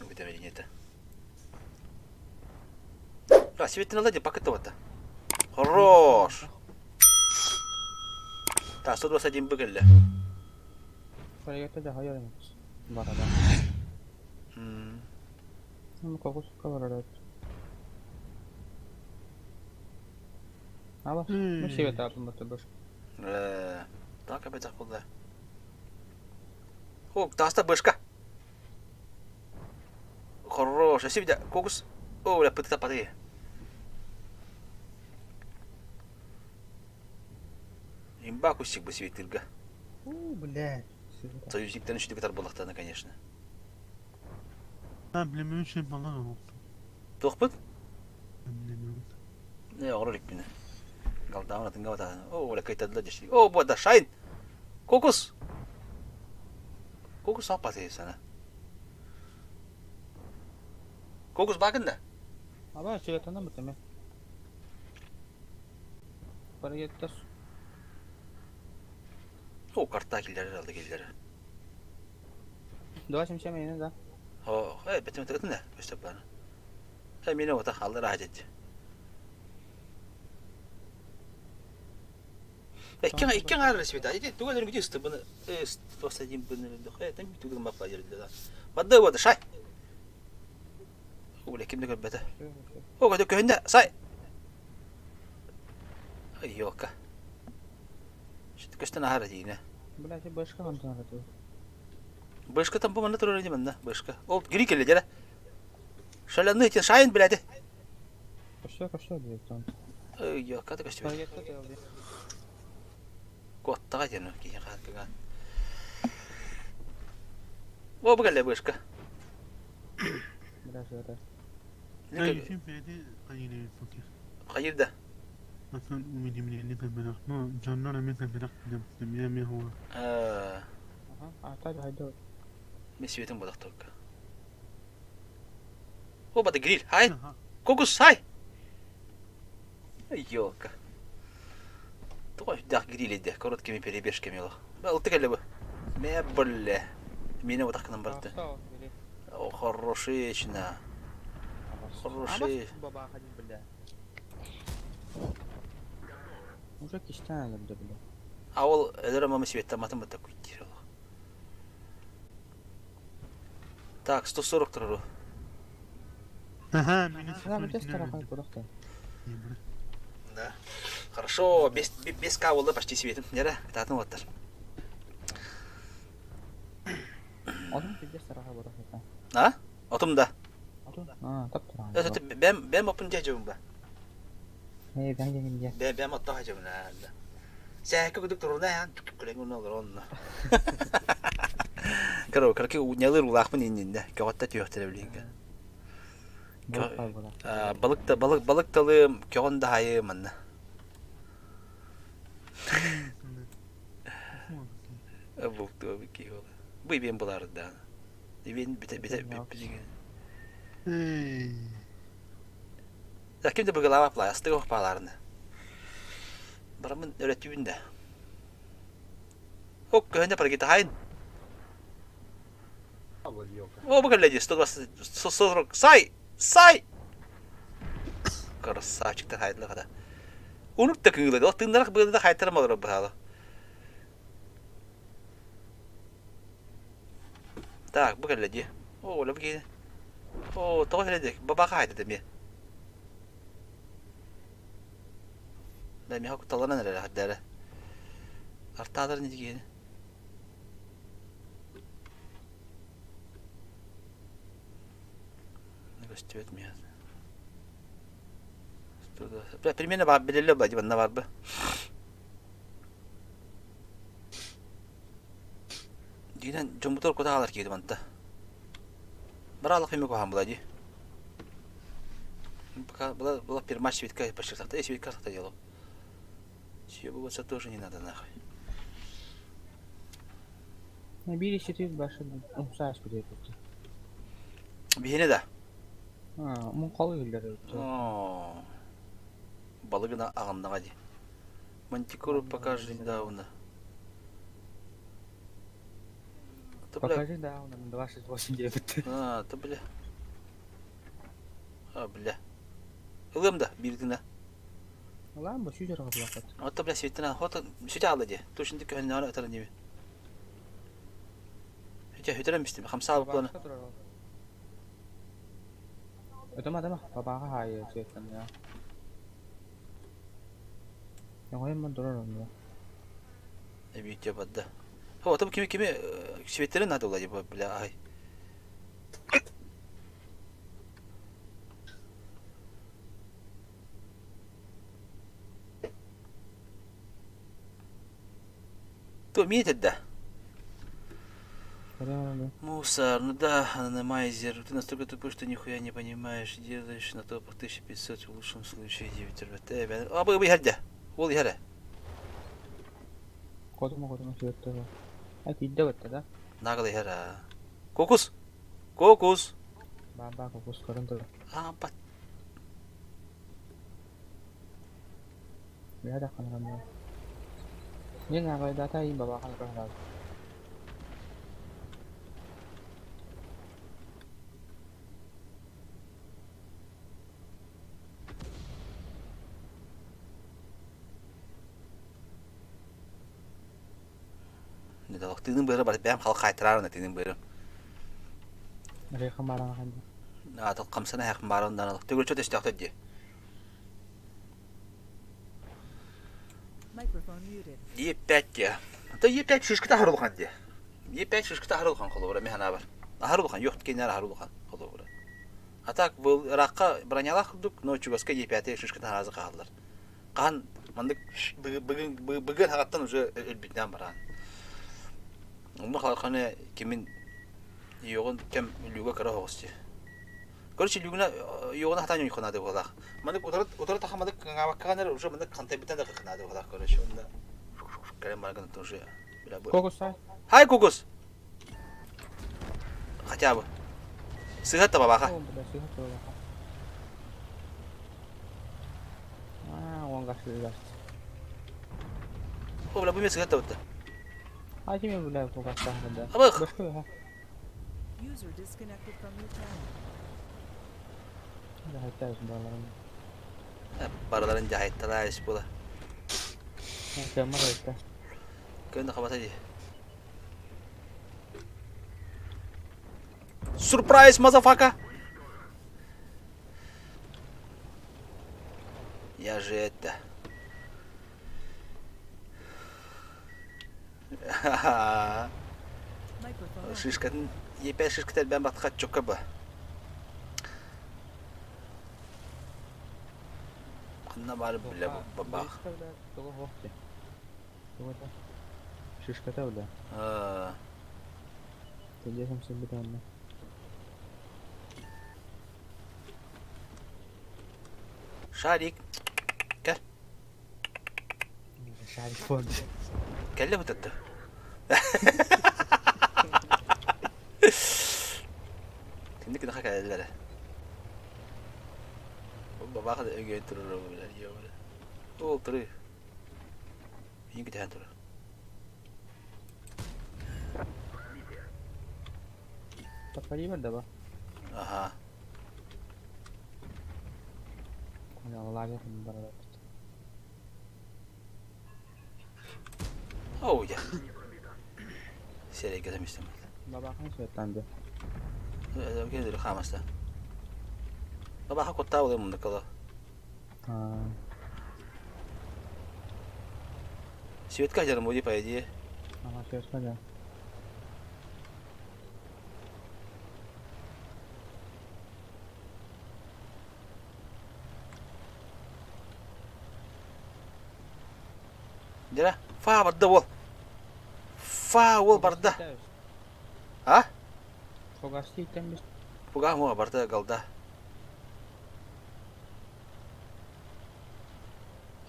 Уведомление-то. А, сибиттен ылла дии, пакет табатта. Хорош! Так, 121 бу кэллэ. Проекта дьаһайар эмит. Барара. Ну, кокусукка барара. Ала, ну себе таапын баттыбыр. Э, так опять буолла. О, таста бышка. Хорош, сибидя, кокус. О, бля, пытта паты. Имба кусик бы светилга. У, блядь. Союзниктен үчүдүк ытар буоллахтарына, конечно. Эмблемөшн балан оҥостон. Туохпут? Эмблемөт. Э, оҥоро иликпинэ. Галдаамын атыҥҥа батаһын. Оо, бля, кыйтардылар дьэ. Оо, буода, шайн! Кокус! Кокус аппатый сана. Кокус баакын да? Аба, светанан бутаме. Проекта О, карта киллэрэр алды киллэрэр. Два семь семь да. О, э, бэтим тыгытын да, көстө планы. Э, мені ота халлар аһадет. Икки икки аҥаар света. Ити туга дөрүн күтү ыстыбыны 121 быны э там тугун маппа дьэрдэ. Бадда вот шай. Уля ким да көрбөтө. О, көтө көһүндэ сай. Йока. Что көстөн аһара диинэ. Блядь, башка хантан араты. Бышка там бу манна турар ини манна бышка. Ол гири келе дьэрэ. Шаляны эти шайын блядь. Көстө көстө диэт там. Йока да көстүбэт. Проекта тыалды. Куоттаҕа диэн киһи хаатыган. О, бу кэллэ бышка. Бля, это. Эйсин бэйэтэ хайыыр эбит Хайыр да. Атын уведомление кэлбэтэх. Ну, дьоннор эмиэ кэлбэтэх эмиэ эмиэ хуа. Ага, а так хайда. Мен светин бодох только. О, бада гриль. Хай. Кокус, хай. Ёлка. Тоҕо үрдээх гриль идэ, короткими перебежками олох. Ылты кэллэ бу. Мэ бля. Миэнэ утах гынан барда. О, хорошечно. Хороший. Уже кистан да бля. А ол өлөр мама светтаматын бата куйдир олох. Так, 140 турару. Аха, мини Да. Хорошо, без, без К болды почти светим. Нера, кытаатын уоттар. Отум пиздец тараха барахата. А? Отум да. А, тап тараха. Это бэм бэм опун дьэжэбин ба. Э, бэм дьэжэбин дьэ. Бэм бэм оттоо хажабын аа. Сээкэ кудук туруна яан күлэҥ уна олоронна. Кыра кыракы нялыр улаахпын иннинде. Көҕөттө түөхтэрэ билинге. Балык да балык балык талым көҕөн да хайы манна. Бултуа киһи ол. Бу ибиэн булаардаан. Ибиэн бите бите билиген. Ким да быгылаабап астык ох паалаарны. Барамын өрөттүүбүн да. Ок көһүнэ паргитахайн. О, бу кэллэ дии, 140. Сай! Сай! Красавчиктар хайдылар хата. Унук да кыылы, ол тыыннарах быылы да хайтарам олорор быһаала. Так, бу кэллэ дии. О, оля бу киһи. О, тоҕо кэлэ дии? Бабаха хайда эмиэ. Да, миэхэ кутталланан эрэр эрэ. Артаалар не киһини. Көстүбэт миэхэ. Примерно баар билэллэр ба манна бар бы. Дигинэн дьоммутугар кута хаалар киһи манта. Бараалах фимик уһаан була дии. Пока была, была первая свитка почти сахта, свитка сахта делал. Съебываться тоже не надо нахуй. Биир иситир башы умсаас күдэ тут. Биһине да. А, муҥхалы үллэр. О, балыгына аҕыннаҕа дии. Мантикору покажи недавно. Покажи, да, он 2689. А, то бля. А, бля. Ылым да, бирдина. Ылаан бу сүүс арҕа булаппат. Ото бля светина, хото сүтэ алла дии. Тушинды көһүннэҕэр ытарын диби. Үтэ хүтэрэн бистим, хамсаабыт буолан. Өтөмө атама, бабааҕа хаайы сүөттэн я. Оҥойон турар онно. Эбиитэ барда. О, там кими кими светтерин надо было, бля, ай. То миэтэ да. Мусор, ну да, анонамайзер. Ты настолько тупой, что нихуя не понимаешь. Делаешь на топах 1500, в лучшем случае 9 РВТ. А, бы иһэрдэ. Ол иһэрэ. Хотума хотума сүөттэ. А тиийдэ бэтте да? Нагыл иһэр аа. Кокус! Кокус! Баа кокус көрөн турар. Аа, бат. Бэйэ да ханарам. Мен аҕайдаата иин бабахан көрөр. Тыыным быара бар бэйэм хал хаайтараарына тыыным быарым. Рейхан баран ханна. Аатыл хамсана хахын баран данал. Төгүрчө төстөөхтөр дии. Microphone muted. Е5 дии. Ата Е5 шишката харулхан дии. Е5 шишката харулхан холобура мен бар. Харулхан yok кенер харулхан холобура. А так был Иракка бронялах курдук, но чугаска Е5 шишката харазы хааллар. Хаан маннык бүгүн бүгүн хагаттан уже өлбүтүнэн баран. Онно халханы кимин йоҕун кэм үлүүгэ кыра оҕус дии. Короче, үлүүгүнэ йоҕуна хатан юнхунаады буолаах. Маннык утары утары тахамадык кыҥаабаккаҕан эрэ уже маннык хантайбытан да кыкынаады буолаах короче онно кэлэн баргын уже бля бу. Кокус сай. Хай кокус! Хотя бы. Сыһат табабаха. Бля, сыһат табабаха. А, он гашты гашты. О, бля, бу мен сыһат табытта. А кими бля кокастаах да. Абых! Башка ха. User disconnected from your channel. Дьаһайта баларын. Барыларын дьаһайтталаа ис була. Кэммэр айта. Көнө хабата дии. Surprise, motherfucker! Я же это... Microphone Шишкатын, Е5 шишката элбээн батха чокка ба. Ханна баар бile бабах. Туга хоох дии. Туга Шишката бля. Тедиэ хамсырбыта онно. Шарик. Кэл. Шарик фонд. Кэллэ бутатта. Кинди кини кэлэллэрэ. Бабаха да өйгөөн турар билэр йоо. Ол туру. Мин кэтэһэн турар. Таппари барда ба. Аха. Лагер барар. Оу, я. Серия кэтэмистем. Бабахан сөттанды. Кэлэр хаамаста. Бабаха куттаа буолуо мундакала. Аа. Светка дьарым буди по идее. Ага, светка да. Дьэ, фа барда уол. Фа уол барда. А? Фугасти иттен бис. Фуга муа барда галда.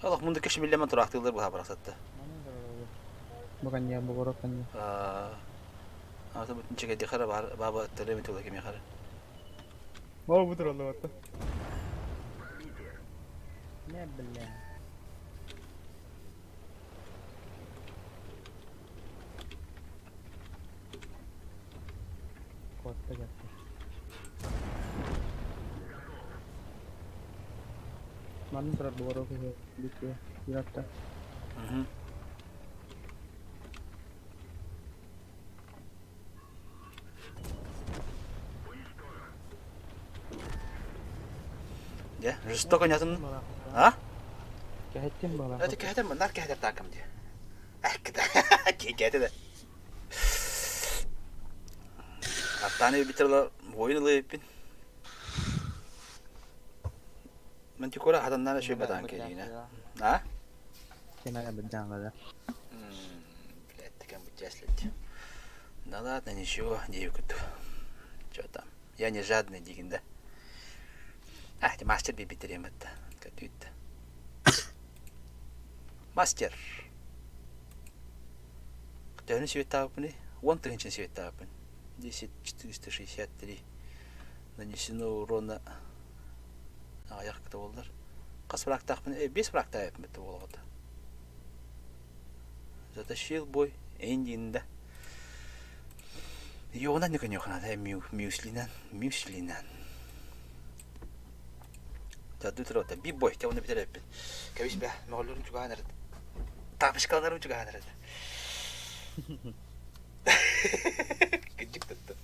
Алах мунда кеше миллеман тураактыылар быһа барахсатта. Бу канья, бу горок канья. Аа, бу тинчеге дихара бар баба телеме тула кеми хара. Маа бу туралла батта. Не бля. Манна турар буору киһи бүттүө юратта. Дьэ, жестоко нятын. А? Кэһэттим буолан. Это кэһэтим, нар кэһэтэр таакам дии. Кэһэтэ да. Аттааны битерлар воин ылыйыппин. Мантикора хатаннара шөй батаан кэлиинэ. А? Кемере быддаанлада. Блядь, такая бутяслить. Да ладно, ничего, диэбит Чё там? Я не жадный дигин да. А, ты мастер бибитерем это. Катүйт. Мастер. Төһөнү сүөттаабыппыный? Уон тыһыынчаны сүөттаабыппын. 10 463 нанесено урона аҕыйах кыта буоллар. Хас врагтаахпын? Биэс врагтаабыппын битте буолаҕыта. Затащил бой эйин да. Йоҕунан нүкөнүөхүнэ мюслинан, мюслинан. Чадды туруота би бой те оны битер эппин. Кэбис бэ, мөҕөллөрүм чугаһан эрэ. Тапочкаларым чугаһан эрэ. Кыдьык тутта.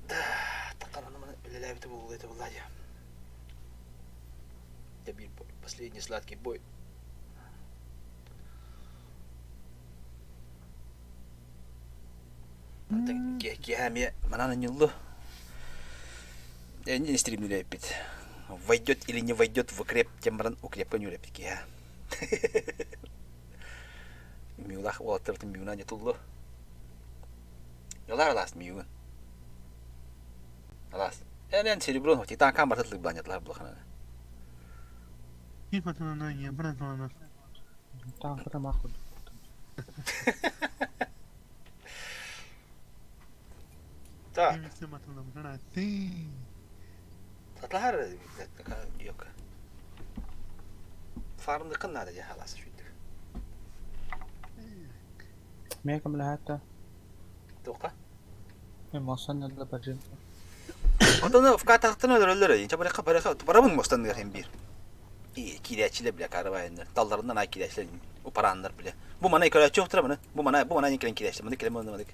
Да, таккананы маны үлэлээбитэ буолуо этэ буолла дии. Это бир бой, последний сладкий бой. Киэһэ эмиэ манан анньыллы. Эннин стримнилээппит. Войдет или не войдет в укреп диэн баран укрепка ньүрэппит киэһэ. Мюлах уолаттарытын мюна не туллу. Ялар алаас мюгун. Алаас. Эн сереброн титан кам барытылык банятлар булахана. Таанката маах курдук. Так. Татар yok. Фармдыкын надо дьэ халас үчүйдүк. Мэ кэмлэһээттэ. Туохха? Мен муостан ыла барыым. Отону вкатахтан өлөрөллөр инча барыха барыха барабын муостанныгар хем биир. Киирээччилэр бile карабайыннар талларынан ай киирээччилэр упарааннар бile. Бу манай көрөөччү охтура маны. Бу манай бу манай кэлэн киирээччилэр. Маны кэлэн маны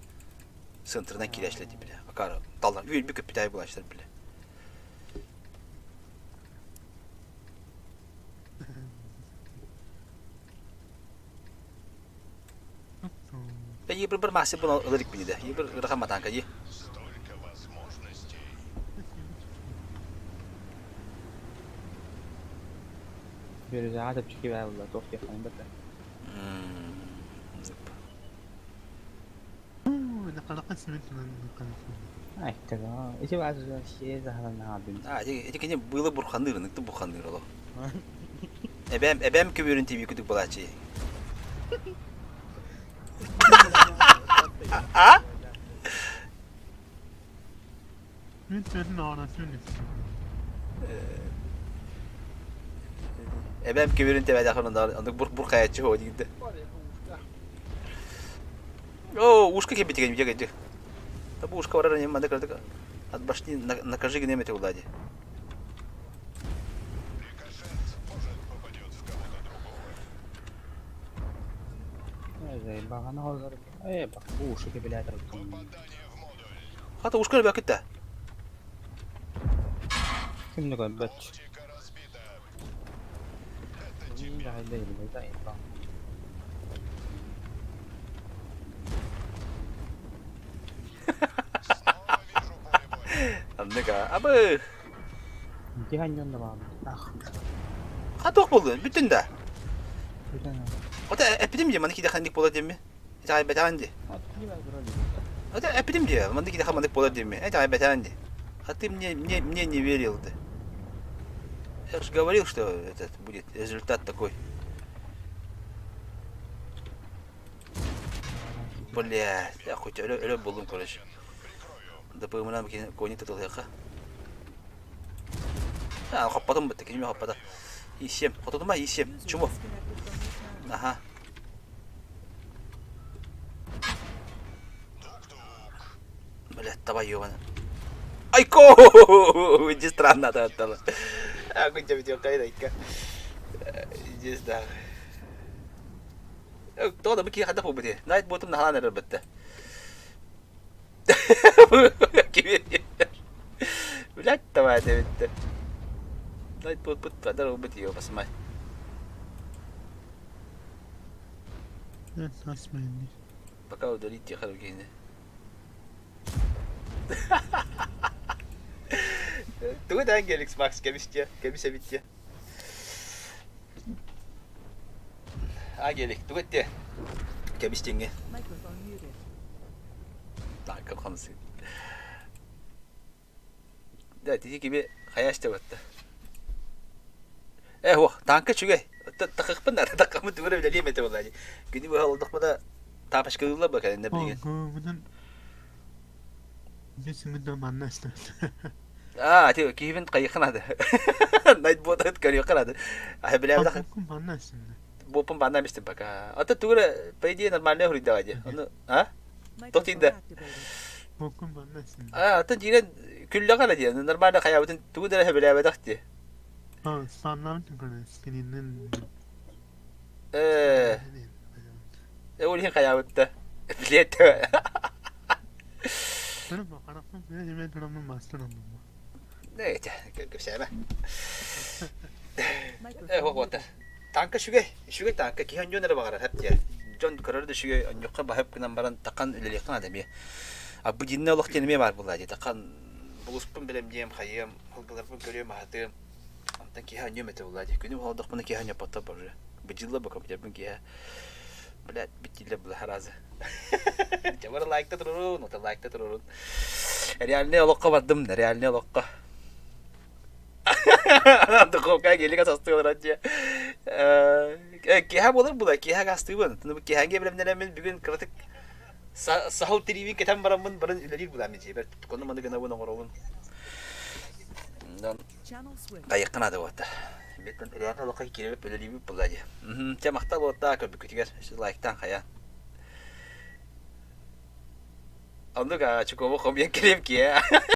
центрынан киирээччилэр дии бile. Акара таллар үөлбү көппүтэй булааччылар бile. Ебір бір маси бұл ылырик бинеде. Ебір ырахан матанка ди. Столько возможностей. Бирюзаҕа чэпчэки баа буолла туох диэххиний бэрт. Ити баар Ити кини было бурханныыр, ыныкты бурханныыр олох. Эбээм, эбээм көбүөрүн тиби күтүк балааччы. А? Эбээм көбүөрүн тэбэдээх оннук бур бур хайаччы хоо диирдэ. Оо, ушка кэлбитигэн видео кэлдик. Табу ушка барар не манда кырдык от башни накажи гнем эти улади. Рикошет может попадет в кого-то другого. Попадание в модуль. Хата ушка бакытта. Кимни көрбөт. Оптика разбита. Это тебе. Снова вижу поле боя. Анныга абы. Тиһэн да баҕар. Ах. Хата болду бүтүн да. Ота эпидем дии маны киде ханник буолар диэмми. Итаҕай бэтэҕин дии. Ота эпидем дии маны киде ханник буолар диэмми. Итаҕай бэтэҕин дии. А ты мне, мне, мне не верил да. Я же говорил, что этот будет результат такой. Бля, я хоть өлө, өлө булдум, короче. ДПМ-нан кони тутулуохха. А, хоппотум бытты, киними хоппота. И7, хототума И7. User Чему? disconnected from your channel. Ага. Тук-тук. Блядь, давай, ёбана. Айко! Иди странно атааттала. Агунча битиоккай дайка. Иди да. Тоҕо да бу киһи хайдах буолбут Найт буотум наһаан эрэр бытта. Блядь, давай эбиттэ. Найт буотпут хадар ылбыт ее басмай. Пока удалить тихо киһини. Тугу да Геликс Макс кэбис диэ, кэбис эбит диэ. А Гелик, тугу эттиэ? Кэбис диэҥҥэ. Microphone muted. Таакка хамсыы. Да, тиһи кими хайа истэбэтте. Э, уох, таанка үчүгэй. Тахыхпын да, таххаммын тугу эрэ үлэлиэм этэ буолла дии. Күнү быһа олордохпуна таапачкалыыллар ба кэлэннэр билигин. Оҕобунан манна Аа, ти киһибин хайыхха наада. Найт буотаһыт көрүөххэ наада. А билээбэтэх манна эстэннэ. буоппун бааннаан истим пока. А то тугу эрэ по идее нормальная хуруйдаҕа дии. Ону а? Туох тиийдэ? Буоппун манна эстэннэ. А, атын дьиирэн күллэҕэ эрэ дии. Нормально хайаабытын тугу да эрэ сөбүлээбэтэх дии. А, спамнаабытын көрөн скриннен Э, ол иһин хайаабытта. Билиэт. Кэпсээмэ. Э, вот. Танка үчүгэй, үчүгэй танка киһи онньуон эрэ баҕарар хэп диэ. Дьон көрөр да үчүгэй, онньуохха баһып гынан баран тахан үлэлиэххэ наада эмиэ. А бу дьиннэ олох диэн эмиэ баар буолла дии. Тахан булуспун бэлэмниэм, хайыам, ылгыларбын көрүөм, аһатыам. Онтон киһи онньуом этэ буолла дии. Күнүм холдохпуна киһи онньоппоттор бары. Быдьылла бу компьютербын киһи Блядь, битиле была разы. Дьабар лайкта турурун, ота лайкта турурун. Реальный олоххо бардым, реальный олоххо. Духовка гелика састыылар дьэ. Киһа буолар була, киһа гастыыбын. Киһаҥҥа билэмнэрэммин бүгүн кыратык сахал тириибин кэтэн бараммын барын үлэлиир буламмын дьиэбэр. Кону маны гынабын оҥоробун. Хайыахха наада буолта. Беттэн реально олоххо киирэбит үлэлиибит буолла дии. Чэ махтал буолта көрбүккүтүгэр лайктаан хайа. Оннук Чукова хомуйан кэлиэм киэ.